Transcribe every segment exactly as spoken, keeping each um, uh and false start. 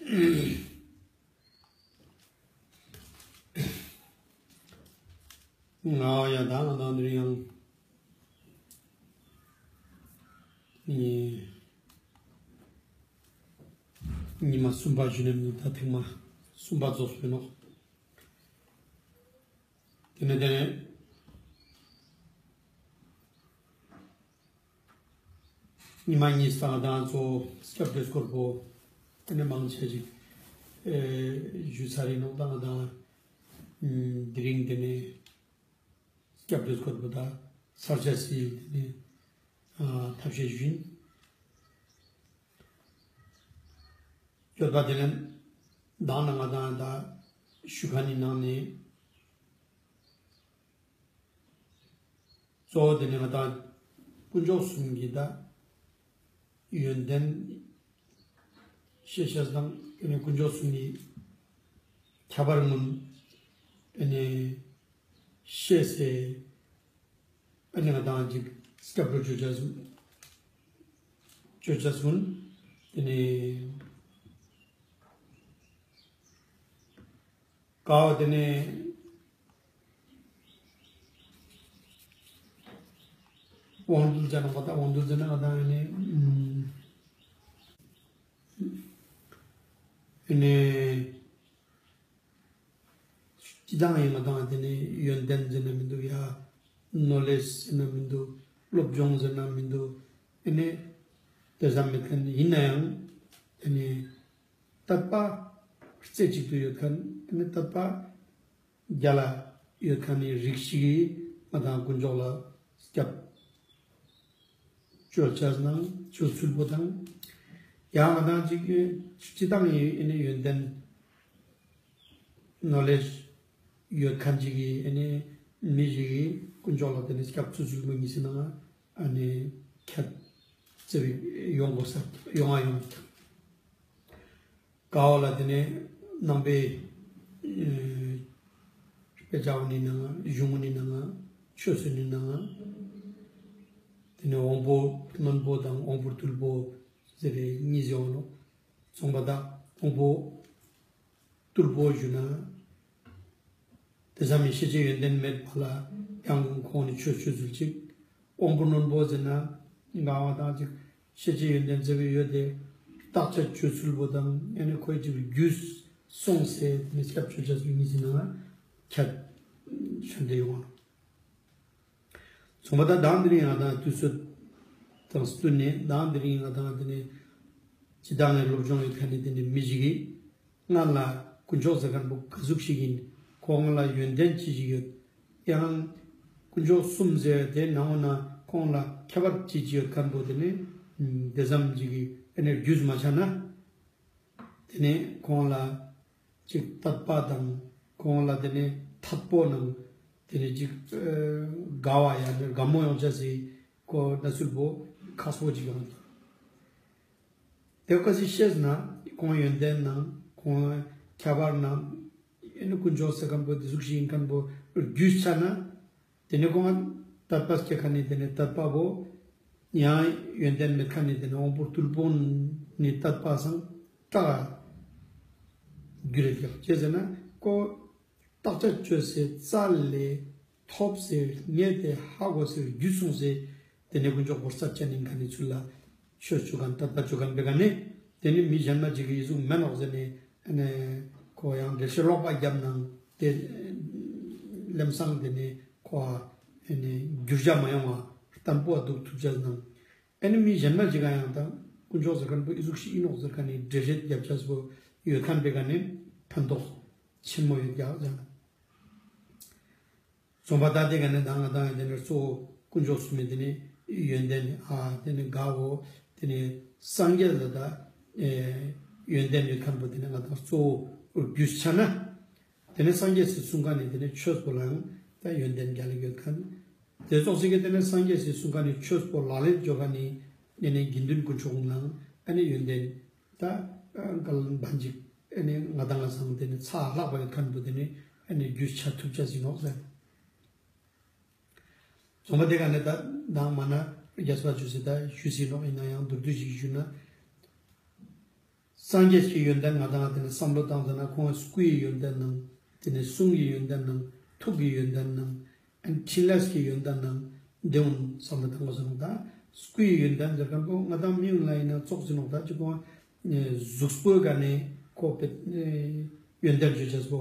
ང་ཡ་ད་ང་དང་འདིར་ཡང་ཉི་ཉི་མ་གསུམ་པ་བཞུགས་ནས་མི་འདུག་ད་ཐེངས་མ་གསུམ་པ་རྫོགས་སོང་ནོ། དེ་ནས་དེ་ནས། ཉི་མ་གཉིས་སྟེང་དང་གཙོ་བོ་སྐྱབས་འགྲོའི་སྐོར་པོ་ཨ་ནི་མང་ཆེ་ཞིག་ཨེ་ཞུས་ཚར་ཡིན་ནོ། དང་དང་དེ་རིང་དེ་ནས་སྐྱབས་འགྲོའི་སྐོར་པོ་དང་ས་སྐྱ་སི་དེ་ནས་ཨ་ཐབས་ཤེས་ཞུས་ཡིན། སྐྱོད་པ་དེ་ལན་དང་ནང་ང་དང་ད་ཞུ་ཁ་ནི་ནང་ནས། གཙོ་བོ་དེ་ནི་ང་དང་དཀོན་མཆོག་གསུམ་གྱི་ད་ཡོན་ཏན་ཤེས་བྱ་དང་དེ་ནི་དཀོན་མཆོག་གསུམ་གྱི་ཁྱད་པར་མངོན་དེ་ནི་ཤེས་སེ་ཨ་ནི་ང་དང་ཅིག་སྐྱབས་འགྲོ་བརྗོད་བྱ་གསུམ་བརྗོད་བྱ་གསུམ་དེ་ནི། ཀའོ་དེ་ནས་དབང་རྟུལ་ཅན་ང་དང་དབང་རྟུལ་ཅན་ང་དང་ཨ་ནི་ཨ་ནི་སྤྱི་བཏང་ཡིན་ང་དང་དེ་ནས་ཡོན་ཏན་ཟེར་ན་མི་འདུག་ཡ། ནོ་ལེཇ་ཟེར་ན་མི་འདུག་སློབ་སྦྱོང་ཟེར་ན་མི་འདུག་ཨ་ནི་དེ་ཙམ་མེད་མཁན་ཡིན་ན་ཡང་ཨ་ནི། དད་པ་རྩེ་གཅིག་ཏུ་ཡོད་མཁན་ཨ་ནི་དད་པ་རྒྱ་ལ་ཡོད་མཁན་ནི་རིགས་ཤིག་གིས་ང་དང་དཀོན་མཆོག་ལ་སྐྱབས་བཅོལ་བྱས་ནང་བཅོལ་ཚུལ་པོ་དང་། ཡང་ང་དང་ཅིག་སྤྱི་བཏང་ཡི་ཨ་ནི་ཡོན་ཏན་ནོ་ལེཇ་ཡོད་མཁན་ཅིག་གིས་ཨ་ནི་མི་ཞིག་གིས་དཀོན་མཆོག་ལ་དེ་ནི་སྐྱབས་བཅོལ་ཚུལ་པོ་གཉིས་སི་ནང་ཨ་ནི་ཁྱད་བརྩེ་བའི་ཡོང་དགོས་ས་ཡོང་ང་ཡོང་། ཀའོ་ལ་དེ་ནས་ནང་པའི་ཨེ་དཔེ་ཆ་བ་ནི་ནང་གཞུང་ནི་ནང་ཆོས་སྲིད་ནི་ནང་དེ་ནས་དབང་པོ་རྣོན་པོ་དང་དབང་པོ་རྟུལ་པོ་ཟེར་བའི་གཉིས་ཡོང་ནོ། ཚོང་པ་དང་དབང་པོ་རྟུལ་པོ་ཞུ་ན། དེ་ཙམ་མི་ཤེས་བྱའི་ཡོན་ཏན་མེད་པ་ལ་ཡང་ཁོང་ནི་ཆོས་སྤྱོད་ཚུལ་གཅིག་དབང་པོ་རྣོན་པོ་ཟེར་ན་ང་བ་དང་གཅིག་ཤེས་བྱའི་ཡོན་ཏན་བརྩེ་བའི་ཡོད་དེ་བརྟག་དཔྱད་བཅོས་ཚུལ་པོ་དང་ཨ་ནི་ཁོའི་གཅིག་རྒྱུས་སོང་སེ་མི་སྐྱབས་བཅོལ་བྱ་ཚུལ་གཉིས་ཀྱི་ནང་ཁྱད་ཆོད་དེ་ཡོང་བ། ཚོང་པ་དང་དང་དེ་རིང་ང་དང་དུས་ཚོད་དང་བསྟུན་ནས་དང་དེ་རིང་ང་དང་དེ་ནས་ཇི་ལྟར་ངའི་སློབ་སྦྱོང་ཡོད་མཁན་ནི་དེ་ནས་མི་ཞིག་གིས། ང་ལ་དཀོན་མཆོག་ཟེར་མཁན་པོ་ག་ཟུག་ཞིག་ཡིན། ཁོང་ལ་ཡོན་ཏན་ཅི་ཞིག་ཡོད། ཡང་དཀོན་མཆོག་གསུམ་ཟེར་དེ་ནང་འོ་ན་ཁོང་ལ་ཁྱད་པར་ཅི་ཅི་ཡོད་མཁན་པོ་དེ་ནི་དེ་ཙམ་ཅིག་གིས་ཨ་ནི་རྒྱུས་མ་ཆགས་ན། དེ་ནི་ཁོང་ལ་ཅིག་དད་པ་དང་ཁོང་ལ་དེ་ནི་ཐད་པོ་ནང་དེ་ནི་ཅིག་དགའ་བ་ཡང་ན་དགའ་མོ་ཡོང་ཆ་སི་ཁོ་ན་ཚུལ་པོ་ཁག་པོ་ཅིག་ཡོང་། དེ་ག་སི་ཤེས་ན་ཁོང་ཡོན་ཏན་ནང་ཁོང་ཁྱད་པར་ནང་ཨེ་ནི་དཀོན་མཆོག་ཟེར་མཁན་པོ་དེ་ཟུག་ཞིག་ཡིན་མཁན་པོ་རྒྱུས་ཆ་ན། དེ་ནི་ཁོང་དད་པ་སྐྱེ་མཁན་ནི་དེ་ནི་དད་པ་པོ་ཡང་ཡོན་ཏན་མེད་མཁན་ནི་དེ་ནི་དབང་པོ་རྟུལ་པོ་ནི་དད་པ་སང་དྲག་རྒྱུ་རེད་ཀྱང་ཅེས་ཟེར་ན་ཁོ། བརྟག་དཔྱད་བཅོས་སའི་རྩ་ལས་ཐོབ་སའི་ངས་དེ་ཧ་གོ་སའི་རྒྱུས་སོང་སའི་དེ་ནས་དཀོན་མཆོག་གོ་ས་ཅན་ནི་ག་ནས་ཚུལ་ལ་ཆོས་བཅུ་གང་ད་ལྟ་བཅུ་གང་པའི་ག་ནས་དེ་ནི་མི་གཞན་མ་ཅིག་གི་ཡི་གཟུགས་མེད་ནོག་ཟེར་ནས་ཨ་ནི་ཁོ་ཡང་འགྲེལ་བཤད་ལོག་པ་བརྒྱབ་ནང་དེ་ལམ་སང་དེ་ནས་ཁོ་ཨ་ནི་འགྱུར་བྱ་མ་ཡོང་བ་བརྟན་པོ་འདུག་ཐུབ་བྱ་ནང་ཨ་ནི་མི་གཞན་མ་ཅིག་ག་ཡང་དང་དཀོན་མཆོག་ཟེར་མཁན་པོ་ཡི་གཟུགས་ཤིག་ཡིན་ནོག་ཟེར་མཁན་ནི་འགྲེལ་བཤད་བརྒྱབ་བྱ་སོ་ཡོད་མཁན་པའི་ག་ནས་ཕན་ཐོགས། ཆེན་མོ་ཡོད་ཀྱང་ཟེར། ཚོང་པ་ད་དེ་ག་ནས་ད་ང་དང་དེ་ནས་གཙོ་བོ་དཀོན་མཆོག་གསུམ་མི་དེ་ནས་ཡོན་ཏན་ཨ་དེ་ནས་དགའ་བོ་དེ་ནས་སངས་རྒྱས་ལ་ད་ཡོན་ཏན་ཡོད་མཁན་པོ་དེ་ནས་ང་དང་གཙོ་བོ་རྒྱུས་ཆ་ན། དེ་ནས་སངས་རྒྱས་སི་གསུང་མཁན་ནི་དེ་ནས་ཆོས་པོ་ལའང་ད་ཡོན་ཏན་རྒྱ་ལ་ཡོད་མཁན། དེ་ཙོགས་སི་གི་དེ་ནས་སངས་རྒྱས་སི་གསུང་མཁན་ནི་ཆོས་པོ་ལག་ལེན་འཇོག་མཁན་ནི་དེ་ནས་དགེ་འདུན་དཀོན་མཆོག་ལའང་ཨ་ནི་ཡོན་ཏན། ད་འགལ་བ་འཇིག་ཨ་ནི་ང་དང་ང་སང་དེ་ནི་ཚ་ལྷག་པའི་མཁན་པོ་དེ་ནི་ཨ་ནི་རྒྱུས་ཆ་ཐུབ་ཆ་ཟིན་ནོག་ཟེར། ཚོང་པ་དེ་ག་ནས་ད་དང་མ་ན་རྒྱས་པ་ཆུ་སི་ད་ཞུ་སི་ནོག་ཡིན་ན་ཡང་མདོར་བསྡུས་ཤིག་ཞུ་ན། སངས་རྒྱས་ཀྱི་ཡོན་ཏན་ང་དང་དེ་ནི་བསམ་བློ་བཏང་ཙ་ན་ཁོང་སྐུའི་ཡོན་ཏན་ནང་དེ་ནི་གསུང་གི་ཡོན་ཏན་ནང་ཐུགས་ཀྱི་ཡོན་ཏན་ནང་ཨན་ཕྲིན་ལས་ཀྱི་ཡོན་ཏན་ནང་དེ་འོང་བསམ་བློ་བཏང་དགོས་སོང་། ད་སྐུའི་ཡོན་ཏན་ཟེར་མཁན་པོ་ང་དང་མི་ཡོང་ལ་ཡིན་ན་ཙོག་ཅི་ནོག་ད་ཅི་གོང་གཟུགས་པོའི་ག་ནས་ཁོ་པེ་ཡོན་ཏན་བརྗོད་བྱས་སོ།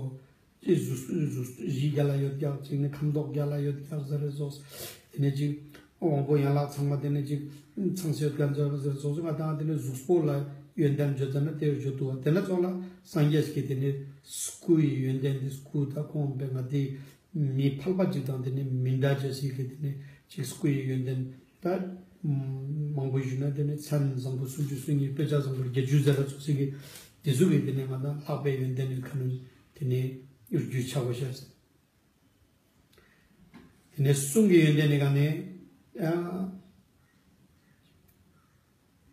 ཅི་གཟུགས་གཟུགས་གཟི་རྒྱ་ལ་ཡོད་ཀྱག་ཅིག་ནི་ཁམ་མདོག་རྒྱ་ལ་ཡོད་ཀྱག་ཟེར་རེ་སོགས་དེ་ནས་ཅིག་དབང་པོ་ཡན་ལག་ཚང་མ་དེ་ནས་ཅིག་ཚང་ཤེད་ག་འཛོལ་ཟེར་སོགས་ང་དང་དེ་ནས་གཟུགས་པོ་ལ་ཡོན་ཏན་བརྗོད་ཙ་ན་དེ་བརྗོད་འདུག་བ། དེ་ན་ཙོག་ལ་སངས་རྒྱས་ཀྱི་དེ་ནས་སྐུ་ཡི་ཡོན་ཏན་དེ་སྐུ་ད་ཁོང་པེ་ང་དེ་མི་ཕལ་པ་ཅིག་དང་དེ་ནས་མི་འདྲ་ཅེས་ཤིག་གི་དེ་ནས་ཅིག་སྐུ་ཡི་ཡོན་ཏན་ད་མང་པོ་ཞུས་ན་དེ་ནས་མཚན་བཟང་པོ་སུམ་ཅུ་སོ་གཉིས་དཔེ་ཆ་བཟང་པོ་བརྒྱད་ཅུ་ཟེར་ར་ཚོགས་ཤིག་གི་དེ་ཟུག་གི་དེ་ནས་ང་དང་ལྷག་པའི་ཡོན་ཏན་ཡོད་ཁ་ནོན་དེ་ནས་གཡུར་རྒྱུ་ཆགས་པ་ཤར། དེ་ནས་གསུང་གི་ཡོན་ཏན་ནི་ག་ནས་ཡང་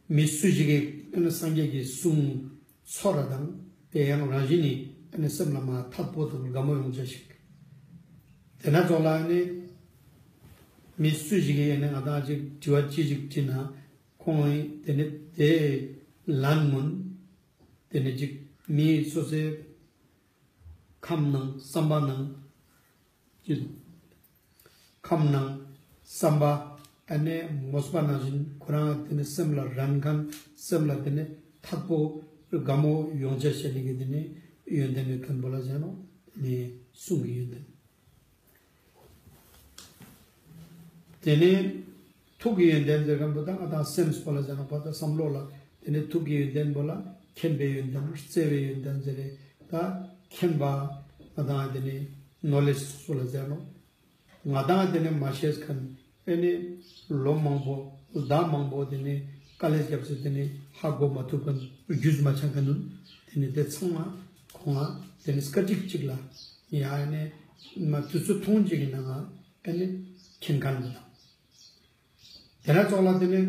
མི་སུ་ཞིག་གིས་ཨ་ནི་སངས་རྒྱས་ཀྱི་གསུང་ཚོར་བ་དང་དེ་ཡང་རང་བཞིན་ནི་ཨ་ནི་སེམས་ལ་མ་ཐད་པོ་དང་དགའ་མོ་ཡོང་བྱ་ཞིག་དེ་ན་ཙོག་ལ་ཨ་ནི་མི་སུ་ཞིག་གིས་ཨ་ནི་ང་དང་ཅིག་དྲི་བ་ཅི་ཞིག་དྲིས་ན་ཁོང་གིས་དེ་ནི་དེ་ལན་སྔོན་དེ་ནི་ཅིག་མི་སོ་སོའི་ཁམས་ནང་བསམ་པ་ནང་ཅི་ཁམས་ནང་བསམ་པ་ཨ་ནི་མོས་པ་ནང་བཞིན་ཁོ་རང་དེ་ནི་སེམས་ལ་རན་མཁན་སེམས་ལ་དེ་ནི་ཐད་པོ་དགའ་མོ་ཡོང་བྱ་བྱེད་ནི་གི་དེ་ནི་ཡོན་ཏན་ཡོད་མཁན་པོ་ལ་ཟེར་ནོ། དེ་ནི་གསུང་གི་ཡོན་ཏན། དེ་ནས་ཐུགས་ཀྱི་ཡོན་ཏན་ཟེར་མཁན་པོ་ད་ང་དང་སེམས་པོ་ལ་ཟེར་ན་པ་ད་བསམ་བློ་ལ་དེ་ནས་ཐུགས་ཀྱི་ཡོན་ཏན་པོ་ལ་མཁྱེན་པའི་ཡོན་ཏན་བརྩེ་བའི་ཡོན་ཏན་ཟེར་རེད། ད་མཁྱེན་པ་ང་དང་དེ་ནས་ནོ་ལེཇ་སོགས་པོ་ལ་ཟེར་ནོ། ང་དང་དེ་ནས་མ་ཤེས་མཁན་ཨེ་ནས་ལོ་མང་པོ་ཟླ་མང་པོ་དེ་ནས་དཀའ་ལས་བརྒྱབ་ཚེ་དེ་ནས་ཧ་གོ་མ་ཐུབ་མཁན་རྒྱུས་མ་ཆགས་མཁན་ནོ། དེ་ནས་དེ་ཚང་མ་ཁོང་ང་དེ་ནས་སྐད་ཅིག་གཅིག་ལ་ཡ་ཨེ་ནས་མ་དུས་ཚོད་ཐུང་ཅིག་གི་ནང་ང་ཨེ་ནི་མཁྱེན་མཁན་འདི་དང་། དེ་ན་ཙོག་ལ་དེ་ནི་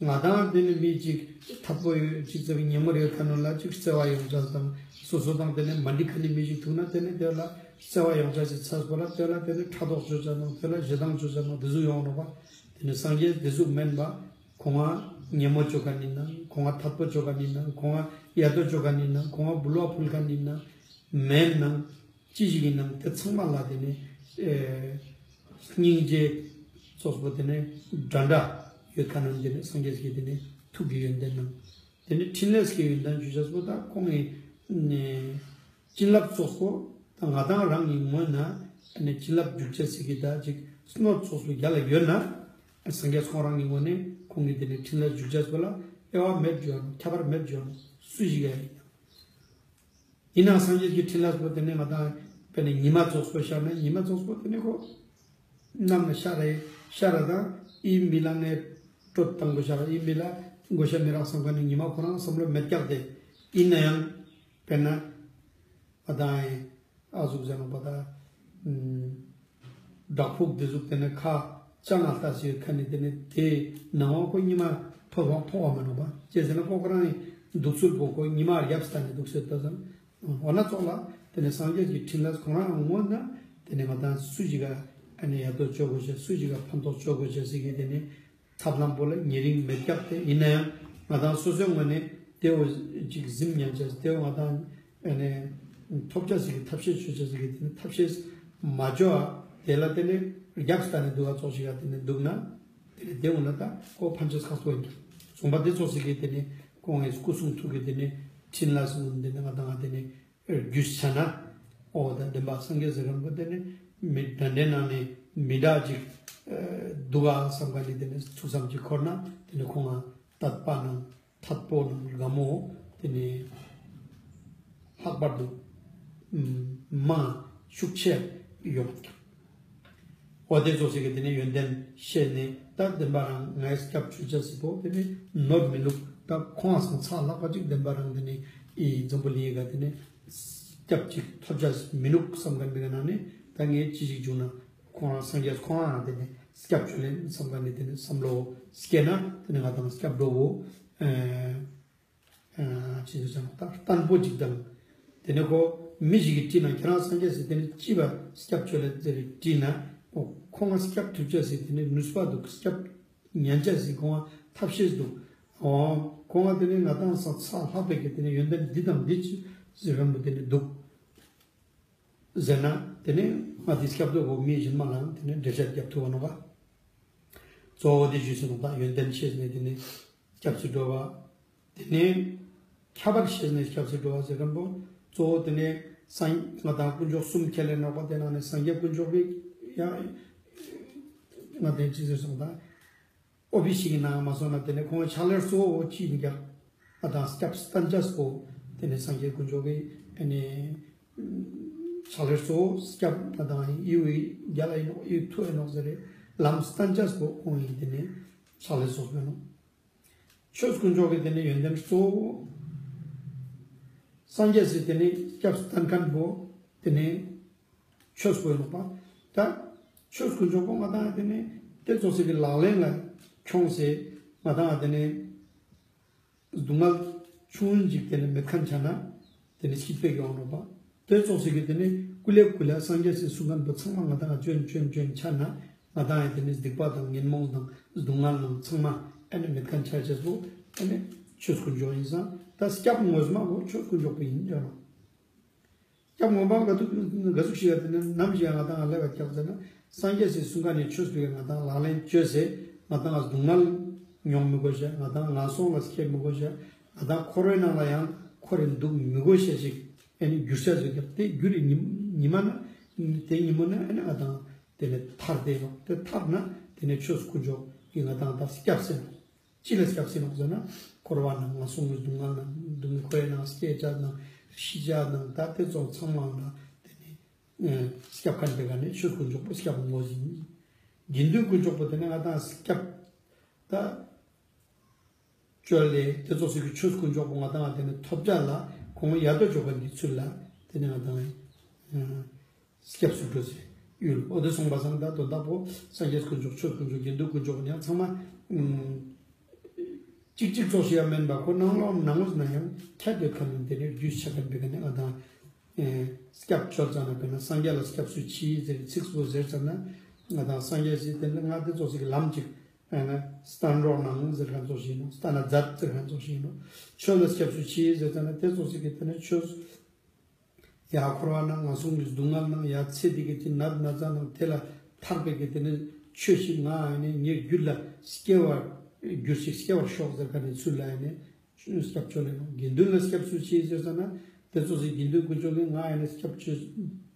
ང་དང་དེ་ནི་མི་གཅིག་ཐད་པོ་ཡོད་ཅིག་ཙམ་ཉེ་མོ་རེད་ཁ་ནོ་ལ་ཅིག་བརྩེ་བ་ཡོང་ཆ་དང་སོ་སོ་དང་དེ་ནི་མ་འགྲིག་ཁ་ནི་མི་གཅིག་ཐུག་ན་དེ་ནི་དེ་ལ་བརྩེ་བ་ཡོང་ཆ་ཞིག་ཚ་སོ་ལ་དེ་ལ་དེ་ནི་ཕྲག་དོག་བཅོ་ཆ་ནང་དེ་ལ་ཞེ་སྡང་བཅོ་ཆ་ནང་དེ་ཚོ་ཡོང་ནོ་བ། དེ་ནི་སངས་རྒྱས་དེ་ཚོ་མེན་པ་ཁོང་ང་ཉེ་མོ་བཅོ་ག་ནི་ན་ཁོང་ང་ཐད་པོ་བཅོ་ག་ནི་ན་ཁོང་ང་ཡ་དོ་བཅོ་ག་ནི་ན་ཁོང་ང་བུ་ལོ་ཕུལ་ག་ནི་ན་མེན་ན། ཅི་ཞིག་ཡིན་ནམ་དེ་ཚང་མ་ལ་དེ་ནི་ཨེ་སྙིང་རྗེ་ཙོགས་པོ་དེ་ནི་འདྲ་འདྲ་ཡོད་ཁ་ནང་དེ་ནི་སངས་རྒྱས་ཀྱི་དེ་ནི་ཐུགས་ཀྱི་ཡོན་ཏན་ནང་དེ་ནི་ཕྲིན་ལས་ཀྱི་ཡོན་ཏན་ཞུ་བྱ་སོ་ད་ཁོང་གི་ནི་བྱིན་རླབས་ཙོགས་པོ་ད་ང་དང་རང་གི་ངོས་ན་ནི་བྱིན་རླབས་འཇུག་བྱ་ཟེར་གི་ད་ཅིག་སྣོད་ཙོགས་པོ་རྒྱ་ལ་ཡོད་ན་སངས་རྒྱས་ཁོང་རང་གི་ངོས་ནས་ཁོང་གི་དེ་ནི་ཕྲིན་ལས་འཇུག་བྱ་སོ་ལ་དབྱེ་བ་མེད་འཇོག་ཁྱད་པར་མེད་འཇོག་སུ་ཞིག་ཡ་ཡིན། ཡིན་ནའང་སངས་རྒྱས་ཀྱི་ཕྲིན་ལས་པོ་དེ་ནས་ང་དང་དཔེར་ན་ཉི་མ་ཙོགས་པོ་ཤར་ན་ཉི་མ་ཙོགས་པོ་དེ་ནས་ཁོ་གནམ་ལ་ཤར་རེ་ཤར་ར་དང་ཨི་མི་ལ་ངས་སྤྲོད་བཏང་དགོས་ཤར་ཨི་མི་ལ་དགོས་ཤ་མི་རག་བསམ་ག་ནས་ཉི་མ་ཁོ་རང་བསམ་བློ་མེད་ཀྱག་དེ་ཡིན་ན་ཡང་དཔེར་ན་ང་དང་ཨ་ཟུག་ཟེར་ནོ་པ་ད། བྲག་ཕུག་དེ་ཟུག་དེ་ནས་ཁ་ལྕང་ང་ལྟ་ཞིག་ཁ་ནས་དེ་ནས་དེ་ནང་བ་ཁོ་ཉི་མ་ཐོ་བ་མཐོང་བ་མ་ནོ་པ་ཅེས་ཟེར་ན་ཁོ་ཁོ་རང་འདུག་ཚུལ་པོ་ཁོ་ཉི་མ་རྒྱབ་སྟ་ནས་འདུག་ཟེར་ལྟ་ཙང་འོ་ན་ཙོག་ལ་དེ་ནས་སངས་རྒྱས་ཀྱི་ཕྲིན་ལས་ཁོ་རང་ངོ་ན་དེ་ནས་ང་དང་སུ་ཞིག་ག་ཨ་ནི་ཡ་དོ་ཅོ་དགོས་ཤེས་སུ་ཞིག་ག་ཕན་ཐོགས་ཅོ་དགོས་ཤེས་ཟེར་གི་དེ་ནས་ཐབས་ལམ་པོ་ལ་ཉེ་རིང་མེད་ཀྱག་དེ་ཡིན་ན་ཡང་ང་དང་སོ་སོའི་ངོས་ནས་དེ་འོ་ཅིག་གཟིམ་ཉན་ཆ་དེ་འོ་ང་དང་ཨ་ནི་ཐོབ་ཆ་ཟིག་གི་ཐབས་ཤེས་ཆོས་ཆ་ཟིག་གི་དེ་ནི་ཐབས་ཤེས་མ་ཆོ་ཨ་དེ་ལ་དེ་ནི་རྒྱབ་ས་ནས་འདུག་ཨ་ཙོག་ཞིག་ག་དེ་ནི་འདུག་ན་དེ་ནི་དེ་འོ་ན་ད་ཁོ་ཕན་ཆ་ཁག་པོ་ཡིན་ཀྱག་གསུངས་པ་དེ་ཙོག་ཟིག་གི་དེ་ནི་ཁོང་གི་སྐུ་གསུང་ཐུགས་ཀྱི་དེ་ནི་ཕྲིན་ལས་གསུངས་དེ་ནི་ང་དང་ང་དེ་ནི། རྒྱུས་ཆ་ན། ཨོ་ད་བདེན་པ་སངས་རྒྱས་ཟེར་མཁན་པོ་དེ་ནི་མི་འདྲ་འདྲའི་ནང་ནས་མི་འདྲ་ཅིག་འདུག་ག་བསམ་ག་ནི་དེ་ནི་ཐུགས་བསམ་ཅིག་འཁོར་ན་དེ་ནི་ཁོང་ང་དད་པ་ནང་ཐད་པོ་ནང་དགའ་མོ་དེ་ནི་ལྷག་པར་དུ་མང་ཤུགས་ཆེ་ཡོད་པ་ཀྱང་། འོ་དེ་ཚོ་ཞིག་གིས་དེ་ནས་ཡོན་ཏན་བཤད་ནས་ད་བདེན་པ་རང་ངའི་སྐྱབས་བཅོལ་བྱ་ཟེར་པོ་དེ་ནས་ནོར་མི་ལུག་ད་ཁོང་སང་ཚ་ལྷག་པ་ཅིག་བདེན་པ་རང་དེ་ནས་ཨི་འཛམ་བུ་གླིང་ག་དེ་ནས་སྐྱབས་ཅིག་ཐོབ་བྱ་མི་ལུག་བསམ་ག་མི་ག་ནང་ནས་ད་ངས་ཅི་ཞིག་བྱུང་ན་ཁོང་རང་སངས་རྒྱས་ཁོང་རང་དེ་ནས་སྐྱབས་བཅོལ་ལེན་བསམ་ག་ནས་དེ་ནས་བསམ་བློ་སྐྱེས་ན་དེ་ནས་ང་དང་སྐྱབས་འགྲོ་བོ། ཅི་ཟེར་ཙང་ད་བརྟན་པོ་ཅིག་དང་། དེ་ནས་ཁོ་མི་ཞིག་གིས་དྲིས་ན་ཁྱེད་རང་སངས་རྒྱས་ཟེར་དེ་ནས་ཅི་བ་སྐྱབས་བཅོལ་ལེ་ཟེར་དྲིས་ན། ཁོ་ང་སྐྱབས་ཐུབ་ཅག་ཟེར་དེ་ནས་ནུས་པ་འདུག་སྐྱབས་ཉན་ཅག་ཟེར་ཁོ་ང་ཐབས་ཤེས་འདུག་ཨོ། ཁོང་ང་དེ་ནས་ང་དང་ས་ཚ་ལྷག་པའི་གི་དེ་ནས་ཡོན་ཏན་འདི་དང་འདི་ཅི་ཟེར་མཁན་པོ་དེ་ནས་འདུག་ཟེར་ན། དེ་ནས་ང་དེ་སྐྱབས་བཅོལ་བོ་མི་གཞན་མ་ལའང་དེ་ནས་འགྲེལ་བཤད་རྒྱབ་ཐུབ་བ་ནོ་བ། གཙོ་བོ་དེ་ཞུས་ཟིན་ནོ་བ། ཡོན་ཏན་ཤེས་ནས་དེ་ནས་སྐྱབས་སུ་འགྲོ་བ། དེ་ནས་ཁྱད་པར་ཤེས་ནས་སྐྱབས་སུ་འགྲོ་བ་ཟེར་མཁན་པོ། གཙོ་བོ་དེ་ནས་སངས་ང་དང་དཀོན་མཆོག་གསུམ་ཁས་ལེན་ནོ་བ། དེ་ནང་ནས་སངས་རྒྱས་དཀོན་མཆོག་གི་ཡང་ང་དེ་ཅི་ཟེར་སོང་ད། ཨོ་བི་ཤི་གི་ནང་མ་སོང་ན་དེ་ནས་ཁོང་ཕྱག་ལེན་གཙོ་བོ་ཅི་ཡིན་ཀྱང་ང་དང་སྐྱབས་སུ་བསྟན་ཅེས་པོ། དེ་ནས་སངས་རྒྱས་དཀོན་མཆོག་གི་ཨ་ནི་ཕྱག་ལེན་གཙོ་བོ་སྐྱབས་ང་དང་ཡུལ་བའི་རྒྱ་ལ་ཡིན་ནོ། ཡུལ་ཐུ་ཡིན་ནོ་ཟེར་རེད། ལམ་སྟན་ཅེས་པོ་ཁོང་ཡིན། དེ་ནས་ཕྱག་ལེན་གཙོ་བོ་ཡིན་ནོ། ཆོས་དཀོན་མཆོག་གི་དེ་ནས་ཡོན་ཏན་གཙོ་བོ། སངས་རྒྱས་སི་དེ་ནས་སྐྱབས་སུ་བསྟན་མཁན་པོ་དེ་ནས་ཆོས་པོ་ཡིན་ནོ་བ། ད་ཆོས་དཀོན་མཆོག་པོ་ང་དང་དེ་ནས་དེ་ཙོགས་སི་གི་ལག་ལེན་ལ་ཁྱོངས་སེ་ང་དང་དེ་ནས་སྡུག་བསྔལ་ཆུང་ངུ་ཅིག་དེ་ནས་མེད་མཁན་ཆ་ན་དེ་ནས་སྐྱིད་པོ་ཡོང་ནོ་བ། དེ་ཙོགས་སི་གི་དེ་ནས་ཀུ་ལེ་ཀུ་ལེ་སངས་རྒྱས་སི་གསུང་མཁན་པོ་ཚང་མ་ང་དང་བཅོན་བཅོན་བཅོན་ཆ་ན། ང་དང་ཡང་དེ་ནས་སྡིག་པ་དང་ཉོན་མོངས་དང་སྡུག་བསྔལ་རྣམས་ཚང་མ་ཨ་ནི་མེད་མཁན་ཆ་ཅེས་པོ་ཨ་ནི་ཆོས་དཀོན་མཆོག་ཡིན་ཙང་། ད་སྐྱབས་ངོ་མ་པོ་ཆོས་དཀོན་མཆོག་པོ་ཡིན་ཅེ་ནོ། སྐྱབས་ངོ་མ་ག་ཟུག་ག་ཟུག་ཞིག་ཡ་དེ་ནས་ནམ་ཞིག་ཡང་ང་དང་ལས་ཀ་རྒྱག་ཟེར་ན། སངས་རྒྱས་སི་གསུང་མཁན་ནས་ཆོས་པོ་ཡ་ང་དང་ལག་ལེན་བཅོས་སེ་ང་དང་སྡུག་བསྔལ་མྱོང་མི་དགོས་ཤེས། ང་དང་ངན་སོང་ལ་སྐྱེ་མི་དགོས་ཤེས། ང་དང་འཁོར་བའི་ནང་ལ་ཡང་འཁོར་རེ་འདུག་མི་དགོས་ཤེས་ཤིག་ཨ་ནི་འགྱུར་ཤེས་ཟེར་ཀྱང་། དེ་འགྱུར་རེ་ཉི་ཉི་མ་ན་དེ་ཉིན་མོ་ན་ཨ་ནི་ང་དང་དེ་ནས་ཐར་བསྡད་ཡོང་། དེ་ཐར་ན་དེ་ནས་ཆོས་དཀོན་མཆོག་གིས་ང་དང་ད་སྐྱབས་སེ་ནོ། ཅི་ལ་སྐྱབས་སེ་ནོ་ཟེར་ན། འཁོར་བ་ནང་ང་སོང་གི་སྡུག་བསྔལ་ནང་སྡུག་བསྔལ་ཁོའི་ནང་སྐྱེ་བྱ་ནང་ཤི་བྱ་ནང་ད་དེ་ཚོ་ཚང་མ་ལ་དེ་ནས་སྐྱབས་མཁན་དེ་ག་ནས་ཆོས་དཀོན་མཆོག་པོ་སྐྱབས་ངོ་ཡིན། དགེ་འདུན་དཀོན་མཆོག་པོ་དེ་ནས་ང་དང་སྐྱབས་ད། བཅོལ་ལས་དེ་ཚོ་ཟེར་གི་ཆོས་དཀོན་མཆོག་པོ་ང་དང་དེ་ནས་ཐོབ་བྱ་ལ་ཁོང་ཡ་དོ་ཅོ་ག་འདི་ཚུལ་ལ་དེ་ནས་ང་དང་སྐྱབས་སུ་འགྲོ་ཟེར་ཡུལ། འོ་དེ་སོང་པ་སང་ད་དོན་དག་པོ་སངས་རྒྱས་དཀོན་མཆོག་ཆོས་དཀོན་མཆོག་དགེ་འདུན་དཀོན་མཆོག་ཡང་ཚང་མ་གཅིག་གཅིག་ཚོགས་ཤིག་ཡང་མིན་པ། ཁོ་ནང་ལོགས་ནང་ལོགས་ན་ཡང་ཁྱད་དོད་ཁ་ནས་དེ་ནས་རྒྱུས་ཆ་ག་འབི་ག་ནས་ང་དང་སྐྱབས་བཅོལ་ཙང་ན་དཔེར་ན་སངས་རྒྱས་ལ་སྐྱབས་སུ་མཆི་ཟེར་ཚིག་པོ་ཟེར་ཙང་ན་ང་དང་སངས་རྒྱས་ཟེར་དེ་ལ་ང་དེ་ཚོ་ཟེར་གི་ལམ་གཅིག་ཨ་ནི་སྟན་རོགས་གནང་ཟེར་མཁན་ཚོ་ཞིག་ནོ། སྟན་ན་མཛད་ཟེར་མཁན་ཚོ་ཞིག་ནོ། ཆོས་ལ་སྐྱབས་སུ་མཆི་ཟེར་ཙང་ན་དེ་ཚོ་ཞིག་གིས་དེ་ནི་ཆོས་ཡ་འཁོར་བ་ནང་ང་སོང་གི་སྡུག་བསྔལ་ནང་ཡ་ཚེ་འདི་གི་དེ་ནད་ན་ཚ་ནང་དེ་ལ་ཐར་པའི་གི་དེ་ནི་ཆོས་ཤིག་ང་ཨ་ནི་ངའི་རྒྱུད་ལ་སྐྱེ་བར་གྱུར་ཅིག་སྐྱེ་བར་ཤོག་ཟེར་མཁན་ནི་ཚུལ་ལ་ཨ་ནི། སྐྱབས་བཅོལ་ལེ་ནོ། དགེ་འདུན་ལ་སྐྱབས་སུ་མཆི་ཟེར་ཙང་ན་དེ་ཚོ་ཟེར་དགེ་འདུན་དཀོན་མཆོག་གིས་ང་ཨ་ནི་སྐྱབས་བཅོལ་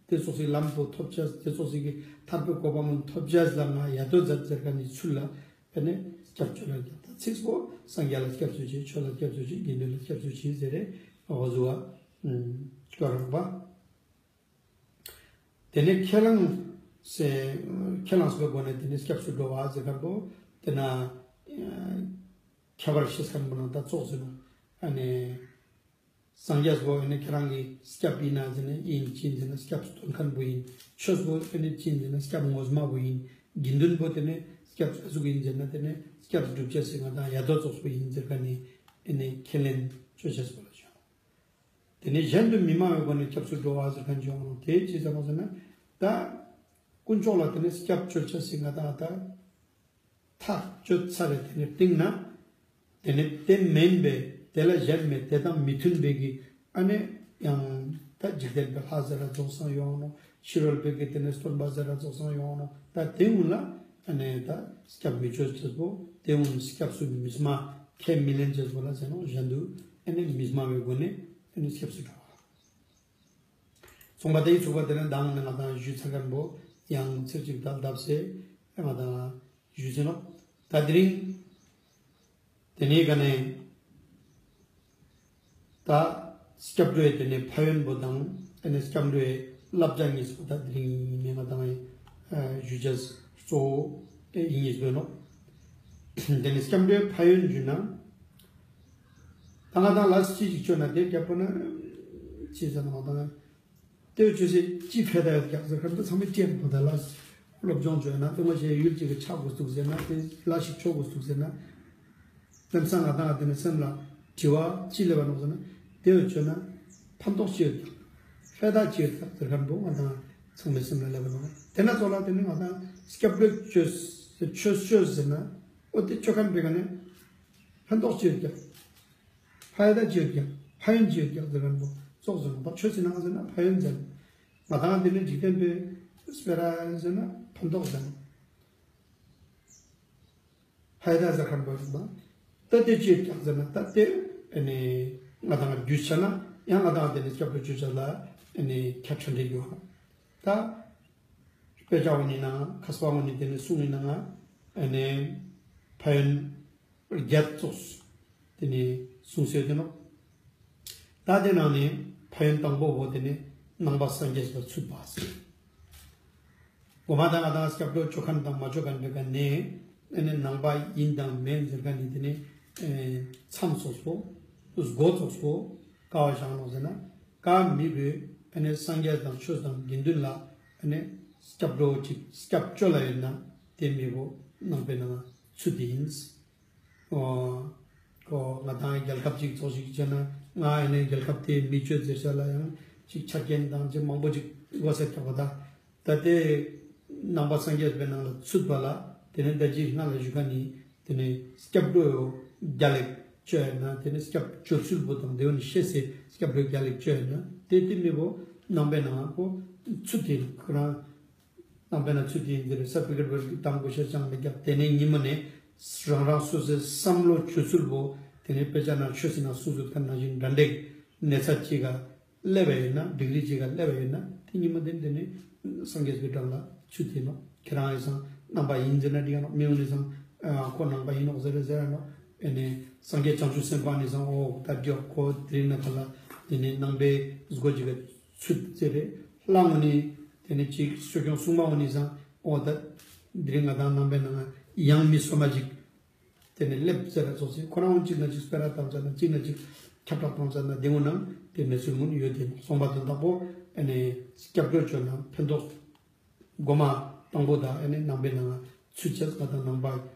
དེ་ཚོ་ཟེར་ལམ་པོ་ཐོབ་བྱ་དེ་ཚོ་ཟེར་གི་ཐར་པའི་གོ་འཕང་མང་ཐོབ་བྱ་ལ་ང་ཡ་དོ་མཛད་ཟེར་མཁན་ནི་ཚུལ་ལ་ཨ་ནི་སྐྱབས་བཅོལ་ལེ་ཀྱང་ད་ཚིག་པོ་སངས་རྒྱས་ལ་སྐྱབས་སུ་མཆི། ཆོས་ལ་སྐྱབས་སུ་མཆི། དགེ་འདུན་ལ་སྐྱབས་སུ་མཆི་ཟེར་རེ་འོ་ཟུ་བ་སྐྱོ་རང་པ། དེ་ནས་ཁས་བླངས་ཟེར། ཁས་བླངས་པའི་སྒོ་ནས་དེ་ནས་སྐྱབས་སུ་འགྲོ་བ་ཟེར་མཁན་པོ་དེ་ན་ཁྱད་པར་ཤེས་མཁན་པོ་ནང་ད་ཙོགས་ཟེར་ནོ། ཨ་ནི་སངས་རྒྱས་པོ་ཨ་ནི་ཁྱེད་རང་གི་སྐྱབས་ཡིན་ན་ཟེར་ན་ཡིན། ཅི་ཡིན་ཟེར་ན་སྐྱབས་སུ་འདོན་མཁན་པོ་ཡིན། ཆོས་པོ་ཨ་ནི་ཅི་ཡིན་ཟེར་ན་སྐྱབས་ངོ་མ་པོ་ཡིན། དགེ་འདུན་པོ་དེ་ནི་སྐྱབས་ག་ཟུག་ཡིན་ཟེར་ན་དེ་ནི་སྐྱབས་སྒྲུབ་བྱ་ཟེར་ང་དང་ཡ་དོ་ཙོགས་པོ་ཡིན་ཟེར་མཁན་ནི་ཨ་ནི་ཁས་ལེན་བཅོ་བྱ་ཟེར་བ་ལ་བྱ། དེ་ནས་གཞན་དུ་མི་སྨྲ་བའི་སྒོ་ནས་སྐྱབས་སུ་འགྲོ་བ་ཟེར་མཁན་ཅིག་ཡོང་ནོ། དེ་ཅི་ཙམ་པ་ཟེར་ན། ད་དཀོན་མཆོག་ལ་དེ་ནས་སྐྱབས་བཅོལ་བྱ་ཟེར་ང་དང་ད་ཐག་གཅོད་ཚར་རེ་དེ་ནས་སྟེང་ན། དེ་ནས་དེ་མིན་པའི་དེ་ལ་གཞན་མེད་དེ་དང་མི་མཐུན་པའི་གི་ཨ་ནི་ཡང་ད་འཇིག་རྟེན་པའི་ལྷ་ཟེར་ར་རྫོགས་སངས་ཡོང་ནོ། ཕྱི་རོལ་པའི་གི་དེ་ནས་སྟོན་པ་ཟེར་ར་རྫོགས་སངས་ཡོང་ནོ། ད་དེ་ཀུན་ལ་ཨ་ནི་ད་སྐྱབས་མི་བཅོལ་ཅེས་པོ་དེ་ཀུན་སྐྱབས་སུ་མི་སྨྲ། ཁས་མི་ལེན་ཅེས་པོ་ལ་ཟེར་ནོ། གཞན་དུ་ཨ་ནི་མི་སྨྲ་བའི་སྒོ་ནས་ཨ་ནི་སྐྱབས་སུ་འགྲོ་བ། ཚོང་པ་དེའི་ཚོགས་པ་དེ་ནས་མདང་ནས་ང་དང་ཞུས་ཚར་མཁན་པོ་ཡང་ཚིག་གཅིག་ད་ལྡབ་སེ་ང་དང་ཞུས་ཚར་ནོ། ད་དེ་རིང་དེ་ནས་ག་ནས་ད་སྐྱབས་འགྲོའི་དེ་ནས་ཕན་ཡོན་པོ་དང་དེ་ནས་སྐྱབས་འགྲོའི་བསླབ་བྱ་གཉིས་པོ་ད་དེ་རིང་ནས་ང་དང་ཞུ་བྱ་གཙོ་བོ་དེ་ཡིན་ཡིན་པས་ནོ། དེ་ནས་སྐྱབས་འགྲོའི་ཕན་ཡོན་ཞུས་ན། ད་ང་དང་ལ་སི་ཅི་ཅིག་བཅོས་ན་དེ་རྒྱབ་པོ་ན་ཅི་ཟེར་ན་ང་དང་དེ་བཅོས་སེ་ཅི་ཕན་ཐོགས་ཡོད་ཀྱག་ཟེར་མཁན་པོ་ཚང་མས་དྲན་པོ། ད་ལ་སློབ་སྦྱོང་བཅོས་ན་ལྟོས་མ་བྱས་ཡུལ་གཅིག་གི་ཆགས་དགོས་འདུག་ཟེར་ན་དེ་ལ་ཞིག་ཆོག་དགོས་འདུག་ཟེར་ན། ལམ་སང་ང་དང་དེ་ནས་སེམས་ལ་དྲི་བ་ཅི་སླེབས་པ་ནོ་ཟེར་ན། དེ་བཅོས་ན་ཕན་ཐོགས་ཅི་ཡོད་ཀྱག་ཕན་ཐོགས་ཅི་ཡོད་ཀྱག་ཟེར་མཁན་པོ་ང་དང་ཚང་མའི་སེམས་ལ་སླེབས་པ་ནོ། དེ་ན་ཚོ་ལ་དེ་ནས་ང་དང་སྐྱབས་འགྲོ་བཅོས་ཆོས་བཅོས་ཟེར་ན་ཨོ་དེ་བཅོས་མཁན་པོའི་ག་ནས། ཕན་ཐོགས་ཅི་ཡོད་ཀྱང་། ཕ་ཡ་ད་ཅི་ཡོད་ཀྱང་། ཕན་ཡོན་ཅི་ཡོད་ཀྱང་ཟེར་མཁན་པོ་ཙོགས་ཟེར་ན། ད་ཆོས་ཟེར་ན་ང་ཟེར་ན་ཕན་ཡོན་ཟེར། ང་དང་དེ་ནི་འཇིག་རྟེན་པའི་སྤེ་ར་ཟེར་ན་ཕན་ཐོགས་ཟེར། ཕ་ཡ་ད་ཟེར་མཁན་པོ་ཡིན་ན། ད་དེ་ཅི་ཡོད་ཀྱང་ཟེར་ན། ད་དེ་ཨ་ནི་ང་དང་རྒྱུས་ཆ་ན་ཡང་ང་དང་དེ་ནི་སྐྱབས་འགྲོ་བརྗོད་བྱ་ལ་ཨ་ནི་ཁྱད་ཆོས་འདྲ་ཡོད། ད་དཔེ་ཆ་འོ་ནི་ན་མཁས་པ་འོ་ནི་དེ་ནི་གསུང་ནི་ན་ང་ཨ་ནི་ཕན་ཡོན་བརྒྱད་ཙོགས་དེ་ནི་གསུངས་སྲོལ་དེ་ནོ། ད་དེ་ནང་ནས་ཕན་ཡོན་དང་པོ་བོ་དེ་ནི་ནང་པ་སངས་རྒྱས་པ་ཚུད་པ་ཟེར། གོ་མ་ད་ང་དང་སྐྱབས་འགྲོ་བཅོ་མཁན་དང་མ་བཅོ་མཁན་འདྲ་ག་ནས་ཨ་ནི་ནང་པ་ཡིན་དང་མིན་ཟེར་ག་ནི་དེ་ནི་མཚམས་སོ་སོ་སྒོ་ཙོགས་སོ་ཀ་བ་བཞག་ནོ་ཟེར་ན། ཀ་མི་བོས་ཨ་ནི་སངས་རྒྱས་དང་ཆོས་དང་དགེ་འདུན་ལ་ཨ་ནི་སྐྱབས་འགྲོ་ཅིག་སྐྱབས་བཅོལ་ལ་ཡོད་ན་དེ་མི་བོ་ནང་པའི་ནང་ཚུད་དེ་ཡིན། ཨོ། ཁོ་ང་དང་རྒྱལ་ཁབ་ཅིག་ཚོགས་ཤིག་བྱས་ན་ང་ཨ་ནི་རྒྱལ་ཁབ་དེ་མི་སྤྱོད་ཟེར་བྱ་ལ་ཡང་ཅིག་ཆ་རྐྱེན་དང་ཅིག་མང་པོ་ཅིག་དགོས་ཟེར་ཀྱག་པ། ད་ད་དེ་ནང་པ་སངས་རྒྱས་པའི་ནང་ལ་ཚུད་པ་ལ་དེ་ནི་ད་ཅི་སྔ་ལ་ཞུ་ག་ནི་དེ་ནི་སྐྱབས་འགྲོ་རྒྱལ་ལེགས་བཅོ་ཡ་ན་དེ་ནི་སྐྱབས་བཅོལ་ཚུལ་པོ་དང་དེ་བོ་ནི་ཤེས་སེ་སྐྱབས་འགྲོ་རྒྱལ་ལེགས་བཅོ་ཡ་ན་དེ་དེ་མི་བོ་ནང་པའི་ནང་ཁོ་ཚུད་དེ་ཁོ་རང་། ནང་པའི་ནང་ཚུད་དེ་ཡིན་དེ་རེད། ས་པི་ཀར་བར་གྱི་དང་པོ་ཤ་ཅང་མི་རྒྱབ། དེ་ནས་ཉི་མ་ནས་རང་རང་སོ་སོའི་བསམ་བློ་བཅོས་ཚུལ་བོ་དེ་ནས་དཔེ་ཆ་ནང་ཆོས་སྲིད་ནང་གསུངས་ཚུལ་ཁ་ནང་བཞིན་འདྲ་འདྲེག་གནས་ཚད་ཅིག་ག་སླེབས་པ་ཡིན་ན་སྒྲིག་རིས་ཅིག་ག་སླེབས་པ་ཡིན་ན་དེ་ཉི་མ་དེ་དེ་ནས་སངས་རྒྱས་པའི་གྲངས་ལ་ཚུད་དེ་ནོ། ཁྱེད་རང་ཡིན་སང་ནང་པ་ཡིན་ཟེར་ན་འགྲིག་ཡ་ནོ། མི་ཡོང་ནི་སང་ཁོ་ནང་པ་ཡིན་ནོ་ཟེར་རེད་ཟེར་ཡ་ནོ། ཨེ་ནས་སངས་རྒྱས་བྱང་ཆུབ་སེམས་དཔའ་ནི་སང་ཨོ་ད་འགྲིག་ཁོ་དེ་རིང་ན་ཁ་ལ་དེ་ནས་ནང་པའི་སྒོ་ཅིག་ག་ཚུད་ཟེར་རེད། ལྷ་ངོ་ནི་དེ་ནི་ཅིག་སྲོལ་རྒྱུན་སྲུང་མ་འོ་ནི་སང་འོ་ད་འདི་རིང་ང་དང་ནང་པའི་ནང་ཡང་མི་སོ་མ་ཅིག་དེ་ནི་སླེབས་ཟེར་ར་ཚོགས་ཟེར། ཁོ་རང་གཅིག་ན་གཅིག་སྤེ་ར་བཏང་ཙ་ན་གཅིག་ན་གཅིག་ཁྱབ་བསྒྲགས་བཏང་ཙ་ན་དེ་ངོ་ནང་དེ་ནི་ཚུལ་ངོ་ནི་ཡོད་དེ་སོང་པ་དོན་དག་པོ་ཨ་ནི་སྐྱབས་འགྲོ་བཅོ་ན་ཕན་ཐོགས་སྒོ་མ་དང་པོ་ད་ཨ་ནི་ནང་པའི་ནང་ཚུད་ཅེས་ང་དང་ནང་པ་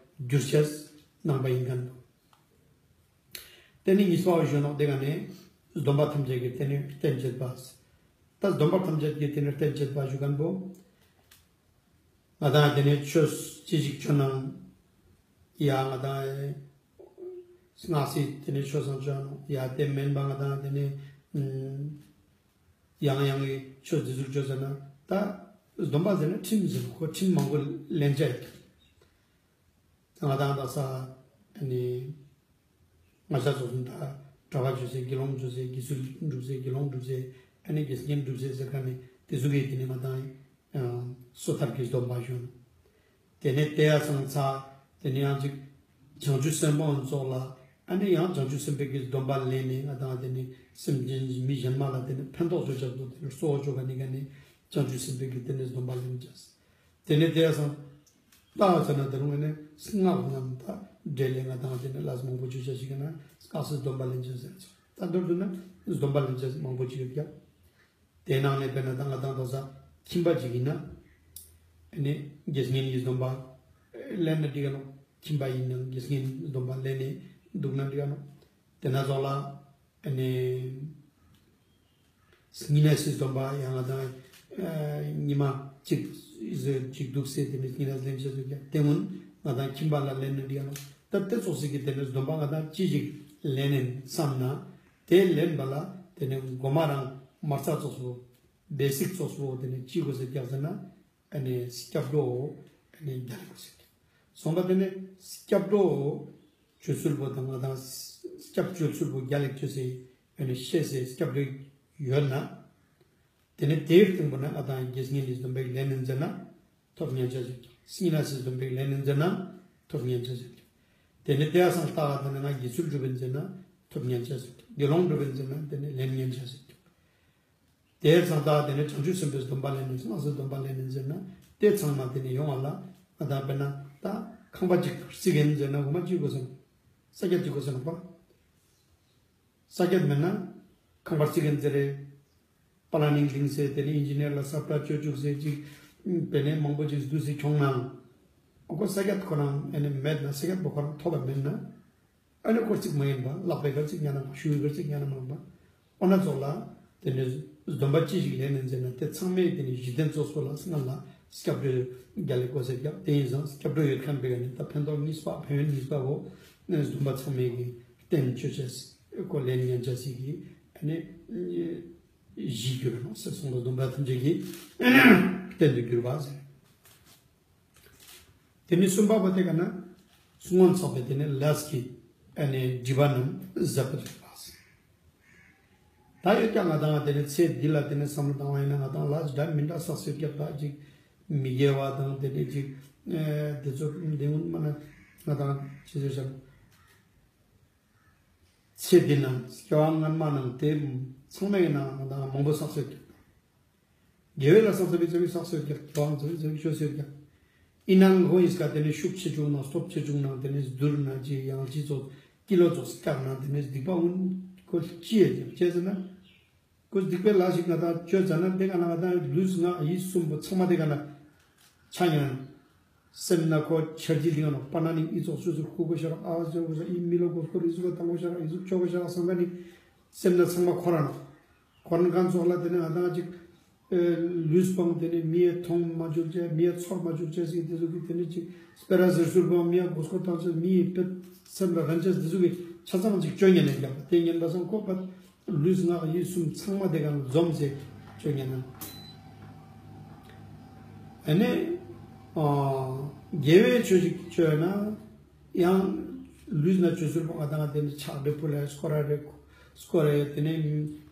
འགྱུར་ཅེས་ནང་པ་ཡིན་མཁན་དང་། དེ་ནི་གཉིས་པ་བ་གཞོན་ནུ་དེ་ག་ནས་སྡོམ་པ་ཐམས་ཅད་ཀྱི་དེ་ནི་རྟེན་བྱེད་པ། ད་སྡོམ་པ་ཐམས་ཅད་ཀྱི་དེ་ནི་རྟེན་བྱེད་པ་ཞུ་མཁན་པོ། ང་དང་དེ་ནི་ཆོས་ཅི་ཞིག་ཆོས་ནང་ཡ་ང་དང་སྔགས་སྲིད་དེ་ནི་ཆོས་སང་ཆོས་ནང་ཡ་དེ་མིན་པ་ང་དང་དེ་ནི་ཡང་ཡང་གི་ཆོས་དེ་ཚུར་བཅོས་ཟེར་ན་ད་སྡོམ་པ་ཟེར་ན་ཁྲིམས་ཟེར་ཁོ་ཁྲིམས་མང་པོ་ལེན་བྱ་ཡོད། ང་དང་དག་ས་ཨ་ནི་ང་ཅག་ཚོ་གསུམ་ད་གྲྭ་པ་བཅོས་ཟེར་དགེ་སློང་བཅོས་ཟེར་དགེ་ཚུལ་སྒྲུབ་ཟེར་དགེ་སློང་སྒྲུབ་ཟེར་ཨ་ནི་དགེ་བསྙེན་སྒྲུབ་ཟེར་ཟེར་ཁ་ནི་དེ་ཚོ་གིས་དེ་ནི་ང་དང་སོ་ཐར་གྱི་སྡོམ་པ་ཞུ། དེ་ནས་དེ་ཡ་སང་ཚ་དེ་ནི་ཡང་ཅིག་བྱང་ཆུབ་སེམས་དཔའ་ཚོགས་ལ་ཨ་ནི་ཡང་བྱང་ཆུབ་སེམས་དཔའི་གི་སྡོམ་པ་ལེན་ནས་ང་དང་དེ་ནི་སེམས་ཅན་མི་གཞན་མ་ལ་དེ་ནི་ཕན་ཐོགས་བཅོ་བྱ་དུ་དེ་ནི་གཙོ་བོ་བཅོ་ག་ནི་ག་ནི་བྱང་ཆུབ་སེམས་དཔའི་གི་དེ་ནི་སྡོམ་པ་ལེན་བྱ། དེ་ནས་དེ་ཡ་སང་ལྟ་བ་ཟེར་ན་དེ་རུང་ནས་སྔགས་རྣམས་དང་འབྲེལ་ལས་ང་དང་དེ་ནས་ལས་མང་པོ་བཅོ་བྱ་ཞིག་ན་སྔགས་སུ་སྡོམ་པ་ལེན་བྱ་ཟེར་ཚོ། ད་མདོར་བསྡུ་ན་སྡོམ་པ་ལེན་བྱ་མང་པོ་ཅིག་ཡོད་ཀྱང་། དེ་ནང་ནས་དཔེར་ན་ད་ང་དང་དོ་ས་ཁྱིམ་པ་ཅིག་ཡིན་ན་ཨ་ནི་དགེ་བསྙེན་གྱི་སྡོམ་པ་ལེན་ན་འགྲིག་ག་ནོ། ཁྱིམ་པ་ཡིན་ན་དགེ་བསྙེན་སྡོམ་པ་ལེན་ནས་འདུག་ན་འགྲིག་ག་ནོ། དེ་ན་ཚོགས་ལ་ཨ་ནི་སྨྱུང་གནས་སི་སྡོམ་པ་ཡང་ང་དང་ཨ་ཉི་མ་གཅིག་ཟེར་གཅིག་འདུག་ཟེར་དེ་ནི་སྨྱུང་གནས་ལེན་བྱེད་དུ་ཀྱང་དེ་སྔོན་ང་དང་ཁྱིམ་པ་ལ་ལེན་ན་འགྲིག་ཡ་ནོ། ད་དེ་ཚོགས་སི་གི་དེ་ནི་སྡོམ་པ་ང་དང་ཅི་ཞིག་ལེན་ནས་བསམ་ན་དེ་ལེན་པ་ལ་དེ་ནི་མགོ་མ་རང་མ་རྩ་ཚོགས་སུ་བེ་སིག་ཚོགས་སུ་དེ་ནི་ཅི་དགོས་ཟེར་རྒྱག་ཟེར་ན། ཨ་ནི་སྐྱབས་འགྲོ་ཨ་ནི་རྒྱལ་དགོས་ཟེར། སོང་པ་དེ་ནི་སྐྱབས་འགྲོ་བཅོས་ཚུལ་པོ་དང་ང་དང་སྐྱབས་བཅོས་ཚུལ་པོ་རྒྱལ་ལེགས་བཅོས་སེ་ཨ་ནི་ཤེས་སེ་སྐྱབས་འགྲོ་ཡོད་ན། དེ་ནི་དེའི་སྟེང་པོ་ན་ང་དང་དགེ་བསྙེན་ནི་སྡོམ་པའི་ལས་ནན་ཟེར་ན་ཐོབ་ཉན་ཆ་ཟེར། སྨྱུང་གནས་སི་སྡོམ་པའི་ལས་ནན་ཟེར་ན་ཐོབ་ཉན་ཆ་ཟེར། དེ་ནི་དེ་ཡ་སང་ལྟ་བ་དེ་ནི་ང་དགེ་ཚུལ་སྒྲུབ་པའི་ཟེར་ན་ཐོབ་ཉན་ཆ་ཟེར། དགེ་སློང་སྒྲུབ་པའི་ཟེར་ན་དེ་ནི་ལེན་ཉན་ཆ་ཟེར། དེའི་ཚང་ད་དེ་ནས་བྱང་ཆུབ་སེམས་དཔའི་སྡོམ་པ་ལེན་ནས་སྣང་སྲིད་སྡོམ་པ་ལེན་ནས་ཟེར་ན་དེ་ཚང་མ་དེ་ནས་ཡོང་བ་ལ་ང་དང་དཔེར་ན་ད་ཁང་པ་གཅིག་རྩིག་གིན་ཟེར་ན་འོ་མ་གཅིག་དགོས་ཟེར་ན་ས་སྐྱ་གཅིག་དགོས་ཟེར་ན་པ། ས་སྐྱ་མེད་ན་ཁང་པ་རྩིག་གིན་ཟེར་རེད། པ་ལ་ནིང་ལིང་ཟེར་དེ་ནས་ཨིན་ཇི་ནེར་ལ་ས་པྲ་བཅོ་བཅུག་ཟེར་གཅིག་དཔེ་ནས་མང་པོ་གཅིག་བསྡུ་ཟེར་ཁྱོང་ན་འོ་ཁོ་ས་སྐྱ་ཁོ་རང་ཨེ་ནས་མེད་ན་ས་སྐྱ་པོ་ཁོ་རང་ཐོབ་པ་མེད་ན། ཨ་ནི་སྐོར་གཅིག་མ་ཡིན་པ་ལག་པའི་སྐར་གཅིག་ཉན་ན་མ་ཤུ་བའི་སྐར་གཅིག་ཉན་ན་མ་ཡིན་པ། ཨོ་ན་ཚོགས་ལ་དེ་ནས་སྡོམ་པ་ཅི་ཞིག་ལེན་ནས་མཛད་ན་དེ་ཚང་མས་དེ་ནས་གཞི་རྟེན་གཙོ་སོ་ལ་སྔར་ལ་སྐྱབས་འགྲོའི་རྒྱ་ལས་བཀོད་ཟེར་རྒྱབ་དེ་ཡིན་ཙང་སྐྱབས་འགྲོ་ཡོད་མཁན་པའི་ནི་ད་ཕན་ཐོགས་གཉིས་པ་ཕན་ཡོན་གཉིས་པ་བོ་ སྡོམ་པ་ཚང་མའི་གི་རྟེན་བཅོ་བྱ་སི་ཁོ་ལེན་ཉན་བྱ་སི་གི་ཨ་ནི་གཞི་གྱུར་ནོ་ཟེར། གསུང་རབ་སྡོམ་པ་ཐམས་ཅད་ཀྱི་རྟེན་དུ་གྱུར་པ་ཟེར། དེ་ནི་གསུམ་པ་པོ་དེ་ག་ན་སྔོན་ཚོགས་པའི་དེ་ནི་ལས་ཀྱི་ཨ་ནི་སྒྲིབ་པ་རྣམས་ཟད་པར་གྱུར་པ་ཟེར། ད་ཡོད་ཀྱང་ང་དང་དེ་ནི་ཚེ་འདི་ལ་དེ་ནི་བསམ་བློ་བཏང་བ་ཡིན་ན་ང་དང་ལས་འདྲ་མི་འདྲ་བསགས་སྲོལ་རྒྱག་པ་ཅིག་མི་དགེ་བ་དང་དེ་ནི་ཅིག་དེ་ཚོ་དེ་སྔོན་མ་ན་ང་དང་ཅི་ཟེར་བྱ། ཚེ་འདི་ན་སྐྱེ་བ་སྔན་མ་ནང་དེ་ཚང་མའི་ནང་ང་དང་མང་པོ་བསགས་སྲོལ་རྒྱག་དགེ་བའི་ལས་བསགས་ཚར་བའི་ཚར་བའི་བསགས་སྲོལ་རྒྱག་སྐྱེ་བ་ཚར་བའི་ཚར་བའི་བཅོ་སྲོལ་རྒྱག་ཡིན་ནའང་ཁོ་ཡིས་ཀ་དེ་ནི་ཤུགས་ཆེ་བྱུང་ན་སྟོབས་ཆེ་བྱུང་ན་དེ་ནི་བསྡུར་ན་ཅི་ཡང་ཅི་ཚོགས་ཀི་ལོ་ཚོགས་བཀྱག་ན་དེ་ནི་སྡིག་པ་འོན་ཁོ་ཅི་ཡང་རྒྱག་བྱས་ཟེར་ན། ཁོ་སྡིག་པའི་ལས་ཤིག་ང་དང་བཅོས་ཙ་ན་དེ་ག་ན་ང་དང་ལུས་ངག་ཡིད་གསུམ་པོ་ཚང་མ་དེ་ག་ན་ཆ་ཉན། སེམས་ན་ཁོ་འཆར་གྱི་ལིང་ནོ་པ་ན་ནི་ཨི་ཚོགས་སུ་སུ་ཁུ་ཁུ་ཤ་རག་ཨ་ཟེར་ཁུ་ཤ་ཨི་མི་ལོ་གོ་སྐོར་ཨི་ཟུག་ལ་ཏང་ཁུ་ཤ་རག་ཨི་ཟུག་ཆོ་ཁུ་ཤ་རག་སང་ག་ནི་སེམས་ན་ཚང་མ་ཁོ་རང་ནོ། ཁོ་རང་གང་ཚོགས་ལ་དེ་ནི་ང་དང་ཅིག་ལུས་སྤང་དེ་ནི་མི་ཡི་མཐོང་མ་བཅུག་ཅེས་མི་ཡི་ཚོར་མ་བཅུག་ཅེས་ཟིག་དེ་ཟུག་གི་དེ་ནི་ཅིག་སྤེ་ར་ཟེར་སུར་སྤང་མི་ཡི་གོ་སྐོར་ཏང་ཅེས་མི་ཡི་དཔེ་སེམས་ལ་རན་ཅེས་དེ་ཟུག་གི་ཆ་ཚང་ཅིག་བཅོ་ཉན་ནས་རྒྱབ་པ་དེ་ཉན་པ་སང་ཁོ་པ། ལུས་ངག་ཡིད་གསུམ་ཚང་མ་དེ་ག་ལ་འཛོམས་ཚེ་བཅོ་ཉན་ན། ཨ་ནི། དགེ་བའི་ཆོས་ཤིག་བཅོས་ན། ཡང་། ལུས་ན་བཅོས་ཚུལ་པོ་ང་དང་དེ་ནི་ཕྱག་རེ་ཕུལ་ལ་སྐོར་ར་རེ་སྐོར་རེ་དེ་ནས་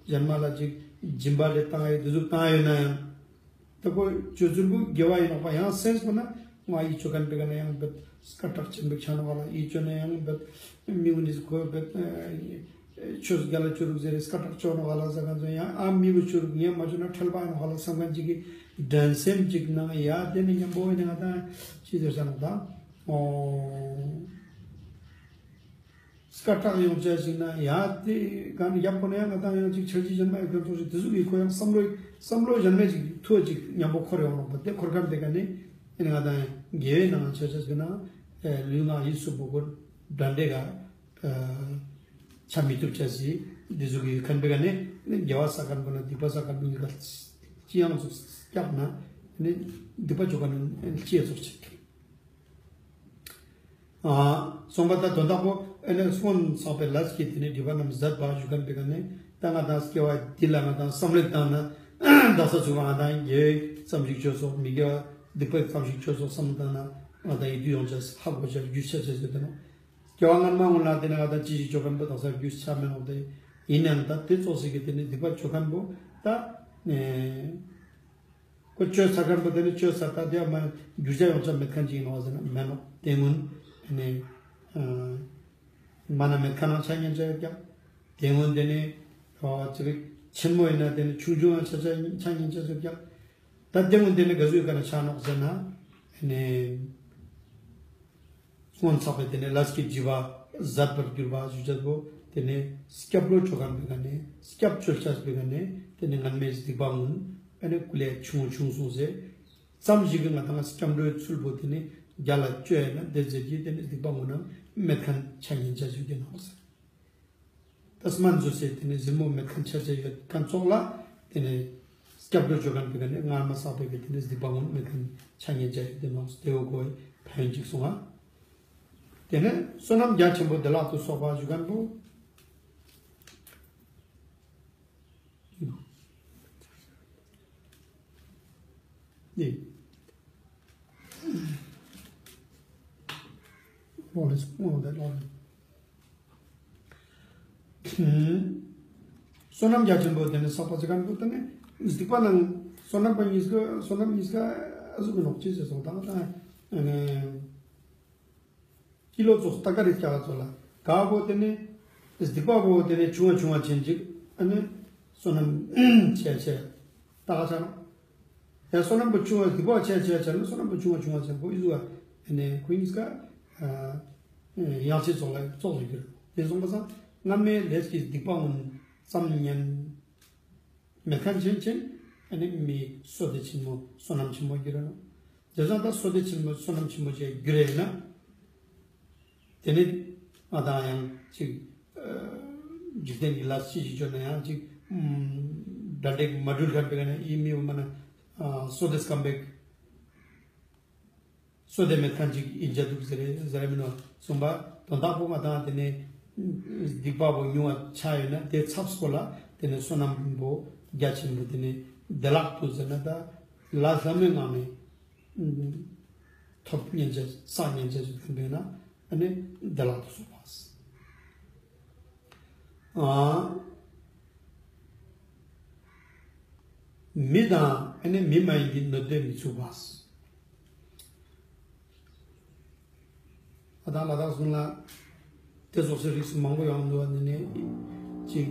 གཞན་མ་ལ་ཅིག་སྦྱིན་པ་རེ་བཏང་ཡོད་དེ་ཚོ་བཏང་ཡོད་ན་ཡང་། ད་ཁོ་སྤྱོད་ཚུལ་པོ་དགེ་བ་ཡིན་ནོག་པ་ཡང་སེམས་པོ་ན་ང་ཡིད་ཆོས་མཁན་པའི་ག་ན་ཡང་བེད་སྐད་གྲགས་ཆེན་པོ་ཆགས་ནོག་ག་ལ་ཡིད་ཆོས་ན་ཡང་བེད་མི་འུ་ནི་ཁོ་བེད་ཆོས་རྒྱ་ལ་ཆོས་ལུགས་ཟེར་སྐད་གྲགས་ཆོག་ནོག་ག་ལ་ཟེར་མཁན་ཚོ་ཡང་ཨ་མི་བུ་ཆོས་ལུགས་ངས་མ་ཆོས་ན་ཁྲེལ་པ་ཡིན་ནོག་ག་ལ་བསམ་མཁན་ཅིག་གི་འགྲན་སེམས་ཅིག་ནང་ཡ་དེ་ནི་མཉམ་པོ་ཡིན་ན་ང་དང་ཅི་ཟེར་ས་ནོག་ད་ཨོ། སྐད་གྲགས་ཡོང་བྱ་ཞིག་ན་ཡ་དེ་ག་ནས་ཡབ་ཁོ་ན་ཡང་ང་དང་ཡང་ཅིག་འཆར་གཞི་གཞན་མ་ཡོད་མཁན་ཚོ་ཞིག་དེ་ཚོ་གི་ཁོ་ཡང་བསམ་བློ་བསམ་བློ་གཞན་མ་ཅིག་ཐུག་ཅིག་མཉམ་པོ་འཁོར་ཡོང་རོགས་པ་དེ་འཁོར་མཁན་དེ་ག་ནས་ཨེ་ནས་ང་དང་ཡང་དགེ་བའི་ནང་ཆ་ཆ་ཟེར་ན་ལུས་ངག་ཡིད་གསུམ་པོ་ཁོ་འདྲ་འདྲེ་ག་ཆ་མི་ཐུབ་བྱ་ཞིག་འདི་ཚོ་གི་མཁན་པོའི་ག་ནས་དགེ་བ་བསགས་མཁན་པོ་ན་སྡིག་པ་བསགས་མཁན་པོ་གཉིས་ཀ་ཅི་ཡང་ཚོགས་སྐྱག་ན་སྡིག་པ་བཅོ་མཁན་ཅི་ཡང་ཚོགས་ཆེ། གསུངས་པ་ལྟར་དོན་དག་པོ་ཨེ་ནས་སྔོན་བསགས་པའི་ལས་ཀྱི་དེ་ནས་སྒྲིབ་པ་རྣམས་ཟད་པ་ཞུ་མཁན་པའི་ག་ནས་ད་ང་དང་སྐྱེ་བ་འདི་ལ་ང་དང་བསམ་བློ་བཏང་ན་བདག་ས་ཚུགས་པ་ང་དང་དགེ་བའི་ཙམ་ཞིག་བཅོས་སོགས་མི་དགེ་བ་སྡིག་པའི་ཙམ་ཞིག་བཅོས་སོགས་བསམ་བློ་བཏང་ན་ང་དང་ཡིད་དུ་ཡོང་བྱ་ཧ་གོ་བྱ་རྒྱུ་ཆ་བྱ་ཟེར་དེ་ནོ། སྐྱེ་བ་སྔན་མ་སྔོན་ལ་དེ་ནས་ང་དང་ཅི་ཞིག་བཅོས་མཁན་པོ་བདག་ས་རྒྱུ་ཆ་མེད་ནོ་དེ་ཡིན་ནའང་ད་དེ་ཙོགས་ཟེར་གི་དེ་ནས་སྡིག་པ་བཅོས་མཁན་པོ་ད་ནས། ཁོ་བཅོས་ཚར་མཁན་པོ་དེ་ནི་བཅོས་ཚར་ད་དེ་ཡང་མ་འགྱུར་བྱ་ཡོང་ཆ་མེད་མཁན་ཅིག་ཡིན་ནོ་ཟེར་ན་མེད་ནོ། དེ་སྔོན་ནི་མ་ན་མེད་མཁན་ནང་ཆ་ཉན་ཆ་ཡོད་ཀྱང་། དེ་སྔོན་དེ་ནི་ཅི་རིགས་ཆེན་མོ་ཡིན་ན་དེ་ནི་ཆུང་ཆུང་ཡང་ཆ་ཆ་ཆ་ཉན་ཆ་ཡོད་ཀྱང་། ད་དེ་སྔོན་དེ་ནི་ག་ཟུག་ག་ན་ཆ་ནོག་ཟེར་ན་ནི། སྔོན་བསགས་པའི་དེ་ནས་ལས་ཀྱི་སྒྲིབ་པ་ཟད་པར་གྱུར་པ་ཞུ་བྱ་བོ་དེ་ནས་སྐྱབས་འགྲོ་བཅོ་མཁན་པའི་ག་ནས་སྐྱབས་བཅོལ་བྱ་བའི་ག་ནས་དེ་ནས་སྔན་མའི་སྡིག་པ་སྔོན་ཨ་ནི་ཀུ་ལས་ཆུང་ཆུང་སོང་ཟེར་ཙམ་ཞིག་གི་ང་དང་སྐྱབས་འགྲོའི་ཚུལ་པོ་དེ་ནས་རྒྱ་ལ་བཅོས་ཡ་ན་དེ་ཟེར་གྱི་དེ་ནས་སྡིག་པ་སྔོན་ནང་མེད་མཁན་ཆ་ཉན་བྱ་ཞུ་གི་ནོག་ཟེར། ད་སྨན་བཟོ་སའི་དེ་ནས་གཟིར་མོ་མེད་མཁན་ཆ་ཆ་ཡོད་མཁན་ཚོགས་ལ་དེ་ནས་སྐྱབས་འགྲོ་བཅོ་མཁན་པའི་ག་ནས་སྔར་མ་བསགས་པའི་གི་དེ་ནས་སྡིག་པ་སྔོན་མེད་མཁན་ཆ་ཉན་བྱ་ཡོད་དེ་ནོག་དེ་འོ་གོ་ཕན་ཡོན་ཅིག་གསུང་ང་། དེ་ནས་བསོད་ནམས་རྒྱ་ཆེན་པོ་བདེ་བླག་ཏུ་གསོག་པ་ཞུ་མཁན་པོ། ནི། ལོག་ལས་སུ་སྔོན་དེ་ལོག་ལས། བསོད་ནམས་རྒྱ་ཆེན་པོ་དེ་ནི་བསགས་པ་ཟེར་མཁན་པོ་དེ་ནི་སྡིག་པ་ནང་བསོད་ནམས་པ་གཉིས་ཀ་བསོད་ནམས་གཉིས་ཀ་ཨ་ཟུག་གི་ནོག་ཅི་ཟེར་སོང་ད་ང་ད་ཨ་ནི་ཀི་ལོ་ཙོགས་ལྟ་ག་རེ་སྐྱ་ག་ཙོགས་ལ་ག་བོ་དེ་ནི་སྡིག་པ་བོ་དེ་ནི་ཆུང་བ་ཆུང་བ་ཆེན་ཅིག་ཨ་ནི་བསོད་ནམས་ཆེ་ཆེ་ལྟ་ག་ཆ་ནོག་ཡང་བསོད་ནམས་པོ་ཆུང་བ་སྡིག་པ་ཆེ་ཆེ་ཆ་ནི་བསོད་ནམས་པོ་ཆུང་བ་ཆུང་བ་ཆེན་པོ་ཨི་ཟུག་ཨ་ནི་ཁོ་གཉིས་ཀ་ཡང་ཆེ་ཙོགས་ལ་ཙོགས་སུ་གྱུར། དེ་སོང་པ་སང་སྔ་མའི་ལས་ཀྱི་སྡིག་པ་སྔོན་ཙམ་ཉན་མེད་མཁན་ཆེན་ཆེན་ཨ་ནི་མི་བསོད་བདེ་ཆེན་མོ་བསོད་ནམས་ཆེན་མོ་གྱུར་ར་ནོག་དེ་སང་ད་བསོད་བདེ་ཆེན་མོ་བསོད་ནམས་ཆེན་མོ་ཅིག་གྱུར་རེད་ན། དེ་ནི་ང་དང་ཡང་ཅིག་འཇིག་རྟེན་གྱི་ལས་ཅི་ཞིག་བཅོས་ན་ཡང་ཅིག་དགྲ་འདྲེ་མ་འགྲུལ་མཁན་པའི་ནས་ཡིན་མི་འོ་མ་ན་བསོད་བདེ་སྐམ་པའི་བསོད་བདེ་མེད་མཁན་ཅིག་ཡིན་ཅ་འདུག་ཟེར་རེད་ཟེར་ར་མིན་ནོ་གསུངས་པ། དོན་དག་པོ་ང་དང་དེ་ནས་སྡིག་པ་པོ་ཉུང་བ་ཆགས་ཡོད་ན་དེ་ཚབ་སྐོར་ལ་དེ་ནས་བསོད་ནམས་པོ་རྒྱ་ཆེན་པོ་དེ་ནས་བདེ་བླག་ཏུ་ཟེར་ན་ད་ལ་ལྷ་མོའི་ངང་ནས་ཐོབ་ཉན་ཆ་བསགས་ཉན་ཆ་ཞིག་ཐོན་པས་ན་ཨ་ནི་བདེ་བླག་ཏུ་སོང་བ། ཨ། མི་དང་ཨ་ནི་མི་མ་ཡིན་གྱི་གནོད་པས་མི་ཚུགས་པ། ཨ་ད་ལ་དྭགས་སུ་ལ་དེ་སོགས་སུ་རིགས་སུ་མང་པོ་ཡོང་འདུག་ནི་ནི་གཅིག་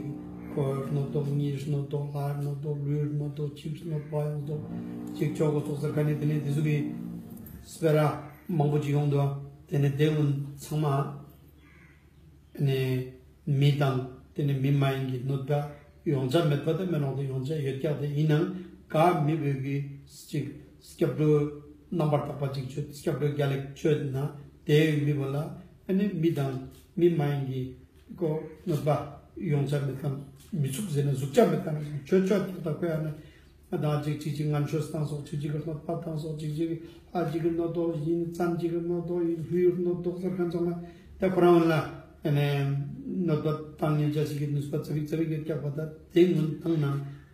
ཁོ་གནོད་དོགས། གཉིས་གནོད་དོགས། ལྷ་གནོད་དོགས། ལུས་གནོད་དོགས། ཅིག་གནོད་པ་ཡོང་དོགས། གཅིག་ཆོག་གོ་སོགས་ཟེར་ག་ནི་དེ་ནི་དེ་ཚོ་གི་སྤེ་ར་མང་པོ་ཅིག་ཡོང་འདུག་དེ་ནི་དེ་ཀུན་ཚང་མ། ནས་མི་དང་དེ་ནས་མི་མ་ཡིན་གྱི་གནོད་པ་ཡོང་ཆ་མེད་པ་དེ་མེད་ནོག་དེ་ཡོང་ཆ་ཡོད་ཀྱག་དེ་ཡིན་ནའང་ག་མི་བོད་ཀྱི་ཅིག་སྐྱབས་འགྲོ་རྣམ་པར་དག་པ་ཅིག་ཆོས་སྐྱབས་འགྲོ་རྒྱལ་ལེགས་ཆོས་ན་དེ་མི་བོ་ལ་ཨ་ནི་མི་དང་མི་མ་ཡིན་གྱི་ཀོ་གནོད་པ་ཡོང་ཆ་མེད་ཀ་མི་ཚུགས་ཟེར་ན་ཟུག་ཆ་མེད་ཀ་ཆོས་ཆོས་ཐོག་ད་ཁོ་ཡང་ན། ང་དང་ཅིག་ཅིག་ཅིག་ངན་ཆོས་བཏང་སོགས་ཅིག་ཅིག་གི་གནོད་པ་བཏང་སོགས་ཅིག་ཅིག་ལྷ་ཅིག་གི་གནོད་དོགས་ཡིན། བཙན་ཅིག་གི་གནོད་དོགས་ཡིན། ལྷ་ཡི་གནོད་དོགས་ཟེར་མཁན་ཚང་མ་ད་ཁོ་རང་ལ་ཨ་ནི་གནོད་པ་བཏང་ཉན་ཆ་ཞིག་གི་ནུས་པ་ཙ་པིག་ཙ་པིག་ཡོད་ཀྱག་པ་ད་དེ་ངོ་བཏང་ན་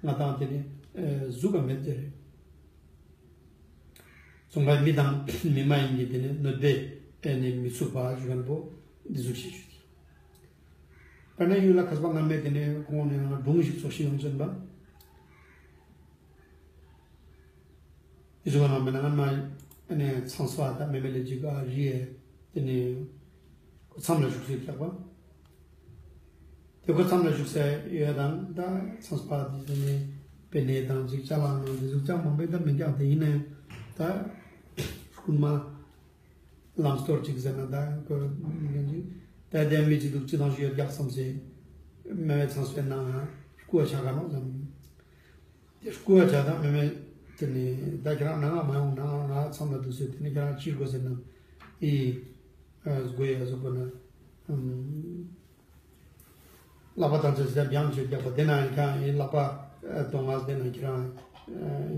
ང་དང་དེ་ནི་ཨ་ཟུག་ག་མེད་དེ་རེད། གསུངས་པ་མི་དང་མི་མ་ཡིན་གྱི་དེ་ནི་གནོད་པས་ཨ་ནི་མི་ཚུགས་པ་ཞུ་མཁན་པོ་འདི་ཟུག་ཤེས་ཞུ། དཔེར་ན་ཡུལ་ལ་མཁས་པ་སྔ་མས་དེ་ནས་ཁོང་ནས་སྒྲུང་ཞིག་ཚོགས་ཤིག་ཡོང་ཅན་པ། ཡིད་བཟུང་བ་ནང་མི་ནང་ནས་ཚངས་པ་དང་མེ་མེ་ལེ་ཅིག་ག་རི་ཡས་དེ་ནས་ཁོ་མཚམས་ལ་བཞུགས་སའི་ཀྱག་པ། དེ་ཁོ་མཚམས་ལ་བཞུགས་ས་ཡོད་དང་ད་ཚངས་པ་དེ་དེ་ནས་པེ་ནེ་དང་ཅིག་ཅ་ལག་ནང་དེ་ཟུག་ཅང་མང་པོའི་ད་མི་འགྱངས་དེ་ཡིན་ནས་ད་རྐུན་མ། ལམ་སྟོར་ཅིག་ཟེར་ན་ད་ཁོ་ཡིན་ཅིག་ད་ལྟའི་མི་ཅིག་འདུག་ཅི་དང་ཞུ་ཡོད་རྒྱག་བསམ་སེ། མེ་མེ་ཚངས་པའི་ནང་ང་རྐུ་བ་ཆ་ག་ནོག་ཟེར། དེ་རྐུ་བ་ཆ་དང་མེ་མེ་དེ་ནི་ད་ཁྱེད་རང་ནང་ང་མ་ཡོང་ནང་ང་མཚམས་ལ་འདུག་ཟེར་དེ་ནི་ཁྱེད་རང་ཅིར་དགོས་ཟེར་ན་ཨི་ཨ་དགོས་ཡ་ཟུག་པ་ན་ཨམ། ལག་པ་བཏང་ཚེ་ཟེར་བྱང་ཆུབ་རྒྱག་པ་དེ་ན་ཡང་ཁྱེད་རང་ལག་པ་གདོང་ང་དེ་ན་ཁྱེད་རང་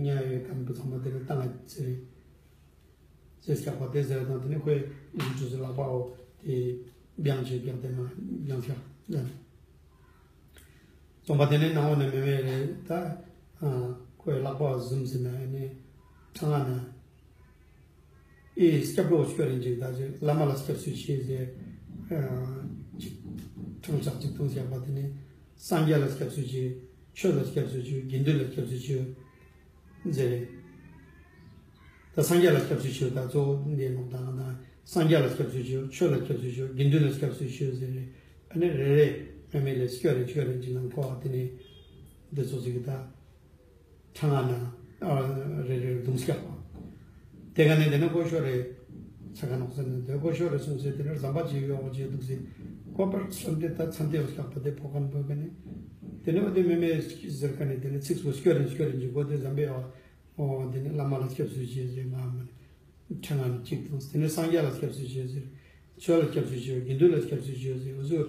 ཉལ་ཡོད་གམ་བུ་ཚང་མ་དེ་ནི་བཏང་ང་ཚེ་རེད། ཟེར་རྒྱག་པ་དེ་ཟེར་དང་དེ་ནི་ཁོས་ཡིད་ཆུ་ཟེར་ལག་པའོ་དེ་བྱང་ཆུབ་རྒྱག་དེ་ན་བྱང་ཆུབ་ལ་ཙོང་པ་དེ་ནི་ནང་འོ་ནས་མེ་མེ་རེད་ད་ཁོས་ལག་པ་ཟུམ་ཟེར་ན་ནི་ཁྲང་ང་ན། ཨེ་སྐྱབས་འགྲོ་སྐྱོ་རིན་ཅིག་ད་ཅིག་བླ་མ་ལ་སྐྱབས་སུ་མཆི་ཟེར། ཅིག་ཁྲང་ཆག་ཅིག་ཐུང་བཞག་པ་དེ་ནི་སངས་རྒྱས་ལ་སྐྱབས་སུ་མཆི། ཆོས་ལ་སྐྱབས་སུ་མཆི། དགེ་འདུན་ལ་སྐྱབས་སུ་མཆི་ཟེར་རེད། ད་སངས་རྒྱས་ལ་སྐྱབས་སུ་མཆི་ད་གཙོ་བོ་འདི་ནོག་དང་དང་སངས་རྒྱས་ལ་སྐྱབས་སུ་མཆི། ཆོས་ལ་སྐྱབས་སུ་མཆི། དགེ་འདུན་ལ་སྐྱབས་སུ་མཆི་ཟེར་རེད། ཨ་ནི་རེ་རེ་མེ་མེ་ལ་སྐྱོ་རིན་སྐྱོ་རིན་ཅིག་ནང་ཁོ་བ་དེ་ནི་འདི་ཚོ་ཟིག་གི་ད། ཁྲང་ང་ན་རེ་རེ་རྡུང་སྐྱག་པ། དེ་ག་ནས་དེ་ནས་ཀོ་ཤོ་རེ་ཆ་ག་ནོག་ཟེར་ནས་དེ་ཀོ་ཤོ་རེ་གསུངས་ཟེར་དེ་ནས་ཟམ་པ་ཅིག་ཡོག་ཅེས་འདུག་ཟེར། ཀོ་པར་ཚམ་དེ་ད་ཚམ་དེ་སྐྱག་པ་དེ་ཕོ་ཁན་པོ་ག་ནས་དེ་ནས་འོ་དེ་མེ་མེ་ཟེར་ག་ནས་དེ་ནས་ཚིགས་སུ་སྐྱོ་རིན་སྐྱོ་རིན་གྱི་གོ་དེ་ཟམ་པའི་འོ་དེ་ནས་བླ་མ་ལ་སྐྱབས་སུ་མཆི་ཟེར་ང་མ་ནས། ཕྲེང་ང་གཅིག་དང་དེ་ནས་སངས་རྒྱས་ལ་སྐྱབས་སུ་མཆི་ཟེར། ཆོས་ལ་སྐྱབས་སུ་མཆི། དགེ་འདུན་ལ་སྐྱབས་སུ་མཆི་ཟེར། འུ་ཚོ་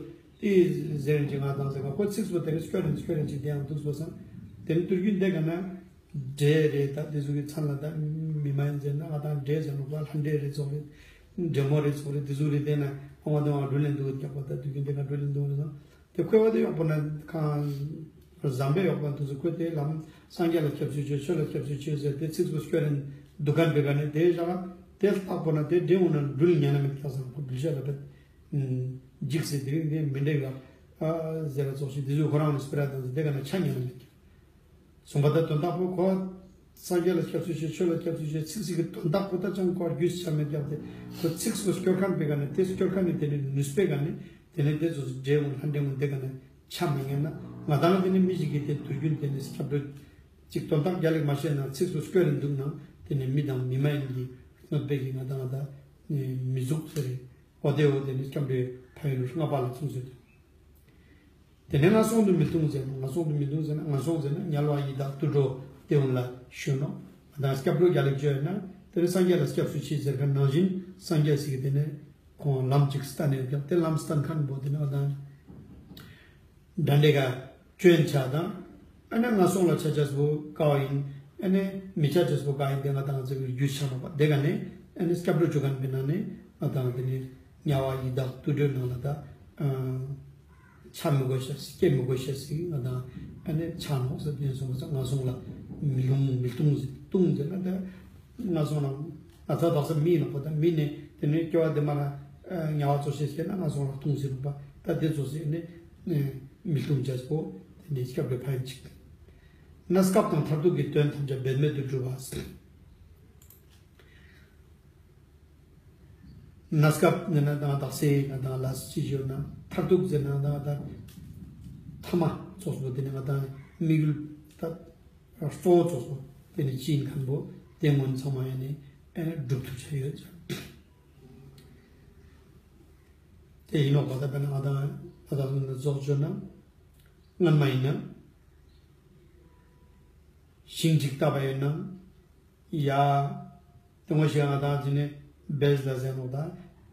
དེ་ཟེར་ཅིག་ང་དང་ཟེར་ག་ཁོ་ཚིགས་སུ་དེ་ནས་སྐྱོ་རིན་སྐྱོ་རིན་ཅིག་དེ་ཡང་འདུག་སོ་སང་། དེ་ནས་དུས་རྒྱུན་དེ་ག་ན་འདྲེ་རེད་ད་དེ་ཚོ་གི་མཚན་ལ་ད་མི་མ་ཡིན་ཟེར་ན་ང་དང་འདྲེ་ཟེར་ནོ་པ་ལྷ་འདྲེ་རེད་ཚོགས་རེད། འདྲེ་མོ་རེད་ཚོགས་རེད་དེ་ཚོ་རེད་དེ་ན་ཨ་ང་དང་ང་འགྲོ་ལེན་འདུག་རྒྱག་པ་ད་དུས་རྒྱུན་དེ་ག་འགྲོ་ལེན་འདུག་རེད་སང་། དེ་ཁོ་བ་དེ་ཡོག་པོ་ན་ཁང་ཟམ་པའི་ཡོག་པ་འདུག་ཟེར། ཁོ་དེ་ལམ་སངས་རྒྱས་ལ་སྐྱབས་སུ་མཆི། ཆོས་ལ་སྐྱབས་སུ་མཆི་ཟེར་དེ་ཚིགས་སུ་སྐྱོ་རིན་འདུག་ག་འདུག་ག་ནས་དེ་བཞག་དེ་ལྟག་པོ་ན་དེ་འདྲེ་འོང་ན་འགྲུལ་ཉན་ན་མེད་ཀྱག་ཟེར། ཁོ་འགྲུལ་ཤ་ལ་བེད་འཇིགས་ཟེར་དེ་རིང་དེ་མི་འདྲེ་ག་ཟེར་ལ་ཙོགས་ཤིག་དེ་ཚོས་ཁོ་རང་ལ་སྤེ་ར་དང་དེ་ག་ན་ཆ་ཉན་ན་མེད་ཀྱག་གསུངས་པ་ད་དོན་དག་པོ་ཁོ་སངས་རྒྱས་ལ་སྐྱབས་སུ་མཆི། ཆོས་ལ་སྐྱབས་སུ་མཆི་ཚིག་ཟིག་གི་དོན་དག་པོ་ད་ཅང་ཁོ་རྒྱུས་ཆ་མེད་ཀྱག་དེ་ཁོ་ཚིགས་སུ་སྐྱོར་མཁན་པའི་ག་ནས་དེ་སྐྱོར་མཁན་ནི་དེ་ནི་ནུས་པའི་ག་ནས་དེ་ནི་དེ་ཚོ་འདྲེ་འོང་ལྷ་འདྲེ་འོང་དེ་ག་ནས་ཆ་མ་ཉན་ན་ང་དང་དེ་ནི་མི་ཞིག་གིས་དེ་དུས་རྒྱུན་དེ་ནི་སྐྱབས་འགྲོ་ཅིག་དོན་དག་རྒྱལ་ལེགས་མ་བཤད་ན་ཚིགས་སུ་སྐྱོར་རིན་འདུག་ན་དེ་ནི་མི་དང་མི་མ་ཡིན་གྱི་གནོད་པའི་གི་ང་དང་ད་མི་གཟུགས་ཚོ་རེད། འོ་དེ་འོ་དེ་ནི་སྐྱབས་འགྲོའི་ཕན་ཡོན་ལྔ་པ་ལ་མཚུངས་ཟེར་དུས། དེ་ནས་ངན་སོང་དུ་མི་ལྟུང་ཟེར་ན། ངན་སོང་དུ་མི་ལྟུང་ཟེར་ན་ངན་སོང་ཟེར་ན་དམྱལ་བ་ཡི་དྭགས་དུད་འགྲོ་དེ་འོང་ལ་ཞུ་ནོ། ང་དང་སྐྱབས་འགྲོ་རྒྱལ་ལེགས་བཅོས་ན་དེ་ནས་སངས་རྒྱས་ལ་སྐྱབས་སུ་མཆི་ཟེར་མཁན་ནང་བཞིན་སངས་རྒྱས་ཟེར་གི་དེ་ནས་ཁོང་ལམ་གཅིག་སྟན་ནས་ཀྱང་དེ་ལམ་སྟན་མཁན་པོ་དེ་ནས་ང་དང་དགྲ་འདྲེ་ག་སྐྱོན་ཆ་དང་ཨ་ནི་ངན་སོང་ལ་ཆ་ཆ་སོ་ག་བ་ཡིན་ཨ་ནི་མི་ཆ་ཆ་སོ་ག་ཡིན་དེ་ང་དང་ཚེ་གི་རྒྱུ་ཆ་མ་པ་དེ་ག་ནས་ཨ་ནི་སྐྱབས་འགྲོ་བཅོ་མཁན་པའི་ནང་ནས་ང་དང་དེ་ནས། དམྱལ་བ་ཡི་དྭགས་དུད་འགྲོའི་ནང་ལ་ད་ཨ་ཆ་མི་དགོས་ཤ་ཟིག་སྐྱེ་མི་དགོས་ཤ་ཟིག་ང་དང་ཨ་ནི་ཆ་ནོག་ཟེར་དེ་སོང་བ་ས་ང་སོང་ལ་མི་ལྟུང་མི་ལྟུང་ཟིག་ལྟུང་ཟེར་ན་ད་ང་སོང་ལ་ང་ཚ་དག་ས་མི་ནོག་པ་ད་མི་ནས་དེ་ནས་སྐྱེ་བ་དེ་མ་ལ་དམྱལ་བ་ཚོ་ཤེས་སྐྱེ་ན་ང་སོང་ལ་ལྟུང་ཟིག་ནོག་པ་ད་དེ་ཚོ་ཟིག་ནི་མི་ལྟུང་བྱས་པོ་དེ་ནས་སྐྱབས་རེ་ཕན་ཅིག་གནས་སྐབས་དང་མཐར་ཐུག་གི་དོན་ཐམས་ཅད་འབད་མེད་དུ་སྒྲུབ་པ། གནས་སྐབས་ནི་ན་དང་དག་སའི་ང་དང་ལ་སི་ཅི་ཞོར་ན་མཐར་ཐུག་ཟེར་ན་དང་དང་ཐ་མ་ཚོགས་པོ་དེ་ནི་ང་དང་དམིགས་ཡུལ་ད་གཙོ་བོ་ཚོགས་པོ་དེ་ནི་ཅི་ཡིན་མཁན་པོ་དེ་སྔོན་ཚང་མ་ཡང་ནི་ཨེ་སྒྲུབ་ཐུབ་ཆ་ཡོད་ཅག་དེ་ཡིན་ནོག་པ་ད་དཔེར་ན་ང་དང་ང་དང་ལ་རྫོགས་བརྗོད་ན་སྔན་མ་ཡིན་ན་ཤིང་གཅིག་བཏབ་པ་ཡིན་ན། ཡ། དེ་ངོ་ཤེས་ང་དང་དེ་ནས་བེས་ལ་ཟེར་ནོ་ད།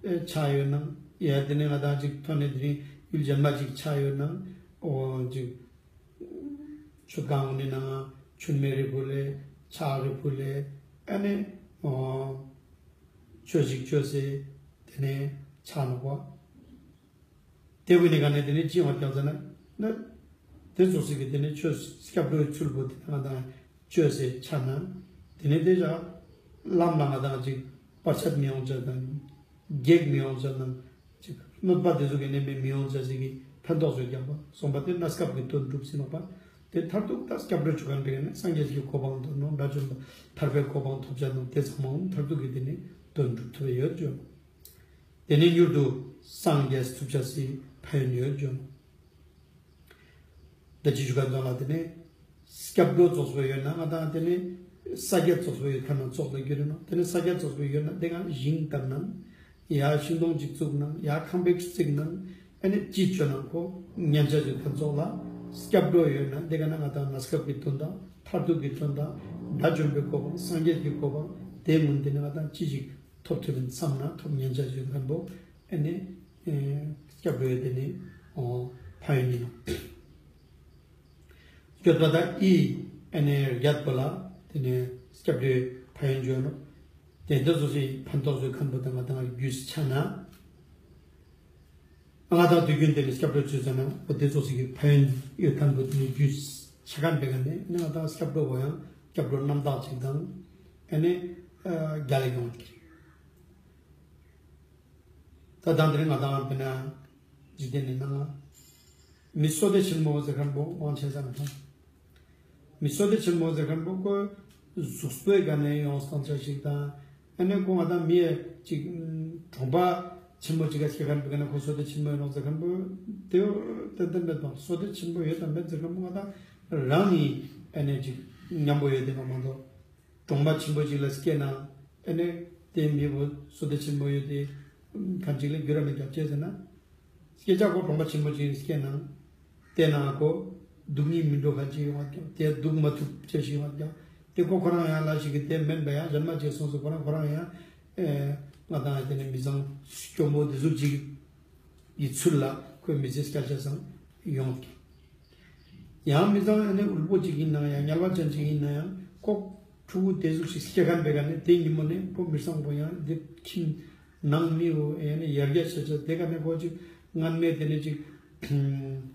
ཨེ་ཆ་ཡོད་ན། ཡ་དེ་ནས་ང་དང་ཅིག་ཐོན་ནས་དེ་ནས་ཡུལ་གཞན་མ་ཅིག་ཆ་ཡོད་ན། འོ་ཅིག་ཆུ་གང་ནས་ན་ཆུན་མེ་རི་བུ་ལས་ཆག་རི་བུ་ལས་ཨ་ནི་འོ་ཆོས་ཅིག་ཆོས་སེ་དེ་ནས་ཆ་ནོ་བ། དེ་བས་ནི་ག་ནས་དེ་ནས་ཅི་ཡོང་བར་ཀྱང་ཟེར་ན། ན། དེ་ཚོ་ཟེར་གི་དེ་ནས་ཆོས་སྐྱབས་འགྲོའི་ཚུལ་པོ་དེ་ང་དང་ཆོས་ཟེར་ཆ་ན། དེ་ནས་དེ་བཞག་ལམ་ལ་ང་དང་ཅིག་བར་ཆད་མི་ཡོང་ཆ་དང་། གེགས་མི་ཡོང་ཆ་དང་། ཅིག་གནོད་པ་དེ་ཚོ་གི་ནས་མི་མི་ཡོང་ཆ་ཟེར་གི་ཕན་ཐོགས་སུ་རྒྱག་པ་སོང་པ་དེ་གནས་སྐབས་ཀྱི་དོན་འགྲུབ་ཟིན་ནོ་པ། དེ་མཐར་ཐུག་ད་སྐྱབས་འགྲོ་བྱེད་མཁན་དེ་ག་ནས་སངས་རྒྱས་ཀྱི་གོ་འཕང་ཐོབ་ནོ་དགྲ་བཅོམ་པ་ཐར་པའི་གོ་འཕང་ཐོབ་ཆ་ནོ་དེ་ཚང་མ་མཐར་ཐུག་གི་དེ་ནས་དོན་འགྲུབ་ཐུབ་ཡོད་ཅོ། དེ་ནས་མྱུར་དུ་སངས་རྒྱས་ཐུབ་བྱ་སྲིད་ཕན་ཡོན་ཡོད་འཇོམས། ད་ཅི་ཞུ་ག་འདོན་ལ་དེ་ནས་སྐྱབས་འགྲོ་ཚོགས་པ་ཡོད་ན་ང་དང་དེ་ནས་ས་སྐྱ་ཚོགས་པ་ཡོད་ཁ་ན་ཚོགས་ལ་རྒྱུ་རེད་ནོ། དེ་ནས་ས་སྐྱ་ཚོགས་པ་ཡོད་ན་དེ་ག་ཞིང་བཏབ་ན་ཡ་ཤིང་སྡོང་ཅིག་བཙུགས་ན་ཡ་ཁང་པ་བརྩིགས་ན་ཨ་ནི་ཅི་བཅོ་ན་ཁོ་ཉན་ཆ་ཅིག་ཁ་ཚོགས་ལ་སྐྱབས་འགྲོ་ཡོད་ན་དེ་ག་ན་ང་དང་གནས་སྐབས་ཀྱི་དོན་དང་མཐར་ཐུག་གི་དོན་དང་དགྲ་བཅོམ་པའི་གོ་འཕང་སངས་རྒྱས་ཀྱི་གོ་འཕང་དེ་མུན་དེ་ནས་ང་དང་ཅི་ཞིག་ཐོབ་ཐུབ་ཡིན་བསམ་ན་ཐོབ་ཉན་ཆ་ཞིག་ལྷན་པོ་ཨེ་ནི་སྐྱབས་འགྲོ་ཡི་དེ་ནི་ཕན་ཡོན་ཡིན་ནོ། སྐྱོད་པ་དང་ཨི་ཨེ་ནི་རྒྱད་པོ་ལ་དེ་ནི་སྐྱབས་འགྲོའི་ཕན་ཡོན་བརྗོད་ནོ། དེ་འདི་ཚོ་ཞིག་ཕན་ཐོགས་ཚོའི་ཁན་པོ་དང་ང་དང་རྒྱུས་ཆ་ན། ང་དང་དུས་རྒྱུན་དེ་ནི་སྐྱབས་འགྲོ་བྱོས་ཟེར་ན་འོ་དེ་ཚོ་ཞིག་གི་ཕན་ཡོན་ཡོད་ཁན་པོ་དེ་ནི་རྒྱུས་ཆ་ཁན་པའི་ཀ་ནི་ནི་ང་དང་སྐྱབས་འགྲོ་བོ་ཡང་སྐྱབས་འགྲོ་རྣམ་དག་ཅིག་དང་ཨེ་ནི་རྒྱ་ལ་ཡོང་གི་རེད། ད་དང་དེ་རིང་ང་དང་དཔེར་ན་འཇིག་རྟེན་ནི་ནང་མི་བསོད་བདེ་ཆེན་མོ་ཟེར་མཁན་པོ་དབང་ཆེན་ས་ན་ཐང་། མི་བསོད་བདེ་ཆེན་མོ་ཟེར་མཁན་པོ་ཁོ་གཟུགས་པོའི་སྒང་ནས་ཡོངས་སུ་བཏང་ཆ་ཞིག་དང་ཨ་ནི་ཁོ་ང་དང་མི་ཡ་ཅིག་གྲོང་པ་ཆེན་མོ་ཅིག་ག་སྐྱེ་མཁན་པོའི་སྒང་ནས་ཁོ་བསོད་བདེ་ཆེན་མོ་ཡོད་ནོ་ཟེར་མཁན་པོ་དེ་ཏན་ཏན་མེད་པ་བསོད་བདེ་ཆེན་པོ་ཡོད་དང་མེད་ཟེར་མཁན་པོ་ང་དང་རང་ནི་ཨ་ནི་ཅིག་མཉམ་པོ་ཡོད་དེ་མ་མ་གཏོགས། གྲོང་པ་ཆེན་པོ་ཅིག་ལ་སྐྱེས་ན་ཨེ་ནས་དེ་མི་བོ་བསོད་བདེ་ཆེན་པོ་ཡོད་དེ་གང་ཅིག་ལ་འགྱུར་ར་མི་རྒྱབ་ཅེས་ཟེར་ན། སྐྱེ་ཆག་གོ་གྲོང་པ་ཆེན་པོ་ཅིག་སྐྱེས་ན་དེ་ན་གོ་སྡུག་བསྔལ་མི་འགྲོ་གང་ཅིག་ཡོང་བ་རྒྱབ་དེ་སྡུག་མ་ཐུབ་ཅེས་ཤིག་ཡོང་བ་རྒྱབ་དེ་གོ་ཁོ་རང་ཡང་ལ་ཞིག་གི་དེ་མེད་པ་ཡང་གཞན་མ་ཅིག་སོང་སོ་ཁོ་རང་ཁོ་རང་ཡང་ཨེ་ང་དང་དེ་ནས་མི་ཚང་སྐྱོ་མོ་དེ་ཟུག་ཅིག་གི་ཚུལ་ལ་ཁོའི་མི་ཚེ་སྐྱེལ་ཆ་སང་ཡོང་བ་རྒྱབ། ཡང་མི་ཚང་ཨ་ནི་དབུལ་པོ་ཅིག་ཡིན་ན་ཡང་དམྱལ་བ་ཅན་ཅིག་ཡིན་ན་ཡང་ཁོ་ཕྲུ་གུ་དེ་ཟུག་ཞིག་སྐྱེ་མཁན་པའི་ཀ་ནས་དེ་ཉིན་མོ་ནས་ཁོ་མི་ཚང་པོ་ཡང་འདི་ཁྱིམ་ནང་མི་འོ་ཨེ་ནི་ཡར་རྒྱས་བྱས་བྱས་དེ་ཀ་ནས་ཁོ་ཅིག་སྔན་མའི་དེ་ནས་ཅིག་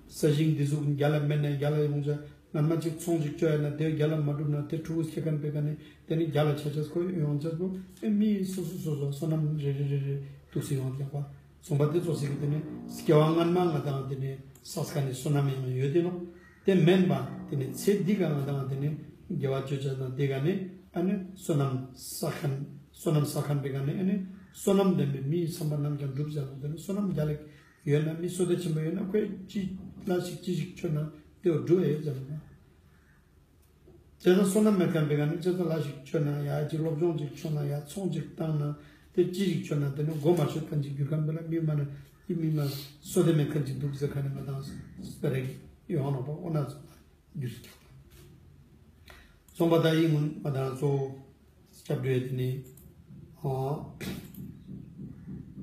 ས་ཞིང་འདི་ཟུག་རྒྱ་ལ་མེད་ན་རྒྱ་ལ་ཡོང་བྱས་སྔན་མ་ཅིག་ཚོང་ཅིག་བཅོ་ཡ་ན་དེ་རྒྱ་ལ་མ་འགྲུབ་ན་དེ་ཕྲུ་གུ་སྐྱེ་མཁན་པའི་ཀ་ནས་དེ་ནས་རྒྱ་ལ་བྱས་བྱས་ཁོ་ཡོང་བྱས་ཁོ་ཨེ་མི་སོ་སོ་སོ་སོ་བསོད་ནམས་རེ་རེ་རེ་རེ་འདུག་སེ་ཡོང་བསྡད་པ། གསུངས་པ་དེ་ཚོ་ཟེར་གི་དེ་ནི་སྐྱེ་བ་སྔན་མ་ང་དང་དེ་ནི་བསགས་མཁན་ནི་བསོད་ནམས་ཡང་ཡོད་དེ་ནོ། དེ་མིན་པ་དེ་ནི་ཚེ་འདི་ག་ང་དང་དེ་ནི་དགེ་བ་བཅོ་བྱ་དང་དེ་ག་ནི་ཨ་ནི་བསོད་ནམས་བསགས་མཁན་བསོད་ནམས་བསགས་མཁན་པའི་ག་ནི་ཨ་ནི་བསོད་ནམས་ལྡན་པའི་མིའི་བསམ་པ་རྣམས་ཀྱང་འགྲུབ་བྱ་དང་དེ་ནི་བསོད་ནམས་རྒྱ་ལ་ཡོད་ན་མི་བསོད་བདེ་ཆེན་པོ་ཡོད་ན་ཁོས་ཅི་ལ་ཞིག་ཅི་ཞིག་བཅོ་ན་དེ་བ་འགྲུབ་ཡོད་བྱ་དང་། བྱས་ཙང་བསོད་ནམས་མེད་མཁན་པའི་ཀ་ནི་བྱས་ཙང་ལ་ཞིག་བཅོ་ན་ཡ་ཅིག་སློབ་སྦྱོང་ཅིག་བཅོ་ན་ཡ་ཚོང་ཅིག་བཏང་ན་དེ་ཅི་ཞིག་བཅོ་ན་དེ་ནི་མགོ་མ་ཆོད་མཁན་ཅིག་གྱུར་མཁན་པ་ལ་མི་མ་ན་དེ་མི་མ་བསོད་བདེ་མེད་མཁན་ཅིག་འདུག་ཟེར་མཁན་ནི་མ་དང་ས་རེ་ཡོང་ནོ་པ་འོ་ན་ཚོ་རྒྱུ་སུ་ཀྱང་སོང་པ་ད་ཡིན་མུན་མ་དང་གཙོ་བོ་སྐྱབས་འགྲོའི་དེ་ནི་ཨོ་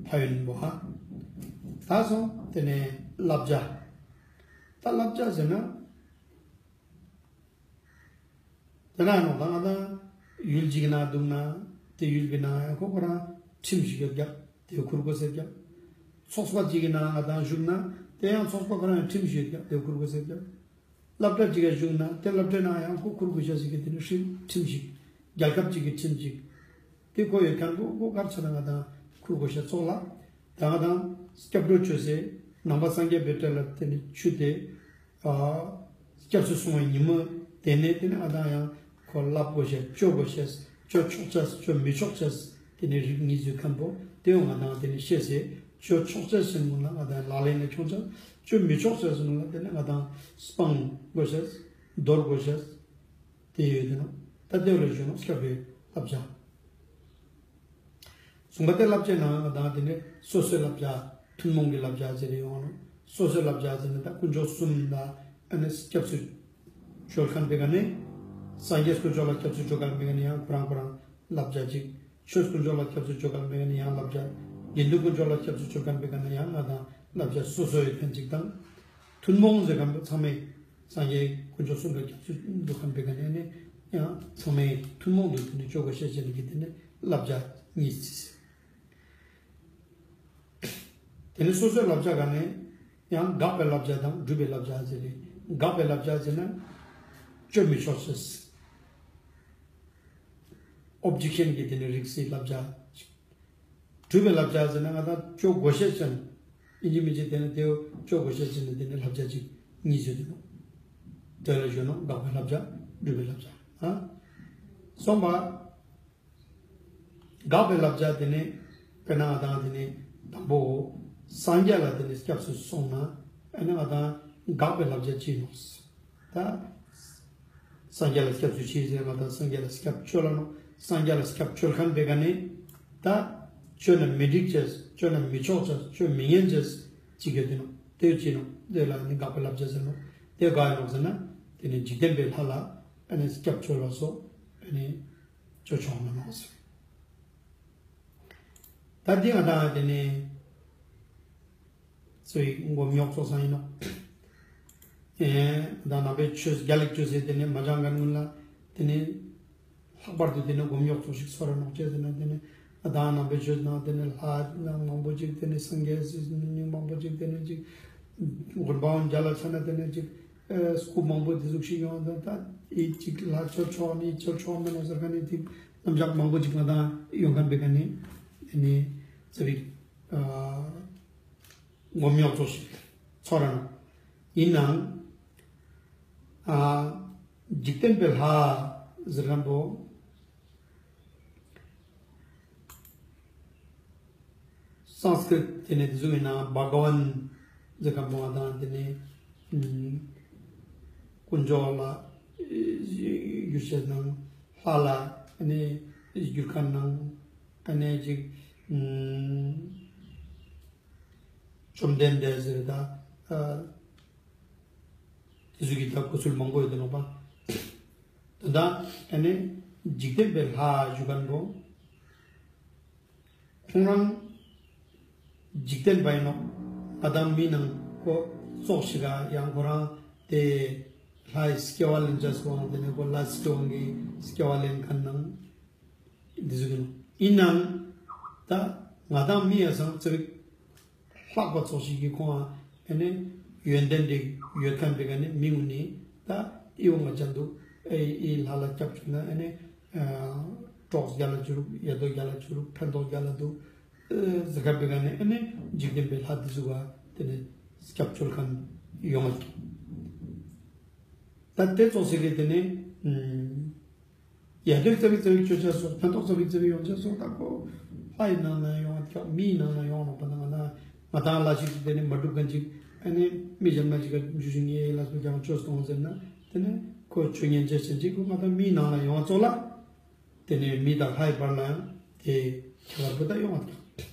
ཕ་ཡོན་པོ་ཧ་ད་སོང་དེ་ནི་བསླབ་བྱ་ད་བསླབ་བྱ་ཟེར་ན། དེ་ན་ནོ་ད་ང་དང་ཡུལ་གཅིག་ན་འདུག་ན་དེ་ཡུལ་གྱི་ནང་ཡང་ཁོ་ཁོ་རང་ཁྲིམས་ཤིག་ཡོད་ཀྱང་དེ་ཁུར་དགོས་ཟེར་ཀྱང་ ཚོགས་པ་གཅིག་གི་ནང་ང་དང་བཞུགས་ན་དེ་ཡང་ཚོགས་པ་ཁོ་རང་ཡང་ཁྲིམས་ཤིག་ཡོད་ཀྱང་དེ་འཁུར་དགོས་ཟེར་ཀྱང་། སློབ་གྲྭ་གཅིག་ག་བཞུགས་ན་དེ་སློབ་གྲྭའི་ནང་ཡང་ཁོ་འཁུར་དགོས་ཤ་ཞིག་གི་དེ་ནི་ཁྲིམས་ཁྲིམས་ཤིག་རྒྱལ་ཁབ་གཅིག་གི་ཁྲིམས་ཤིག་དེ་ཁོ་ཡོད་མཁན་པོ་ཁོ་གར་ཆ་ན་ང་དང་འཁུར་དགོས་ཤ་ཚོགས་ལ། ད་ང་དང་སྐྱབས་འགྲོ་བཅོས་སའི་ནང་པ་སངས་རྒྱས་པའི་གྲལ་ལ་དེ་ནི་ཆུད་དེ། སྐྱབས་སུ་སོང་བའི་ཉིན་མོ་དེ་ནས་དེ་ནས་ང་དང་ཡང་ཁོ་བསླབ་དགོས་ཤེས་བཅོ་དགོས་ཤེས་བཅོ་ཆོག་ཆེས་བཅོ་མི་ཆོག་ཆེས་དེ་ནས་རིགས་གཉིས་བཟོས་མཁན་པོ་དེ་ཡང་ང་དང་དེ་ནས་ཤེས་སེ་བཅོ་ཆོག་ཆེས་ཟེར་མོ་ལ་ང་དང་ལག་ལེན་ལ་ཁྱོང་ཆེས་བཅོ་མི་ཆོག་ཆེས་ཟེར་མོ་ལ་དེ་ནས་ང་དང་སྤང་དགོས་ཤེས་འདོར་དགོས་ཤེས་དེ་ཡོད་དེ་ནོ། ད་དེ་ལ་གཞོན་ནུ་སྐྱབས་པའི་བསླབ་བྱ། གསུམ་པ་དེ་བསླབ་བྱའི་ནང་ང་དང་དེ་ནི་སོ་སོའི་བསླབ་བྱ་ཐུན་མོང་གི་བསླབ་བྱ་ཟེར་ཡོང་ནོ། སོ་སོའི་བསླབ་བྱ་ཟེར་ན་ད་དཀོན་མཆོག་གསུམ་ལ་ཨ་ནི་སྐྱབས་སུ་བཅོལ་མཁན་པའི་ག་ནི། སངས་རྒྱས་དཀོན་མཆོག་ལ་སྐྱབས་སུ་བཅོལ་མཁན་པའི་ག་ནི་ཡང་ཁོ་རང་ཁོ་རང་བསླབ་བྱ་གཅིག་ཆོས་དཀོན་མཆོག་ལ་སྐྱབས་སུ་བཅོལ་མཁན་པའི་ག་ནི་ཡང་བསླབ་བྱ། དགེ་འདུན་དཀོན་མཆོག་ལ་སྐྱབས་སུ་བཅོལ་མཁན་པའི་ག་ནི་ཡང་ང་དང་བསླབ་བྱ་སོ་སོ་ཡོད་མཁན་གཅིག་དང་། ཐུན་མོང་ཟེར་མཁན་པོ་ཚང་མས་སངས་རྒྱས་དཀོན་མཆོག་གསུམ་ལ་སྐྱབས་སུ་འགྲོ་མཁན་པའི་ག་ནས་ནི་ཡང་ཚང་མས་ཐུན་མོང་དུ་དེ་ནི་བཅོ་དགོས་ཤེས་བྱས་ནས་ཀྱི་དེ་ནི་བསླབ་བྱ་གཉིས་ཟེར། དེ་ནི་སོ་སོའི་བསླབ་བྱ་ག་ནས་ཡང་དགག་པའི་བསླབ་བྱ་དང་སྒྲུབ་པའི་བསླབ་བྱ་ཟེར་རེད། དགག་པའི་བསླབ་བྱ་ཟེར་ན་བཅོ་མི་ཆོག་ཤེས། ཨོབ་ཇེག་ཤན་གྱི་དེ་ནི་རིགས་སི་བསླབ་བྱ། སྒྲུབ་པའི་བསླབ་བྱ་ཟེར་ན་ང་དང་བཅོ་དགོས་ཤེས་ཅན། ཨིན་ཇི་མི་ཇི་དེ་ནི་དེའོ་བཅོ་དགོས་ཤེས་ཅན་ནི་དེ་ནི་བསླབ་བྱ་གཅིག་གཉིས་བཟོས་དེ་ནོ། དེ་ལ་གཞོན་ནུ་དགག་པའི་བསླབ་བྱ་སྒྲུབ་པའི་བསླབ་བྱ། ཨ། གསུམ་པ། དགག་པའི་བསླབ་བྱ་དེ་ནི་དཔེར་ན་ང་དང་དེ་ནི་དང་པོ་སངས་རྒྱས་ལ་དེ་ནི་སྐྱབས་སུ་སོང་ན་ཨ་ནི་ང་དང་དགག་པའི་བསླབ་བྱ་གཅིག་ནོ། ད། སངས་རྒྱས་ལ་སྐྱབས་སུ་མཆི་ཟེར་མ་ད་སངས་རྒྱས་ལ་སྐྱབས་བཅོལ་ལ་ནོ། སངས་རྒྱས་ལ་སྐྱབས་བཅོལ་མཁན་པའི་ག་ནས་ད་བཅོལ་ན་མི་འགྲིག་ཅེས་བཅོལ་ན་མི་ཆོག་ཅེས་བཅོལ་མི་ཉན་ཅེས་ཅི་ག་དེ་ནོ། དེ་ཅི་ནོ། དེ་ལ་ནི་དགག་པའི་བསླབ་བྱ་ཟེར་ནོ། དེ་ག་ཡིན་ནོ་ཟེར་ན་དེ་ནི་འཇིག་རྟེན་པའི་ལྷ་ལ་ཨ་ནི་སྐྱབས་བཅོལ་བ་སོགས་ཨ་ནི་བཅོལ་ཆོག་མ་ནོ་ཟེར། ད་འདི་ང་དང་དེ་ནི་སོའི་མགོ་རྙོག་ཚོགས་ས་ཡིན་ནོ། ཨེ། ད་ནང་པའི་ཆོས་རྒྱ་ལིག་ཆོས་ཟེར་དེ་ནི་མ་སྦྱང་མཁན་ཀུན་ལ་དེ་ནི་ལྷག་པར་དུ་དེ་ནི་མགོ་རྙོག་ཚོགས་ཤིག་ཚོར་ར་ནོག་ཅེས་ཟེར་ན་དེ་ནི་ད་ནང་པའི་ཆོས་ནང་དེ་ནི་ལྷ་ནང་མང་པོ་ཅིག་དེ་ནི་སངས་རྒྱས་སི་མི་མང་པོ་ཅིག་དེ་ནི་ཅིག་དགོན་པའང་རྒྱ་ལ་ཆ་ན་དེ་ནི་ཅིག་ཨེ། སྐུ་མང་པོ་དེ་ཟུག་ཤིག་ཡོང་དང་ད་ཨེ་ཅིག་ལྷ་ཆོས་ཆོག་ནི་ཆོས་ཆོག་མེད་ནོ་ཟེར་མཁན་ནི་དེ་རྣམ་གཞག་མང་པོ་ཅིག་ང་དང་ཡོང་མཁན་པའི་ག་ནི་དེ་ནི་ཙ་པིག་ཨ། ངོམ་ཉོག་ཚོ་ཞིག་ཚོར་ར་ནོ། ཡིན་ནའང་། ཨ། འཇིག་རྟེན་པའི་ལྷ་ཟེར་མཁན་པོ། སཾ་སྐྲྀཏ་དེ་ནས་དེ་ཚོ་ཡིན་ན་བྷ་ག་ཝན་ཟེར་མཁན་པོ་ང་དང་དེ་ནས་ཨུམ། དཀོན་མཆོག་ལ་ཨེ། གྱུར་བྱས་ནང་ལྷ་ལ་ཨ་ནི་གྱུར་མཁན་ནང་ཨ་ནི་ཅིག་ཨུམ། བཅོམ་ལྡན་འདས་ཟེར་ད། ཨ། དེ་ཚོ་གི་ད་གོ་ཚུལ་མང་པོ་ཡོད་དེ་ནོ་པ། ད་ལྟ་ཨ་ནི་འཇིག་རྟེན་པའི་ལྷ་ཞུ་མཁན་པོ། ཁོང་རང་འཇིག་རྟེན་པ་ཡིན་ནོ། ང་དང་མི་ནང་ཁོ་ཙོགས་ཤིག་ག་ཡང་ཁོ་རང་དེ་ལྷའི་སྐྱེ་བ་ལེན་ཅེས་སོང་དེ་ནས་ཁོ་ལ་སི་ཏོང་གི་སྐྱེ་བ་ལེན་མཁན་ནང་། འདི་ཟེར་གི་ཡིན་ནའང་ད་ང་དང་མི་ཡ་སང་ཙི་རིག་ལྷག་པ་ཚོགས་ཤིག་གིས་ཁོང་ཨ་ནི་ཡོན་ཏན་འདི་ཡོད་མཁན་པའི་ག་ནི་མི་ངུ་ནི་ད་ཨི་བོ་ང་ཅན་འདུག་ཨེ་ཨི་ལྷ་ལ་སྐྱབས་བཅོལ་ན་ཨ་ནི་གྲོགས་རྒྱ་ལ་བཅུ་རུག་ཡ་དོ་རྒྱ་ལ་བཅུ་རུག་ཕན་ཐོགས་རྒྱ་ལ་འདུག་ཟེར་མཁན་པའི་ག་ནི་ཨ་ནི་འཇིག་རྟེན་པའི་ལྷ་འདི་ཟུག་ག་དེ་ནི་སྐྱབས་བཅོལ་མཁན་ཡོང་ང་ཀྱང་ད་དེ་ཚོགས་ཤིག་གིས་དེ་ནི་ཨུམ། ཡ་དོའི་རྩ་བའི་རྩ་བའི་སྤྱོད་ཆ་སོགས་ཕན་ཐོགས་རྩ་བའི་རྩ་བའི་ཡོང་ཆ་སོགས་དག་གོ། ལྷ་ཡི་ནང་ན་ཡོང་བ་ཀྱང་མི་ཡི་ནང་ན་ཡོང་ནོ་པ་ན་ང་ན་ང་དང་ལ་ཞིག་དེ་ནི་མ་སྒྲུབ་མཁན་ཅིག་ཨ་ནི་མི་གཞན་མ་ཞིག་ག་འཇུ་ཞིང་ངའི་ལ་སོགས་ཀྱང་བཅོས་གཏོང་ཟེར་ན་དེ་ནི་ཁོ་ཆོས་ཉན་ཆ་ཞན་ཅིག་ཁོ་ང་དང་མི་ཡི་ནང་ན་ཡོང་བ་ཚོགས་ལ་དེ་ནི་མི་དང་ལྷ་ཡི་བར་ལ་ཡང་དེ་ཁྱད་པར་པོ་ད་ཡོང་བ་ཀྱང་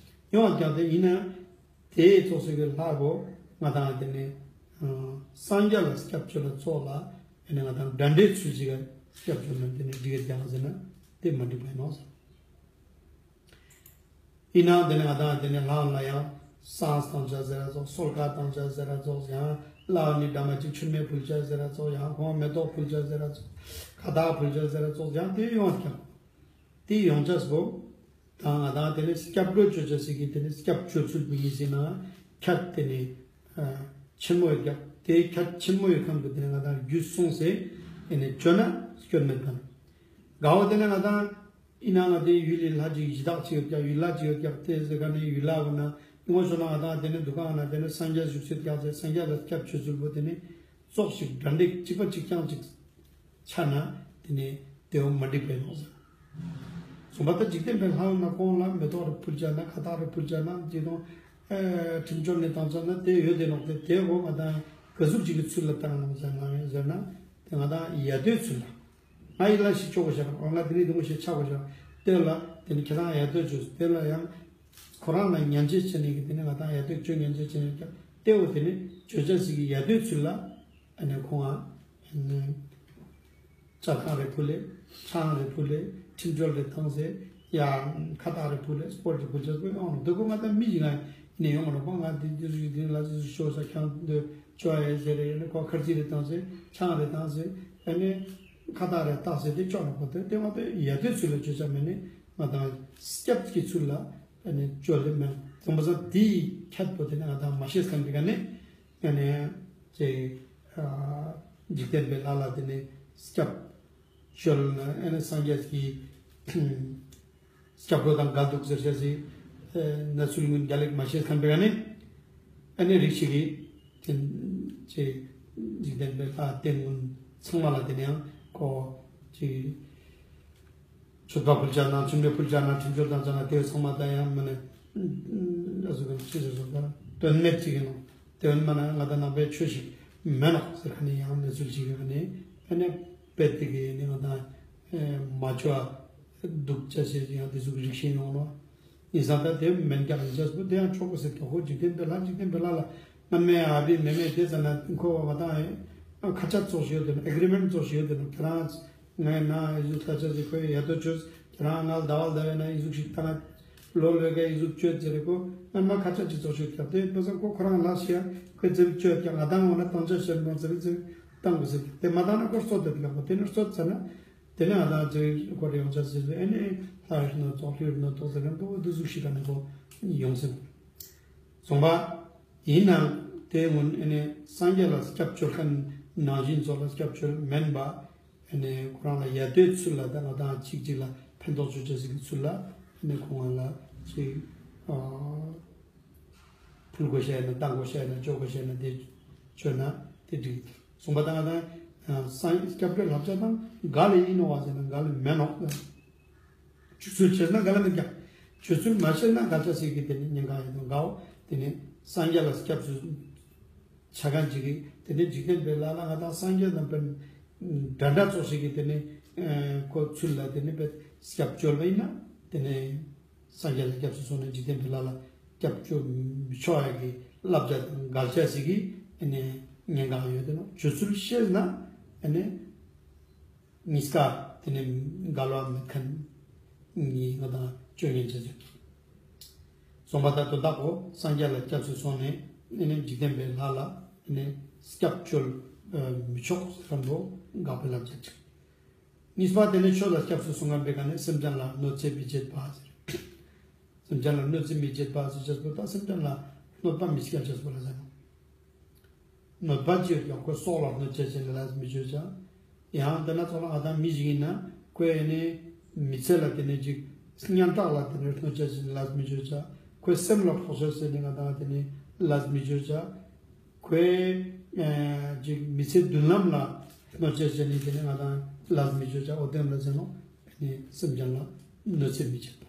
ཡོང་བ་ཀྱང་དེ་ཡིན་ན། དེའི་ཚོགས་སུ་གི་ལྷ་བོ་ང་དང་དེ་ནས་སངས་རྒྱས་ལ་སྐྱབས་བཅོལ་ལ་ཚོགས་ལ་ཨ་ནི་ང་དང་འདྲ་འདྲའི་ཚུལ་ཞིག་ག་སྐྱབས་བཅོལ་ན་དེ་ནས་འགྲིག་གི་ཀྱང་ཟེར་ན་དེ་མ་འགྲིག་པ་ཡིན་ནོ། ཡིན་ནའང་དེ་ནས་ང་དང་དེ་ནས་ལྷ་ལ་ཡང་སངས་བཏང་བྱ་ཟེར་ར་ཚོགས་སོལ་ཁ་བཏང་བྱ་ཟེར་ར་ཚོགས་ཡང་ལྷ་ནི་འདྲ་མ་གཅིག་མཆོད་མེ་ཕུལ་བྱ་ཟེར་ར་ཚོགས་ཡང་ཁོང་མེ་ཏོག་ཕུལ་བྱ་ཟེར་ར་ཚོགས་ཁ་བཏགས་ཕུལ་བྱ་ཟེར་ར་ཚོགས་ཡང་དེ་ཡོང་བ་ཀྱང་དེ་ཡོང་བྱ་སོ། དང་ང་དང་དེ་ནས་སྐྱབས་འགྲོ་བཅོ་བྱ་ཟེར་གི་དེ་ནས་སྐྱབས་བཅོལ་ཚུལ་མི་ཡིན་ཟེར་ན་ཁྱད་དེ་ནས་ཆེན་མོ་ཡོད་ཀྱང་དེ་ཁྱད་ཆེན་མོ་ཡོད་ཁམས་ཀྱི་དེ་ནས་ང་དང་རྒྱུད་གསུངས་ཟེར་དེ་ནས་བཅོལ་ན་སྐྱོན་མེད་པ་ནི། དགའ་བོ་དེ་ནས་ང་དང་ཡིན་ན་ང་དེ་ཡུལ་ལི་ལྷ་ཅིག་ཡི་དྭགས་ཅིག་ཡོད་ཀྱང་ཡུལ་ལྷ་ཅིག་ཡོད་ཀྱང་དེ་ཟེར་ག་ནས་ཡུལ་ལྷ་བོ་ན་ཡིན་ངོ་ཤོ་ན་ང་དང་དེ་ནས་འདུ་ཁང་ན་དེ་ནས་སངས་རྒྱས་བཞུགས་ཚུལ་ཀྱང་ཟེར་སངས་རྒྱས་ལ་སྐྱབས་བཅོལ་ཚུལ་བོ་དེ་ནས་ཙོགས་ཤིག་འདྲ་འདྲིག་གཅིག་པ་གཅིག་རྐྱང་གཅིག་ཆ་ན་དེ་ནས་དེ་བོ་མ་འགྲིག་པའི་ནོག་ཟེར། གསུམ་པ་ད་འཇིག་རྟེན་པའི་ལྷ་ན་ཁོང་ལ་མེ་ཏོག་རེ་ཕུལ་བྱ་ན་ཁ་བཏགས་རེ་ཕུལ་བྱ་ན་དེ་དང་ཁྲིམས་སྦྱོར་ནས་བཏང་བྱ་ན་དེ་ཡོད་དེ་ནོག་དེ་དེ་བོ་ང་དང་ག་ཟུག་ཅིག་གི་ཚུལ་ལ་བཏང་ནོག་ཟེར་ན་ཟེར་ན་དེ་ང་དང་ཡ་དོའི་ཚུལ་ལ། ང་ཡི་ལ་ཞིག་ཆོག་གོ་ཤ་ང་དེ་ནས་དུང་ཞིག་ཆག་གོ་ཤ་དེ་ལ་དེ་ནས་ཁྱེད་རང་ཡ་དོའི་ཆོས་དེ་ལ་ཡང་ཁོ་རང་ལ་ཉན་ཆེ་བྱེད་ནས་གི་དེ་ནས་ང་དང་ཡ་དོའི་ཆོས་ཉན་ཆེ་བྱེད་ནས་ཀྱང་དེ་བོ་དེ་ནས་བཅོལ་བྱ་ཟིག་གི་ཡ་དོའི་ཚུལ་ལ་ཨ་ནས་ཁོང་ང་། ལྕགས་ཁང་རེ་ཕུལ་ལེ། ཆང་རེ་ཕུལ་ལེ། ཁྲིམས་སྦྱོར་རེ་བཏང་ཟེར། ཡ། ཁ་བཏགས་རེ་ཕུལ་ལེ། སྤོར་རེ་ཕུལ་ཅེས་པོ་ཡོང་ནོ་འདི་ཀོ་ང་ད་མི་ཞིག་ང་ནས་ཡོང་མ་ནོ་ཁོ་ང་འདི་འདི་རིགས་འདི་ལ་འདི་ཤོ་ས་ཁྱང་འདི་ཅོ་ཨེ་ཟེར་རེ་ཡོད་ནི་ཁོ་ཁར་ཅི་རེ་བཏང་ཟེར། ཆང་རེ་བཏང་ཟེར། ཨ་ནི་ཁ་བཏགས་རེ་བཏགས་ཟེར་དེ་ཅོ་ནོ་ཁོ་དེ་དེ་ང་དེ་ཡ་དེ་ཚུལ་ལ་ཅོ་ཆ་མེད་ནི་ང་དང་སྐྱབས་ཀྱི་ཚུལ་ལ་ཨ་ནི་ཅོ་ལེ་མེད། དང་པོ་ས་དེའི་ཁྱད་པོ་དེ་ནི་ང་དང་མ་ཤེས་ཁན་འདི་ག་ནི། ཨ་ནི་ཅེ་ཨ་འཇིག་རྟེན་པའི་ལྷ་ལ་དེ་ནི་སྐྱབས་བཅོལ་ན་ཨ་ནི་སངས་རྒྱས་ཀྱི་སྐྱབས་འགྲོ་དང་འགལ་འདུག་ཟེར་བྱས་སི་ཨ་གནས་ཚུལ་ངོས་རྒྱ་ལེགས་མ་ཤེས་ཁན་པའི་ཨ་ནི་ཨ་ནི་རིགས་ཤིག་གིས་དེ་ཅེ་འཇིག་རྟེན་པའི་ལྷ་རྟེན་ཀུན་ཚང་མ་ལ་དེ་ནི་ཡང་ཁོ་ཅིག་མཆོད་པ་ཕུལ་བྱ་ན་མཆོད་མེ་ཕུལ་བྱ་ན་ཁྲིམས་སྦྱོར་བཏང་བྱ་ན་དེ་ཚང་མ་ད་ཡང་མིན་ནས་ཨ་ཟུག་གི་ཅི་ཟེར་སོང་ད་དོན་མེད་ཅིག་ཡིན་ནོ། དེ་མིན་ན་ང་ད་ནང་པའི་ཆོས་ཤིག་མེད་ནོ་ཟེར་ཁ་ནས་ཡང་གནས་ཚུལ་ཅིག་ཡོད་ནས་ཨ་ནི་དཔེ་དེ་གི་ནི་ང་ད་མ་ཆོ་འདུག་བྱ་ཞེས་ཡང་དེ་ཟུག་རིགས་ཤིག་ཡོང་ནོ། ཡིན་ཙང་ད་དེ་མེད་ཀྱང་ཡིན་ཅེས་པོ་དེ་ཡང་ཆོག་གོ་ཟེར་ཀྱང་ཁོ་འཇིག་རྟེན་པའི་ལྷ་འཇིག་རྟེན་པའི་ལྷ་ལ་སྔ་མའི་ཨ་བི་མེ་མེ་དེ་ཙམ་ན་ཁོ་བ་བ་དང་ཁ་ཆ་ཚོགས་ཤིག་ཡོད་དེ་ནོ། ཨེ་གི་རི་མེན་ཊི་ཚོགས་ཤིག་ཡོད་དེ་ནོ། ཁྱེད་རང་ངའི་ནང་ཨི་ཟུག་ལྟ་ཆ་ཟིག་ཁོའི་ཡ་དོ་ཆོས་ཁྱེད་རང་ང་ལ་ཟླ་བ་ཟླ་བའི་ནང་ཨི་ཟུག་ཞིག་ལྟ་ན་ལོ་ལོའི་ཀ་ཨི་ཟུག་བཅོས་ཟེར་རེ་ཁོ་སྔ་མ་ཁ་ཆ་ཅིག་ཚོགས་ཤིག་ཁྱབ་དེ་བས་ཙང་ཁོ་ཁོ་རང་ལ་ཤི་ཡ་ཁོའི་ཙེ་བི་བཅོས་ཀྱང་ང་དང་འོ་ན་བཏང་ཆ་ཤེར་མོ་ཙེ་བི་ཙེ་བི་བཏང་དགོས་ཟེར་དེ་མ་བཏང་ན་ཁོ་གསོད་དེ་དེ་ལ་ཁོ་དེ་ནི་གསོད་ཚར་ན། དེ་ནས་ང་དང་ཅིག་སྐོར་ཡོང་ཆ་ཟེར་ཟེར་ཨེ་ནས་ལྷ་ཡི་སྣོད་ཐོག་ལྷའི་སྣོད་ཐོག་ཟེར་ཁན་པོ་འདི་ཟུག་ཤིག་ག་ནས་ཁོ་ཡོང་ཟེར། གསུངས་པ། ཡིན་ནའང་དེ་སྔོན་ཨེ་ནས་སངས་རྒྱས་ལ་སྐྱབས་བཅོལ་ཁན་ནང་བཞིན་ཚོ་ལ་སྐྱབས་བཅོལ་མེན་པ་ཨེ་ནས་ཁོ་རང་ལ་ཡ་དོའི་ཚུལ་ལ་ད་ང་དང་གཅིག་གཅིག་ལ་ཕན་ཐོགས་བཅོ་ཆ་ཟེར་གི་ཚུལ་ལ་ཨེ་ནས་ཁོ་ང་ལ་ཅིག་ཨ། ཕུལ་དགོས་ཤ་ཡིན་ན་བཏང་དགོས་ཤ་ཡིན་ན་བཅོ་དགོས་ཤ་ཡིན་ན་དེ་བཅོས་ན་དེ་འགྲིག་གསུངས་པ་དང་ང་དང་སངས་སྐྱབས་འགྲོའི་བསླབ་བྱ་དང་འགལ་ལ་ཡིན་ནོ་བ་ཟེར་ན་འགལ་ལ་མེད་ནོ། བཅོལ་ཚུལ་བྱས་ན་འགལ་ལ་མེད་ཀྱང་བཅོལ་ཚུལ་མ་བྱས་ན་འགལ་ཆ་ཟེར་གི་དེ་ནི་ཉེན་ཁ་ཡིན་ནོ། འགལ་བ་དེ་ནི་སངས་རྒྱས་ལ་སྐྱབས་སུ་ཆ་མཁན་ཅིག་གིས་དེ་ནི་འཇིག་རྟེན་པའི་ལྷ་ལ་ང་དང་སངས་རྒྱས་རྣམ་པའི་འདྲ་འདྲ་ཚོགས་ཤིག་གིས་དེ་ནི་ཁོ་ཚུལ་ལ་དེ་ནི་སྐྱབས་བཅོལ་བ་ཡིན་ན་དེ་ནི། སངས་རྒྱས་ལ་སྐྱབས་སུ་སོང་ནས་འཇིག་རྟེན་པའི་ལྷ་ལ་སྐྱབས་བཅོལ་མི་ཆོག་ཡ་གི་བསླབ་བྱ་དང་འགལ་བྱ་ཞིག་གི་ཨ་ནི་ཉེན་ཁ་ཡོད་དེ་ནོ། བཅོལ་ཚུལ་ཤེས་ན་ཨ་ནི་གཉིས་ཀ་དེ་ནི་འགལ་བ་མེད་མཁན་གཉིས་ང་དང་བཅོལ་ཉན་བྱེད་ཚུལ། གསུངས་པ་ལྟར་དོན་དག་གོ་སངས་རྒྱས་ལ་སྐྱབས་སུ་སོང་ནས་ཨ་ནི་འཇིག་རྟེན་པའི་ལྷ་ལ་ཨ་ནི་སྐྱབས་བཅོལ་མི་ཆོག་ཟེར་མཁན་པོ་འགལ་བའི་བསླབ་བྱ་ཅིག་གཉིས་པ་དེ་ནི་ཆོས་ལ་སྐྱབས་སུ་སོང་མཁན་པའི་ག་ནས་སེམས་ཅན་ལ་གནོད་འཚེ་མི་བྱེད་པ་ཟེར། སེམས་ཅན་ལ་གནོད་འཚེ་མི་བྱེད་པ་ཟེར་ཅེས་པོ་ད་སེམས་ཅན་ལ་གནོད་པ་མི་སྐྱེལ་ཅེས་པོ་ལ་ཟེར་ནོ། གནོད་པ་ཅི་ཡོད་ཀྱང་ཁོའི་སྲོག་ལ་གནོད་བྱེད་ཅེས་ནི་ལ་མི་བརྗོད་ཅིང་། ཡང་དེ་ན་ཚོགས་ལ་ང་དང་མི་ཞིག་ཡིན་ན་ཁོས་ནི་མི་ཚེ་ལ་དེ་ནས་ཅིག་སྙན་གྲགས་ལ་དེ་ནས་གནོད་བྱེད་ཅེས་ནི་ལ་མི་བརྗོད་ཅིང་། ཁོའི་སེམས་ལ་ཕོག་ཅེས་ཟེར་ནི་ང་དང་དེ་ནི་ལ་མི་བརྗོད་ཅིང་། ཁོའི་ཅིག་མི་ཚེ་མདུན་ལམ་ལ་གནོད་བྱེད་ཅེས་ནི་དེ་ནི་ང་དང་ལ་མི་བརྗོད་ཅིང་འོ་དེ་ལ་ཟེར་ནོ། ནི་སེམས་ཅན་ལ་གནོད་འཚེ་མི་བྱེད་པ།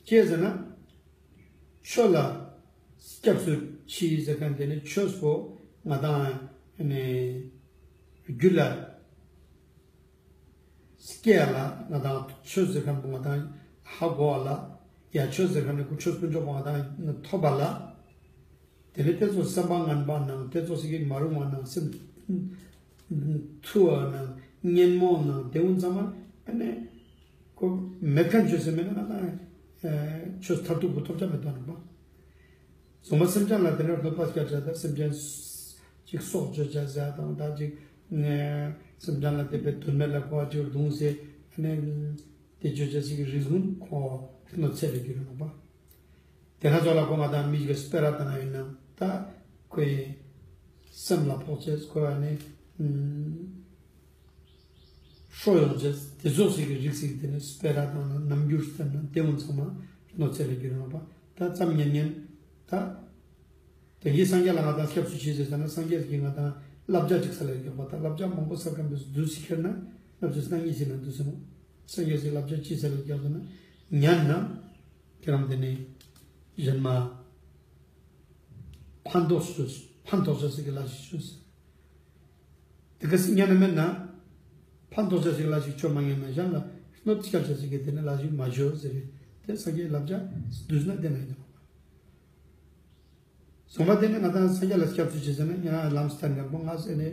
ཅི་ཟེར་ན། ཆོས་ལ་སྐྱབས་སུ་མཆི་ཟེར་མཁན་དེ་ནི་ཆོས་པོ་ང་དང་ནི་རྒྱུད་ལ་སྐྱེ་ལ་ང་དང་ཆོས་ཟེར་མཁན་པོ་ང་དང་ཧ་གོ་བ་ལ་ཡ་ཆོས་ཟེར་མཁན་ནི་ཁོ་ཆོས་དཀོན་མཆོག་པོ་ང་དང་ཐོབ་པ་ལ། དེ་ནས་དེ་ཚོ་སེམས་པ་ངན་པ་ནང་དེ་ཚོ་ཞིག་གིས་མ་རུང་བ་ནང་སེམས་ཐུ་བ་ནང་ཉོན་མོངས་ནང་དེ་འུ་ཚང་མ་ཨ་ནི་ཁོ་མེད་མཁན་བཅོས་ཟེར་མེད་ན་ང་དང་ཆོས་མཐར་ཐུག་གི་ཐོབ་བྱ་མེད་པ་ནང་པ། གསུངས་པ་སེམས་ཅན་ལ་དེ་ནས་གནོད་པ་སྐྱེལ་བྱ་དང་སེམས་ཅན་ཅིག་སྲོག་གཅོད་བྱ་ཟེར་དང་ད་ཅིག་སེམས་ཅན་ལ་དེ་བས་དོན་མེད་ལ་གོ་བ་ཅིག་རྡུང་ཟེར་ཨ་ནི། དེ་བརྗོད་བྱ་ཞིག་གི་རིགས་ཀུན་ཁོ་གནོད་འཚེ་ལ་འགྱུར་ནོག་པ། དེ་ན་ཚོ་ལ་ཁོ་ང་དང་མི་ཞིག་གི་སྤེ་ར་བཏང་ཡིན་ན་ད་ཁོའི་སེམས་ལ་ཕོག་ཅེས་ཁོ་ཨ་ནི་ཤོ་ཡོང་ཅེས་དེ་ཚོ་ཞིག་གི་རིགས་ཤིག་དེ་ནི་སྤེ་ར་བཏང་ན་རྣམ་འགྱུར་བསྟན་ན་དེ་འུ་ཚང་མ་གནོད་འཚེ་ལ་འགྱུར་ནོག་པ། ད་ཙམ་ཉན་ཉན་ད། དེ་གིས་སངས་རྒྱས་ལ་ང་དང་སྐྱབས་སུ་མཆི་ཟེར་ཟེར་ན་སངས་རྒྱས་ཀྱིས་ང་དང་བསླབ་བྱ་ཅིག་སལ་ལ་རྒྱག་པ་དང་བསླབ་བྱ་མང་པོ་སལ་མཁན་པས་བསྡུས་ཤིག་ཁྱེར་ན་བསླབ་བྱ་སྣ་གཉིས་ཤིག་ན་བསྡུས་ཟེར་ནོག་སངས་རྒྱས་ཀྱིས་བསླབ་བྱ་ཅི་སལ་ལ་རྒྱག་ཟེར་ན། ཉན་ན་ཁྱེད་རང་དེ་ནི་གཞན་མ་ཕན་ཐོགས་སུ་ཕན་ཐོགས་བྱ་ཟེར་གི་ལ་ཞིག་ཞུ་ཟེར། དེ་ག་སྲིད་ཉན་ན་མེད་ན་ཕན་ཐོགས་བྱ་ཟེར་གི་ལ་ཞིག་ཆོ་མ་ངེས་ན་གཞན་ལ་གནོད་སྐྱེལ་བྱ་ཟེར་གི་དེ་ནི་ལ་ཞིག་མ་ཞོ་ཟེར་རེད། དེ་སངས་རྒྱས་བསླབ་བྱ་བསྡུས་ན་དེ་ན་ཡིན་ནོག་གསུངས་པ་དེ་ནི་ང་དང་སངས་རྒྱས་ལ་སྐྱབས་སུ་མཆི་ཟེར་ན་ང་ལམ་སྟན་མཁན་པོ་ང་ཟེར་ནས་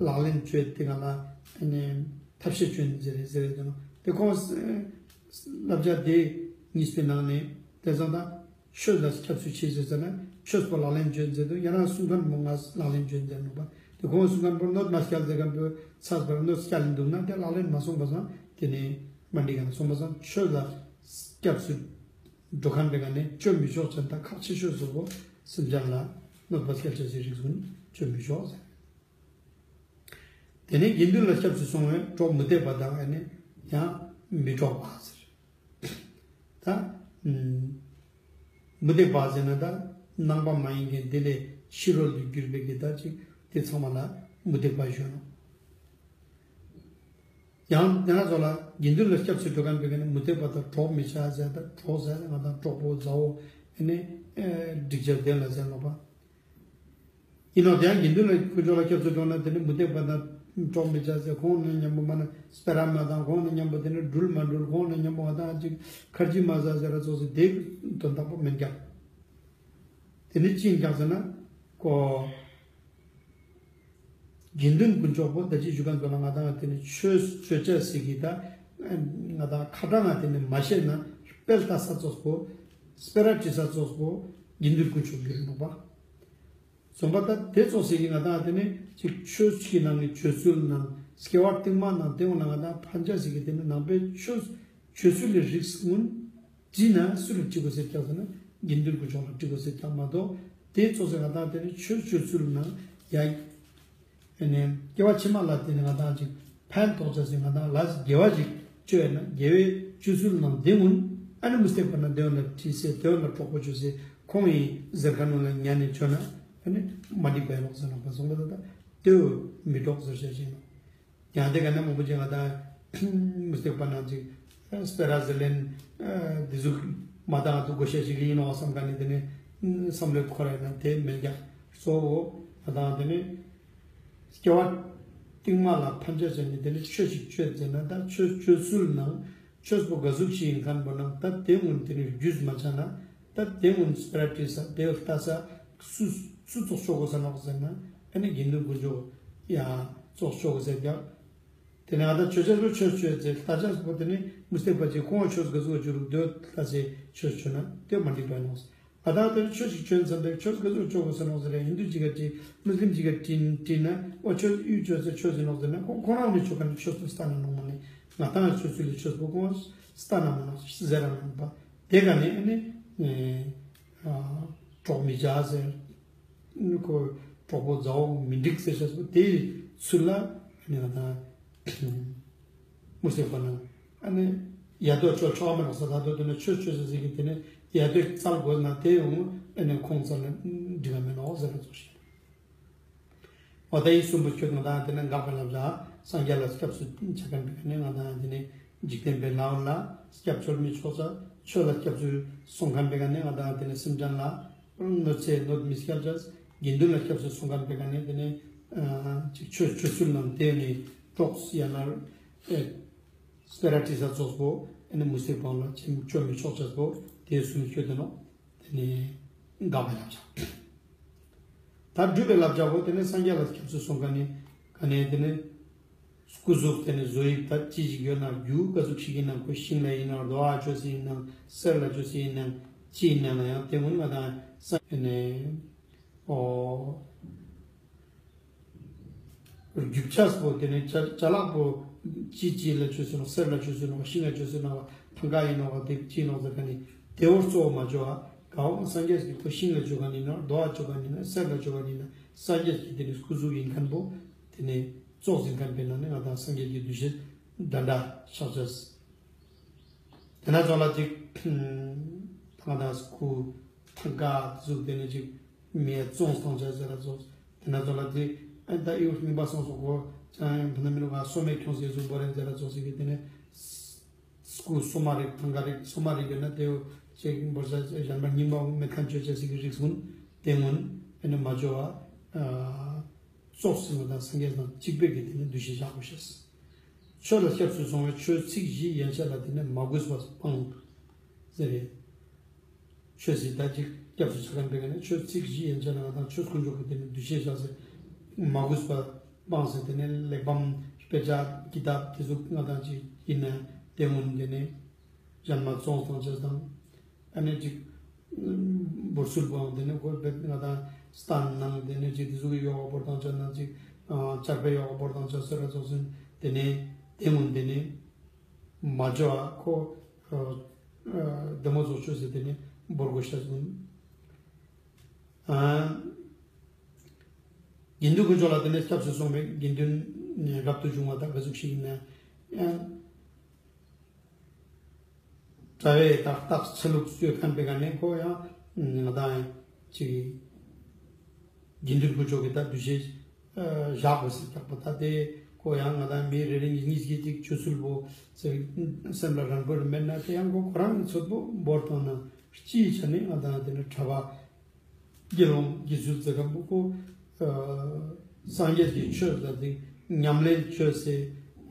ལག་ལེན་བཅོས་ཏེ་ང་ལ་ཨ་ནི་ཐབས་ཤེས་བཅོས་ཟེར་རེད་ཟེར་རེད་དེ་ནོ། དེ་ཁོང་བསླབ་བྱ་དེ་གཉིས་པའི་ནང་ནས་དེ་ཙང་ད་ཆོས་ལ་སྐྱབས་སུ་མཆི་ཟེར་ཟེར་ན་ཆོས་པོ་ལག་ལེན་བཅོས་ཟེར་དུས་ཡང་ན་གསུང་མཁན་པོ་ང་ལག་ལེན་བཅོས་ཟེར་ནོ་པ། དེ་ཁོང་གསུང་མཁན་པོ་གནོད་མ་སྐྱལ་ཟེར་མཁན་པོ་ཚར་བར་གནོད་སྐྱལ་འདུག་ན་དེ་ལག་ལེན་མ་སོང་པ་སང་དེ་ནི་མ་འགྲིག་ག་ན་སོང་པ་སང་ཆོས་ལ་སྐྱབས་སུ་འགྲོ་མཁན་པའི་ག་ནས་བཅོ་མི་ཆོག་ཅན་དང་ཁག་ཆེ་ཤོས་སོགས་པོ་སེམས་ཅན་ལ་གནོད་པ་སྐྱེལ་བྱ་ཞིག་རིགས་ཀུན་བཅོ་མི་ཆོག་ཟེར། དེ་ནས་དགེ་འདུན་ལ་སྐྱབས་སུ་སོང་བས་གྲོགས་མུ་སྟེགས་པ་དང་ཨ་ནི་ཡང་མི་གྲོགས་པ་ཟེར། ད་མུ་སྟེགས་པ་ཟེར་ན་ད་ནང་པ་མ་ཡིན་མཁན་དེ་ལས་ཕྱི་རོལ་དུ་གྱུར་པའི་གི་ད་ཅིག་དེ་ཚང་མ་ལ་མུ་སྟེགས་པ་ཞུ་ནོ། ཡང་དེ་ན་ཚོ་ལ་དགེ་འདུན་ལ་སྐྱབས་སུ་འགྲོ་མཁན་པའི་ནི་མུ་སྟེགས་པ་དང་གྲོགས་མི་བྱ་ཟེར་ད་གྲོགས་ཟེར་ན་ང་དང་གྲོགས་པོ་མཛའ་བོ་ཨ་ནི་སྒྲིག་ཆ་ལྡན་ལ་ཟེར་ནོ་པ། ཡིན་ནོ་དེ་ཡང་དགེ་འདུན་ལ་དཀོན་མཆོག་ལ་སྐྱབས་སུ་འགྲོ་ན་དེ་ནི་མུ་སྟེགས་པ་དང་གྲོགས་མི་བྱ་ཟེར་ཁོང་ནི་མཉམ་པོ་མ་ན་སྤེ་ར་མ་དང་ཁོང་ནི་མཉམ་པོ་དེ་ནི་འགྲུལ་མ་འགྲུལ་ཁོང་ནི་མཉམ་པོ་ང་དང་ཅིག་ཁར་ཇི་མ་ཟ་ཟེར་ར་ཚོགས་ཟེར་དེ་དོན་དག་པོ་མིན་ཀྱང་། དེ་ནི་ཅི་ཡིན་ཀྱང་ཟེར་ན་ཀོ། དགེ་འདུན་དཀོན་མཆོག་པོ་ད་ཅི་ཞུ་མཁན་ཚོ་ལ་ང་དང་དེ་ནི་ཆོས་སྤྱོད་བྱ་ཟེར་གི་ད། ང་དང་ཁ་གྲངས་ང་དེ་ནི་མ་ཤེས་ན་དཔེ་ལྟ་ས་ཚོགས་པོ། སྤེ་ར་བྲི་ས་ཚོགས་པོ། དགེ་འདུན་དཀོན་མཆོག་གི་རིགས་ནོ་པ། གསུངས་པ་ད་དེ་ཚོགས་ཟེར་གི་ང་དང་དེ་ནི་ཅིག་ཆོས་ཀྱི་ནང་གི་བཅོས་ཚུལ་ནང་སྐྱེ་བ་རྟིང་མ་ནང་དེ་འོ་ན་ང་དང་ཕན་བྱ་ཟེར་གི་དེ་ནི་ནང་པའི་ཆོས་བཅོས་ཚུལ་ལས་རིགས་སྔོན། བྲིས་ན་སུ་ལ་བྲི་དགོས་ཟེར་ཀྱང་ཟེར་ན་དགེ་འདུན་དཀོན་མཆོག་ལ་བྲི་དགོས་ཟེར་ཀྱང་མ་གཏོགས་དེ་ཚོ་ཟེར་ང་དང་དེ་ནི་ཆོས་སྤྱོད་ཚུལ་ནང་ཡ། ཨ་ནི་སྐྱེ་བ་ཕྱི་མ་ལ་དེ་ནི་ང་དང་ཅིག་ཕན་ཐོགས་ཚ་ཟེར་ང་དང་ལ་དགེ་བ་ཅིག་བཅོས་ན་དགེ་བའི་སྤྱོད་ཚུལ་ནང་དེ་ངུན་ཨ་ནི་མུ་སྟེགས་པ་ན་དེ་བ་ལ་བྲིས་ཟེར་དེ་བ་ལ་གྲོགས་པོ་བཅོས་ཟེར་ཁོང་ཡིན་ཟེར་ཁ་ནང་ལ་ཉན་ནས་བཅོས་ན་ཨ་ནི་མ་འགྲིག་པའི་ལོག་ཟེར་ནོ་པ་སོང་པ་ད་ལྟ་དེ་བ་མི་གྲོགས་ཟེར་བཤད་བཞིན་ནོ། ཡང་དེ་ག་ནས་མང་པོ་ཅིག་ང་དང་མུ་སྟེགས་པ་ནང་ཅིག་སྤེ་ར་ཟེར་ལེན་འདི་ཟུག་མ་དང་ང་ཚོ་བགོ་བཤའ་ཞིག་ཡིན་ནོ་བསམ་ག་ནས་དེ་ནས་བསམ་བློ་འཁོར་ཡ་ན་དེ་མེད་ཀྱང་གཙོ་བོ་ང་དང་དེ་ནས་སྐྱེ་བ་རྟིང་མ་ལ་ཕན་ཆད་བྱས་ནས་དེ་ནས་ཆོས་ཤིག་བཅོས་ཟེར་ན་ད་ཆོས་བཅོས་ཚུལ་ནང་ཆོས་པོ་ག་ཟུག་ཞིག་ཡིན་མཁན་པོ་ནང་ད་དེ་སྔོན་དེ་ནས་རྒྱུས་མ་ཆ་ན་ད་དེ་སྔོན་སྤེ་ར་བྲིས་ས་དེ་ལྟ་ས་སུ་སུ་ཚོགས་ཆོག་གོ་ས་ནོག་ཟེར་ན་ཨ་ནི་དགེ་འདུན་དཀོན་མཆོག་ཡང་ཚོགས་ཆོག་གོ་ཟེར་ཀྱང་། དེ་ནས་ཨ་ད་ཆོས་ཆོས་ལ་ཆོས་ཆོས་ཟེར་ལྟ་ཆ་པོ་དེ་ནི་མུ་སྟེགས་པ་ཅིག་ཁོང་ཆོས་ག་ཟུག་བཅོས་རུག་དེ་ལྟ་ཟེར་ཆོས་ཆོས་ན་དེ་མ་འགྲིག་པ་ནོག་ཨ་ད་དེ་ནི་ཆོས་ཤིག་ཆོས་ཙམ་པས་ཆོས་ག་ཟུག་ཆོས་གོ་ས་ནོག་ཟེར་ཧིན་དུ་ཅིག་ག་ཅིག་མུ་སླིམ་ཅིག་ག་དྲིན་དྲིན་ན་ཨོ་ཆོས་གཡུ་ཆོས་ཟེར་ཆོས་ཟེར་ནོག་ཟེར་ན་ཁོང་ཁོང་རང་ནི་ཆོས་ག་ནི་ཆོས་སུ་ལྟ་ན་ནོག་མ་ནི་ང་ཏང་ཆོས་ཚུལ་ལས་ཆོས་པོ་ཁོང་ལྟ་ན་མ་ནོག་ཟེར་ར་མ་ནོག་པ་དེ་ག་ནི་ཨ་ནི་གྲོགས་མི་བྱ་ཟེར། ཁོ་གྲོགས་པོ་མཛའ་བོ་མི་འགྲིག་ཟེར་བྱས་སོ་དེའི་ཚུལ་ལ་ཨ་ནི་ང་ད་མུ་སྟེགས་པ་ན་ཨ་ནི་ཡ་དོ་ཆོ་ཆོག་མེད་ནོག་ས་ད་དོ་དེ་ནི་ཆོས་ཆོས་ཟེར་ཟེར་གི་དེ་ནི་ཡ་དོ་བཙལ་དགོས་ན་དེ་ཡོང་ཨ་ནི་ཁོང་བཙལ་ན་འགྲིག་ག་མེད་ནོག་ཟེར་བ་ཚོ་ཞིག་འོ་ད་ཡིན་གསུམ་པོ་ཁྱོད་ང་ད་དེ་ནི་འགག་པའི་ལབ་ལ་སངས་རྒྱས་ལ་སྐྱབས་སུ་ཆ་མཁན་པའི་ནི་ང་ད་དེ་ནི་འཇིག་རྟེན་པའི་ལམ་ལ་སྐྱབས་བཅོལ་མི་ཆོག་ས་ཆོས་ལ་སྐྱབས་སུ་སོང་མཁན་པའི་ནི་ང་ད་དེ་ནི་སེམས་ཅན་ལ། གནོད་འཚེ་གནོད་མི་སྐྱལ་བྱས། དགེ་འདུན་ལ་སྐྱབས་སུ་སོང་མཁན་པའི་ག་ནས་དེ་ནས་ཅིག་ཆོས་ཆོས་ཚུལ་ནང་དེ་ནས་གྲོགས་ཡང་ན་སྤེ་ར་བྲིས་ས་ཚོགས་པོ་ཨ་ནི་མུ་སྟེགས་པ་ལ་ཅིག་བཅོ་མི་ཆོག་བྱས་པོ་དེ་གསུམ་ཤོད་དེ་ནོ། དེ་ནས་འགག་པའི་བསླབ་བྱ། ད་སྒྲུབ་པའི་བསླབ་བྱ་བོ་དེ་ནས་སངས་རྒྱས་ལ་སྐྱབས་སུ་སོང་མཁན་ནི་ག་ནས་དེ་ནས། སྐུ་གཟུགས་དེ་ནི་བཟོ་དབྱིབས་ད་ཅི་ཞིག་ཡོད་ན་རྒྱུ་ག་ཟུག་ཞིག་ཡིན་ན་ཁོ་ཤིང་ལ་ཡིན་ན་རྡོ་ཨ་ཅོ་སི་ཡིན་ན་གསེར་ལ་ཅོ་སི་ཡིན་ན་ཅི་ཡིན་ན་ལ་ཡང་དེ་སྔོན་ང་དང་ས་ནས་ཨོ་རྒྱུ་ཆ་སྤོ་དེ་ནི་ཅ་ཅ་ལག་པོ་ཅི་ཅི་ལ་ཅོ་སི་ནོ་གསེར་ལ་ཅོ་སི་ནོ་ཤིང་ལ་ཅོ་སི་ནོ་ ཐང་ག་ཡིན་ནོ་བ་དེ་ཅི་ནོ་ཟེར་མཁན་ནི་དེ་བོར་གཙོ་བོ་མ་བྱོ་བ། ག་བོ་སངས་རྒྱས་ཀྱི་ཁོ་ཤིང་ལ་བྱོ་མཁན་ཡིན་ན་རྡོ་བ་བྱོ་མཁན་ཡིན་ན་གསེར་ལ་བྱོ་མཁན་ཡིན་ན་སངས་རྒྱས་ཀྱི་དེ་ནི་སྐུ་གཟུགས་ཡིན་མཁན་པོ་དེ་ནི་ཙོགས་ཡིན་མཁན་པས་ན་ནི་ང་དང་སངས་རྒྱས་ཀྱི་འདུ་ཤེས་འདྲ་འདྲ་ཆགས་ཆགས། དེ་ན་ཙོགས་ལ་ཅིག་ཐང་ག་དང་སྐུ་ཐང་ག་གཟུགས་དེ་ནི་ཅིག་མེ་བཙོངས་བཏང་ཆ་ཟེར་ར་ཙོགས། དེ་ན་ཙོགས་ལ་དེ་ཨ་ད་ཨིའུ་རྙིང་པ་སོང་སོང་གོ་ཅང་ཕ་ན་མི་རུ་ག་སོ་མེ་ཁྱོངས་ཟེར་གཟུགས་པོ་རེད་ཟེར་ར་ཙོགས་ཟེར་གི་དེ་ནི། སྐུ་སོ་མ་རིགས་ཐང་ག་རིགས་སོ་མ་རིགས་ཡོད་ན་དེའོ་ཅེས་འབོར་ཆ་གཞན་པ་རྙིང་པ་མེད་མཁན་བཅོས་བྱ་སྲིད་ཀྱི་རིགས་ཀུན་དེ་སྔོན་ཨེ་ནི་མ་བཅོ་བ། ཙོགས་སུ་ང་དང་སངས་རྒྱས་དང་གཅིག་པའི་གི་དེ་ནི་འདུ་ཤེས་བཞག་དགོས་ཤེས། ཆོས་ལ་སྐྱབས་སུ་སོང་བའི་ཆོས་ཚིག་བཞི་ཡན་ཆད་ལ་དེ་ནི་མ་གུས་པ་སྤང་ཟེར་རེད། ཆོས་སྲིད་ད་ཅིག་སྐྱབས་སུ་ཆ་མཁན་པའི་ནི་ཆོས་ཚིག་བཞི་ཡན་ཆད་ལ་ང་དང་ཆོས་དཀོན་མཆོག་གི་དེ་ནི་འདུ་ཤེས་བཞག་ཟེར། མ་གུས་པ་སྤངས་ཟེར་དེ་ནི་གླེགས་བམ་དཔེ་ཆ་ཀི་ཏབ་དེ་ཚོ་ང་དང་ཅིག་ཡིན་ན་དེ་སྔོན་དེ་ནི་གཞན་མ་བཙོངས་བཏང་ཆ་དང་། ཨ་ནི་ཅིག་འབུར་ཚུལ་པོའང་དེ་ནི་ཁོ་བེད་ང་དང་སྟན་ནང་དེ་ནི་ཅིག་དེ་ཚོ་གི་ཡོ་ག་བོར་བཏང་ཆ་ན་ཅིག་ཅར་པའི་ཡོ་ག་བོར་བཏང་ཆ་སོ་ར་ཚོགས་ཟིན་དེ་ནི་དེ་སྔོན་དེ་ནི། མ་འཇོ་བ་ཁོ། བདེ་མོ་བཟོ་ཆོས་ཟེར་དེ་ནི་འབོར་དགོས་ཤ་ཟུན། དགེ་འདུན་དཀོན་མཆོག་ལ་དེ་ནས་སྐྱབས་སུ་སོང་བའི་དགེ་འདུན་རབ་ཏུ་བྱུང་བ་དང་ག་ཟུག་ཞིག་ཡིན་ན་ཡང་། གྲྭ་བའི་ཏག་ཏག་ཆ་ལུགས་སྤྱོད་མཁན་པའི་ག་ནས་ཁོ་ཡང་ང་དང་ཅིག་དགེ་འདུན་དཀོན་མཆོག་གི་ད་འདུ་ཤེས་བཞག་དགོས་ཟེར་རྒྱག་པ་ད་དེ་ཁོ་ཡང་ང་དང་མི་རེ་རེ་གཉིས་གཉིས་ཀྱིས་ཅིག་སྤྱོད་ཚུལ་པོ་ཟེར་སེམས་ལ་རང་བཀོད་མེད་ན་དེ་ཡང་ཁོ་ཁོ་རང་གི་ཚོད་པོ་འབོར་བཏང་ན་སྤྱིའི་ཆ་ནས་ང་དང་དེ་ནི་གྲྭ་པ་དགེ་སློང་དགེ་ཚུལ་ཟེར་མཁན་པོ་ཁོ་སངས་རྒྱས་ཀྱི་ཆོས་ཟེར་ཏེ་ཉམས་ལེན་བྱོས་ཟེར་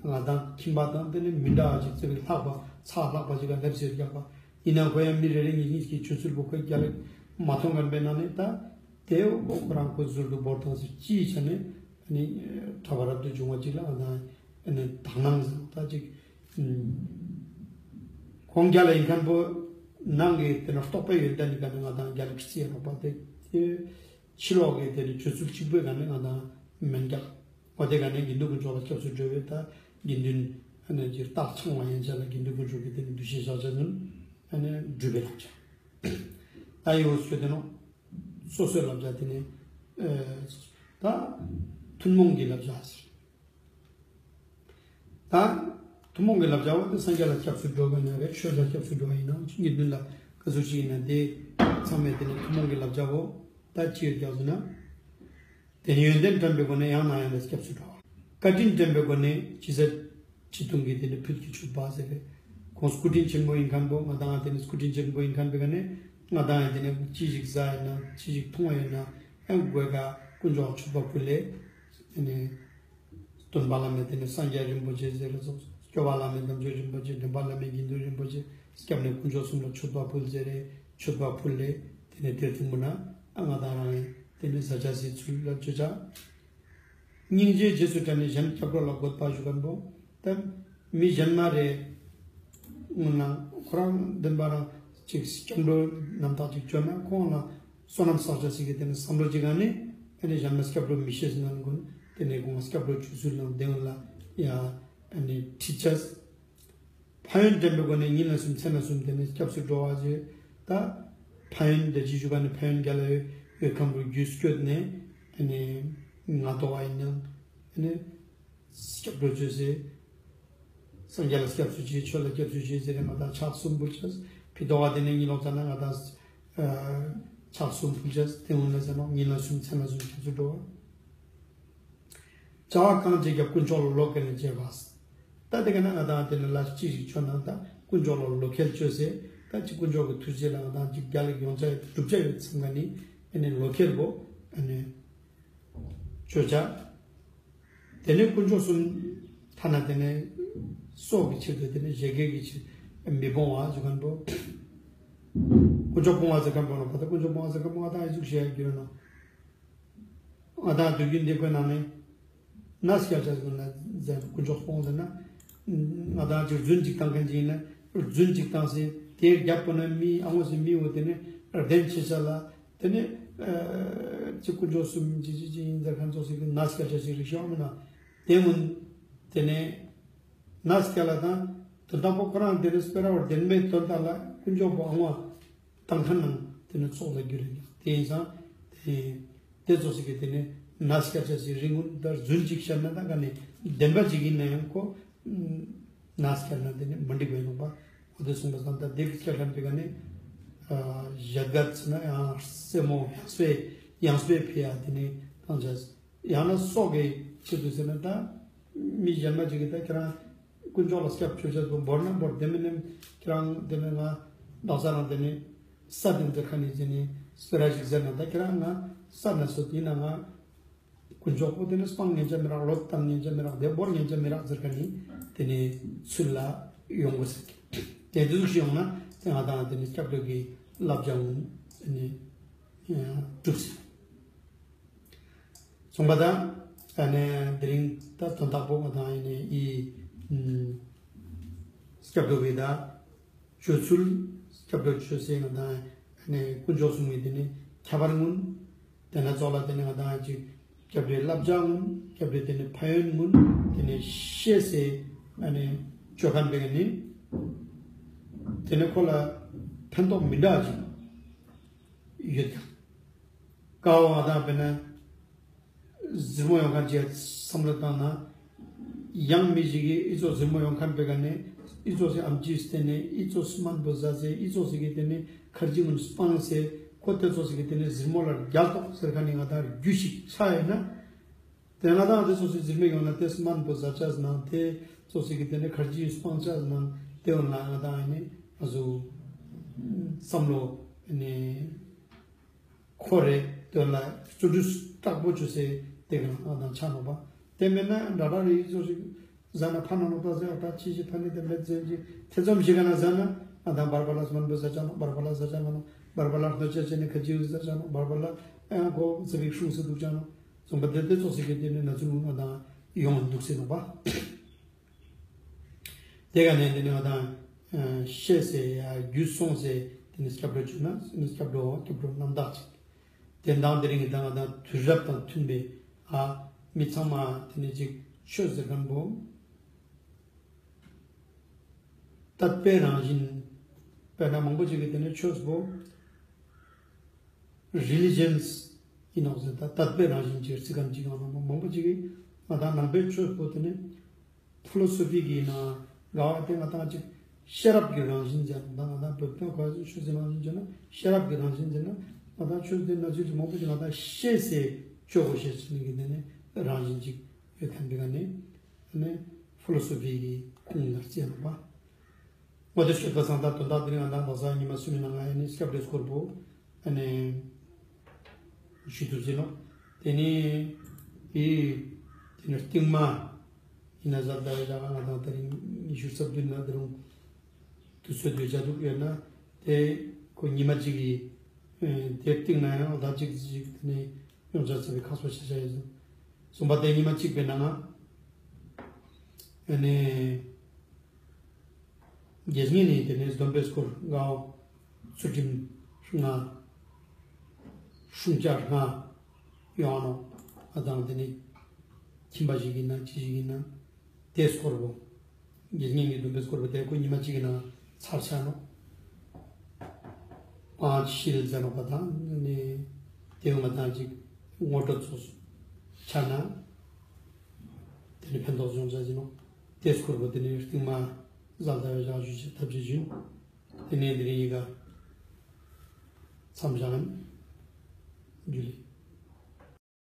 ང་དང་ཁྱིམ་པ་དང་དེ་ནི་མི་འདྲ་བ་ཅིག་ཚེ་ལྷག་པ་ཚ་ལྷག་པ་ཅིག་ལ་སླེབས་ཟེར་རྒྱག་པ་ཡིན་ན་ཁོ་ཡང་མི་རེ་རེ་གཉིས་གཉིས་ཀྱི་སྤྱོད་ཚུལ་པོ་ཁོས་རྒྱ་ལ་མ་མཐོང་མཁན་པའི་ནང་ནས་ད། དེ་འོ་ཁོ་རང་ཁོ་ཟུར་དུ་འབོར་ཐང་ཟེར་ཅིའི་ཆ་ནས་ཨ་ནི་གྲྭ་པ་རབ་ཏུ་བྱུང་བ་ཅིག་ལ་ང་དང་ཨ་ནི་དག་སྣང་ཟེར་ད་ཅིག་ཁོང་རྒྱ་ལ་ཡིན་མཁན་པོ་ནང་གི་དེ་ན་རྟོགས་པའི་ཡོན་ཏན་ནི་ག་ནས་ང་དང་རྒྱ་ལ་ཁྲི་ཚེ་རོགས་པ་དེ་དེ་ཕྱི་ལོགས་ཀྱི་དེ་ནི་སྤྱོད་ཚུལ་གཅིག་པོའི་ག་ནས་ང་དང་མེན་རྒྱག་འོ་དེ་ག་ནས་དགེ་འདུན་དཀོན་མཆོག་ལ་སྐྱབས་སུ་འགྲོ་བའི་ད་དགེ་འདུན་ཨ་ནི་ཅིག་རྟགས་འཆང་བ་ཡན་ཆད་ལ་དགེ་འདུན་དཀོན་མཆོག་གི་དེ་ནི་འདུ་ཤེས་བཞག་བྱ་ནི་ཨ་ནི་སྒྲུབ་པའི་ལག་ཆ་ད་ཡོད་ཤོད་དེ་ནོ། སོ་སོའི་བསླབ་བྱ་དེ་ནི། ད། ཐུན་མོང་གི་བསླབ་བྱ་ཟེར། ད། ཐུན་མོང་གི་བསླབ་བྱ་བོ་དེ་སངས་རྒྱས་ལ་སྐྱབས་སུ་འགྲོ་དགོས་ན་རེད། ཆོས་ལ་སྐྱབས་སུ་འགྲོ་བ་ཡིན་ན་ཆོས་ཀྱི་མདུན་ལ་ག་ཟུག་ཞིག་ཡིན་ན་དེ། ཚང་མས་དེ་ནི་ཐུན་མོང་གི་བསླབ་བྱ་བོ་ད་ཅི་ཡོད་ཀྱང་ཟེར་ན། དེ་ནི་ཡོན་ཏན་དྲན་པའི་སྒོ་ནས་ཡང་ནམ་ཡང་ལ་སྐྱབས་སུ་འགྲོ་བ། བཀའ་དྲིན་དྲན་པའི་སྒོ་ནས་ཇི་སྲིད་ཇི་ཐུང་གི་དེ་ནི་ཕུད་ཀྱི་མཆོད་པ་ཟེར་བས། ཁོང་སྐུ་དྲིན་ཆེན་པོ་ཡིན་མཁན་པོ་ང་དང་དེ་ནི་སྐུ་དྲིན་ཆེན་པོ་ཡིན་མཁན་པའི་ག་ནས་ང་དང་དེ་ནི་ཅི་ཞིག་ཟ་ཡིན་ན་ཅི་ཞིག་འཐུང་བ་ཡིན་ན་ཡང་དགོས་ག་དཀོན་མཆོག་མཆོད་པ་ཕུལ་ལེ། དེ་ནི་སྟོན་པ་བླ་མེད་དེ་ནི་སངས་རྒྱས་རིན་པོ་ཆེ་ཟེར་རེ་སོགས་སྐྱོབ་པ་བླ་མེད་དམ་ཆོས་རིན་པོ་ཆེ་འདྲེན་པ་བླ་མེད་དགེ་འདུན་རིན་པོ་ཆེ་སྐྱབས་གནས་དཀོན་མཆོག་གསུམ་ལ་མཆོད་པ་ཕུལ་ཟེར་རེ་མཆོད་པ་ཕུལ་ལེ། དེ་ནི་དེར་ཐུན་མོ་ན་ཨ་ང་དང་རང་ཡིན་དེ་ནི་ཟ་ཆ་ཟེར་ཚུལ་ལ་བརྗོད་བྱ། སྙིང་རྗེ་རྗེས་སུ་དྲན་ནས་གཞན་སྐྱབས་འགྲོ་ལ་དགོད་པ་ཞུ་མཁན་པོ། ད་མི་གཞན་མ་རེད། སྔོན་ན་ཁོ་རང་བདེན་པ་རང་ཅིག་སྐྱབས་འགྲོ་རྣམ་དག་ཅིག་བྱོན་ན་ཁོང་ལ་བསོད་ནམས་བསགས་བྱ་ཟེར་གི་དེ་ནི་བསམ་བློ་ཅིག་ག་ནས་དེ་ནི་གཞན་མ་སྐྱབས་འགྲོ་མི་ཤེས་ཟེར་ན་ཀུན་དེ་ནི་ཁོང་སྐྱབས་འགྲོ་བྱོས་ཚུལ་ནང་དེ་ལ་ཡ་ཨ་ནི་ཁྲིད་བྱ། ཕན་ཡོན་དྲན་པའི་སྒོ་ནས་ཉིན་ལ་གསུམ་མཚན་ལ་གསུམ་དེ་ནས་སྐྱབས་སུ་འགྲོ་བ་ཞེས་ད། ཕན་ཡོན་དེ་ཅི་ཞུ་ག་ནས་ཕན་ཡོན་རྒྱ་ལ་ཡོད་ཡོད་ཁམ་བུ་རྒྱུད་སྐྱོད་ནས་ཨ་ནི་ང་དོ་བ་ཡིན་ནང་ཨ་ནི་སྐྱབས་འགྲོ་བཅོས་ཟེར། སངས་རྒྱས་ལ་སྐྱབས་སུ་མཆི་ཆོས་ལ་སྐྱབས་སུ་མཆི་ཟེར་རེ་མ་ད་ཕྱག་གསུམ་ཕུལ་བྱས་ཕི་དོ་བ་དེ་ནས་ཉིན་ལོག་ཙ་ན་ང་ད་ཕྱག་གསུམ་ཕུལ་བྱས་དེ་འོང་ལ་ཟེར་ནོ་ཉིན་ལ་གསུམ་མཚན་ལ་གསུམ་སྐྱབས་སུ་འགྲོ་བ། བྱ་བ་གང་བྱེད་ཀྱང་དཀོན་མཆོག་ལ་བློ་ཁེལ་ནས་བྱེད་པ། ད་དེ་ག་ན་ང་དང་དེ་ནི་ལ་ཅི་ཞིག་ཆོད་ན་ད་དཀོན་མཆོག་ལ་བློ་ཁེལ་བཅོས་ཟེར་ད་ཅི་དཀོན་མཆོག་གི་ཐུགས་རྗེ་ལ་ང་དང་ཅིག་རྒྱ་ལ་ཡོང་ཆ་ཡོད་སྒྲུབ་ཆ་ཡོད་ཚང་ག་ནི་ཨ་ནི་བློ་ཁེལ་བོ་ཨ་ནི་བཅོས་བྱ། དེ་ནི་དཀོན་མཆོག་གསུམ་ཐ་ན་དེ་ནི་སྲོག་གི་ཕྱིར་དུ་དེ་ནི་བཞད་གད་ཀྱི་ཕྱིར་མི་སྤོང་བ་ཟེར་མཁན་པོ། དཀོན་མཆོག་སྤོང་བ་ཟེར་མཁན་པོ་ལ་བ་ད་དཀོན་མཆོག་སྤོང་བ་ཟེར་མཁན་པོ་ང་དང་ཨི་ཟུག་བཤད་ཡ་རྒྱུ་ན། ང་དང་དུས་རྒྱུན་འདི་ཁོའི་ནང་ནས་ན་སྐྱ་ཆ་ཟུག་ན་ཟེར་དཀོན་མཆོག་སྤོང་ཟེར་ན། ང་དང་ཅིག་རྫུན་ཅིག་བཏང་མཁན་ཅིག་ཡིན་ན་རྫུན་ཅིག་བཏང་སྲིད་དེའི་རྒྱབ་པོ་ན་མི་ཨ་ངོ་སྲིད་མི་འོ་དེ་ནི་གདན་ཆེ་ཆ་ལ་དེ་ནི་ཅིག་དཀོན་མཆོག་གསུམ་ཅིག་ཅིག་ཅིག་ཡིན་ཟེར་མཁན་ཚོ་ཟེར་གི་ན་སྐྱ་ཆ་ཅིག་རིག་ཤོག་མིན་ན་དེ་མིན་དེ་ནས་ན་སྐྱ་ལ་དང་། དོན་དག་པོ་ཁོ་རང་དེ་ནི་སྤེ་ར་བར་བདེན་མེད་དོན་དག་ལ་དཀོན་མཆོག་པོ་ཨ་ངོ་བཏང་མཁན་ནང་དེ་ནི་ཚོགས་ལ་རྒྱུ་རེད། དེ་ཡིན་ཙང་དེ་དེ་ཚོ་ཞིག་གིས་དེ་ནི་ན་སྐྱར་ཆ་ཞིག་རིང་ངུ་ད་རྫུན་ཅིག་བཤད་ན་ད་ག་ནི་བདེན་པ་ཅིག་ཡིན་ན་ཡང་ཁོ་ན་སྐྱར་ན་དེ་ནི་མི་འགྲིག་པ་ཡིན་ནོ་པ། འོ་དེ་གསུངས་པ་སང་ད་དེ་གི་སྐྱར་ལྷན་པའི་ག་ནི་ཞལ་དཀར་ཚི་ན་ཡང་སེ་མོ་ཡང་སྤེ་ཡང་སྤེ་ཕི་ཡ་དེ་ནི་བཏང་ཆ། ཡང་ན་སྲོག་གི་ཆེད་དུ་ཟེར་ན་ད་མི་གཞན་མ་ཅིག་གིས་ད་ཁྱེད་རང་དཀོན་མཆོག་ལ་སྐྱབས་བཅོལ་བྱ་དུ་འབོར་ན་འབོར་དེ་མིན་ནམ་ཁྱེད་རང་དེ་ནི་ང་ལག་ས་རང་དེ་ནི་ས་དེ་འཛེར་ཁ་ནི་ཟེར་ནི་སྤེ་ར་ཞིག་ཟེར་ན་ད་ཁྱེད་རང་ང་ས་ན་སོ་དེ་ན་ང་དཀོན་མཆོག་པོ་དེ་ནི་སྤང་ཉན་ཆ་མི་རག་ལོ་བཏང་ཉན་ཆ་མི་རག་དེ་འབོར་ཉན་ཆ་མི་རག་ཟེར་ཁ་ནི་དེ་ནི་ཚུལ་ལ་ཡོང་དགོས་ཟེར་གི་དེ་འདི་ཟུག་ཞིག་ཡོང་ན་དེ་ང་དང་དེ་ནི་སྐྱབས་འགྲོ་གི་བསླབ་བྱ་འོང་དེ་ནི་གྲུབ་ཟེར། གསུངས་པ་དང་། ཨ་ནི་དེ་རིང་ད་དོན་དག་པོ་ང་དང་ཡིན་ནི་ཨི། སྐྱབས་འགྲོ་བའི་ད་སྤྱོད་ཚུལ། སྐྱབས་འགྲོ་སྤྱོད་སའི་ང་དང་ཨ་ནི་དཀོན་མཆོག་གསུམ་གྱི་དེ་ནི་ཁྱད་པར་མངོན། དེ་ན་ཚོགས་ལ་དེ་ནི་ང་དང་ཅིག་སྐྱབས་འགྲོའི་བསླབ་བྱ་མངོན། སྐྱབས་འགྲོའི་དེ་ནི་ཕན་ཡོན་མངོན། དེ་ནི་ཤེས་སའི་ཨ་ནི་སྤྱོད་མཁན་པའི་ནི་དེ་ནི་ཁོ་ལ་ཕན་ཐོགས་མི་འདྲ་ཅིག་ཡོད་ཀྱང་། ཀ་བ་ང་དང་དཔེར་ན། གཟིར་མོ་ཡོང་མཁན་ཅིག་བསམ་བློ་བཏང་ན། ཡང་མི་ཞིག་གིས་ཨི་ཚོ་གཟིར་མོ་ཡོང་མཁན་པའི་ག་ནས་ཨི་ཚོ་ཟེར་ཨམ་ཅིས་བརྟེན་ནས་ཨི་ཚོ་སྨན་པོ་ཟ་ཟེར་ཨི་ཚོ་ཟེར་གི་བརྟེན་ནས་ཁར་ཇི་ངུན་སྤང་ཟེར་ཁོ་དེ་ཚོ་ཟེར་གི་བརྟེན་ནས་གཟིར་མོ་ལ་རྒྱག་ཐོག་ཟེར་མཁན་ནི་ང་དང་རྒྱུ་ཞིག་ཆགས་ཡོད་ན། དེ་ང་དང་དེ་ཚོ་ཟེར་གཟིར་མོ་ཡོང་ན་དེ་སྨན་པོ་ཟ་ཆ་ཟེར་ན་དེ་ཚོ་ཟེར་གི་བརྟེན་ནས་ཁར་ཇི་ངུན་སྤང་ཆ་ཟེར་ན་དེ་འོན་ལ་ང་དང་ནི་ང་ཚོ་བསམ་བློ་ནི། ཁོ་རེ་དོན་ལ་བརྩོན་འགྲུས་དྲག་པོ་བཅོས་སའི་དེ་ག་ང་དང་ཆ་ནོ་པ། དེ་མེད་ན་འདྲ་འདྲ་རེ་ཡིག་ཚོ་ཞིག་ཟ་ན་ཕ་ན་ནོ་ད་ཟེར་ད་ཅི་ཞིག་ཕ་ནི་དེ་མེད་ཟེར་ཅི་ཐེ་ཚོམ་ཞིག་ག་ན་ཟ་ན་ང་དང་བར་བར་ལ་སྨན་པོ་ཟ་ཆ་ནོ་བར་བར་ལ་ཟ་ཆ་མ་ནོ་བར་བར་ལ་སྣོད་ཆ་ཆེ་ནི་ཁ་ཅིག་ཟ་ཆ་ནོ་བར་བར་ལ་ཨེ་ཁོ་ཚེ་བིག་ཤུང་སི་འདུག་ཆ་ནོ་ཙོང་པ་དེ་དེ་ཚོ་ཞིག་གི་དེ་ནི་ན་ཚུལ་ང་དང་ཡོང་འདུག་ཟེར་ནོ་པ། དེ་ག་ནས་དེ་ནས་ང་དང་ཤེས་ཟེར་ཡ་རྒྱུ་སོང་ཟེར་དེ་ནས་སྐྱབས་འགྲོ་བྱུང་ན་དེ་ནས་སྐྱབས་འགྲོ་སྐྱབས་འགྲོ་རྣམ་དག་ཅིག་དེ་དང་དེ་རིང་གི་ད་ང་དང་དུས་རབས་དང་མཐུན་པའི་ཨ་མི་ཚང་མ་དེ་ནས་ཅིག་ཆོས་ཟེར་མཁན་པོ་དད་པའི་རང་བཞིན། དཔེར་ན་མང་པོ་ཅིག་གིས་དེ་ནས་ཆོས་པོ་རི་ལི་ཇན་སི་ཡིན་ནོག་ཟེར་ད་དད་པའི་རང་བཞིན་ཅིག་རྩི་མཁན་ཅིག་ཡོང་ནོ་མང་པོ་ཅིག་གིས་ང་དང་ནང་པའི་ཆོས་པོ་དེ་ནས། ཕི་ལོ་སོ་ཕི་གི་ནང་དགའ་བ་དེ་ང་དང་ཅིག་ཤེས་རབ་ཀྱི་རང་བཞིན་ཟེར་ན་ད་ང་དང་བོད་དོན་ག་ཆོས་ཀྱི་རང་བཞིན་ཟེར་ན་ཤེས་རབ་ཀྱི་རང་བཞིན་ཟེར་ན་ང་དང་ཆོས་དེ་ན་ཆོས་ཀྱི་མང་པོ་ཅིག་ང་དང་ཤེས་སའི་ཆོས་གོ་ཤེས་ཚུལ་གྱི་དེ་ནི་རང་བཞིན་ཅིག་ཡོད་མཁན་པའི་ག་ནི་ནི་ཕི་ལོ་སོ་ཕི་གི་ཁུངས་ལ་བརྩིས་ཡོད་པ། འོ་དེ་ཤོད་པ་སང་ད་དོན་དག་དེ་ནི་ང་དང་ལོ་གསར་ཉི་མ་གསུམ་མི་ནང་ང་ཡ་ནི་སྐྱབས་འགྲོའི་སྐོར་པོ་ཨ་ནི་ཞུ་ཐུབ་ཟིན་ནོ། དེ་ནི་ཡི་དེ་ནི་རྟིང་མ་ཡིན་ན་ཟབ་ད་ཡོད་ལ་ང་དང་དེ་རིང་ཉི་ཤུ་རྩ་བདུན་ན་དེ་རུང་དུས་ཚོད་དུས་བྱ་འདུག་ཡོད་ན་དེ་ཁོ་ཉི་མ་གཅིག་གི་དེ་རྟིང་ན་ཡང་ཟླ་གཅིག་གཅིག་དེ་ནི་ཡོང་ཆ་ཚ་བའི་ཁ་གསོ་ཤེས་བྱ་ཡོད་ཟིན། གསུམ་པ་དེ་ཉི་མ་གཅིག་པའི་ནང་ང་ཨ་ནི། དགེ་བསྙེན་ནི་དེ་ནས་སྡོམ་པའི་སྐོར་ལྔའོ། ཚུལ་ཁྲིམས་ལྔ། སྲུང་བྱ་ལྔ་ཡོང་ནོ། ཨ་དང་དེ་ནས་ཁྱིམ་པ་ཞིག་ཡིན་ན་ཅི་ཞིག་ཡིན་ན་དེ་སྐོར་བོ། དགེ་བསྙེན་གྱི་སྡོམ་པའི་སྐོར་བོ་དེ་ཁོ་ཉི་མ་གཅིག་གི་ནང་ཚར་ཆ་ནོ། པང་ཤིལ་ཟེར་ནོ་པ་དང་ནི་དེ་ཡོང་མ་དང་ཅིག་ངོ་སྤྲོད་ཚོགས་སུ་ཆ་ན་དེ་ནི་ཕན་ཐོགས་བྱུང་ཆ་ཞིག་ནོ། དེ་སྐོར་བོ་དེ་ནི་རྟིང་མ་ཟབ་ད་བའི་ཞག་ཞུ་ཆེད་ཐབས་ཇི་བཞིན། དེ་ནས་དེ་རིང་ཡི་ག་མཚམས་བཞག་ཡིན། འཇུ་ལེ།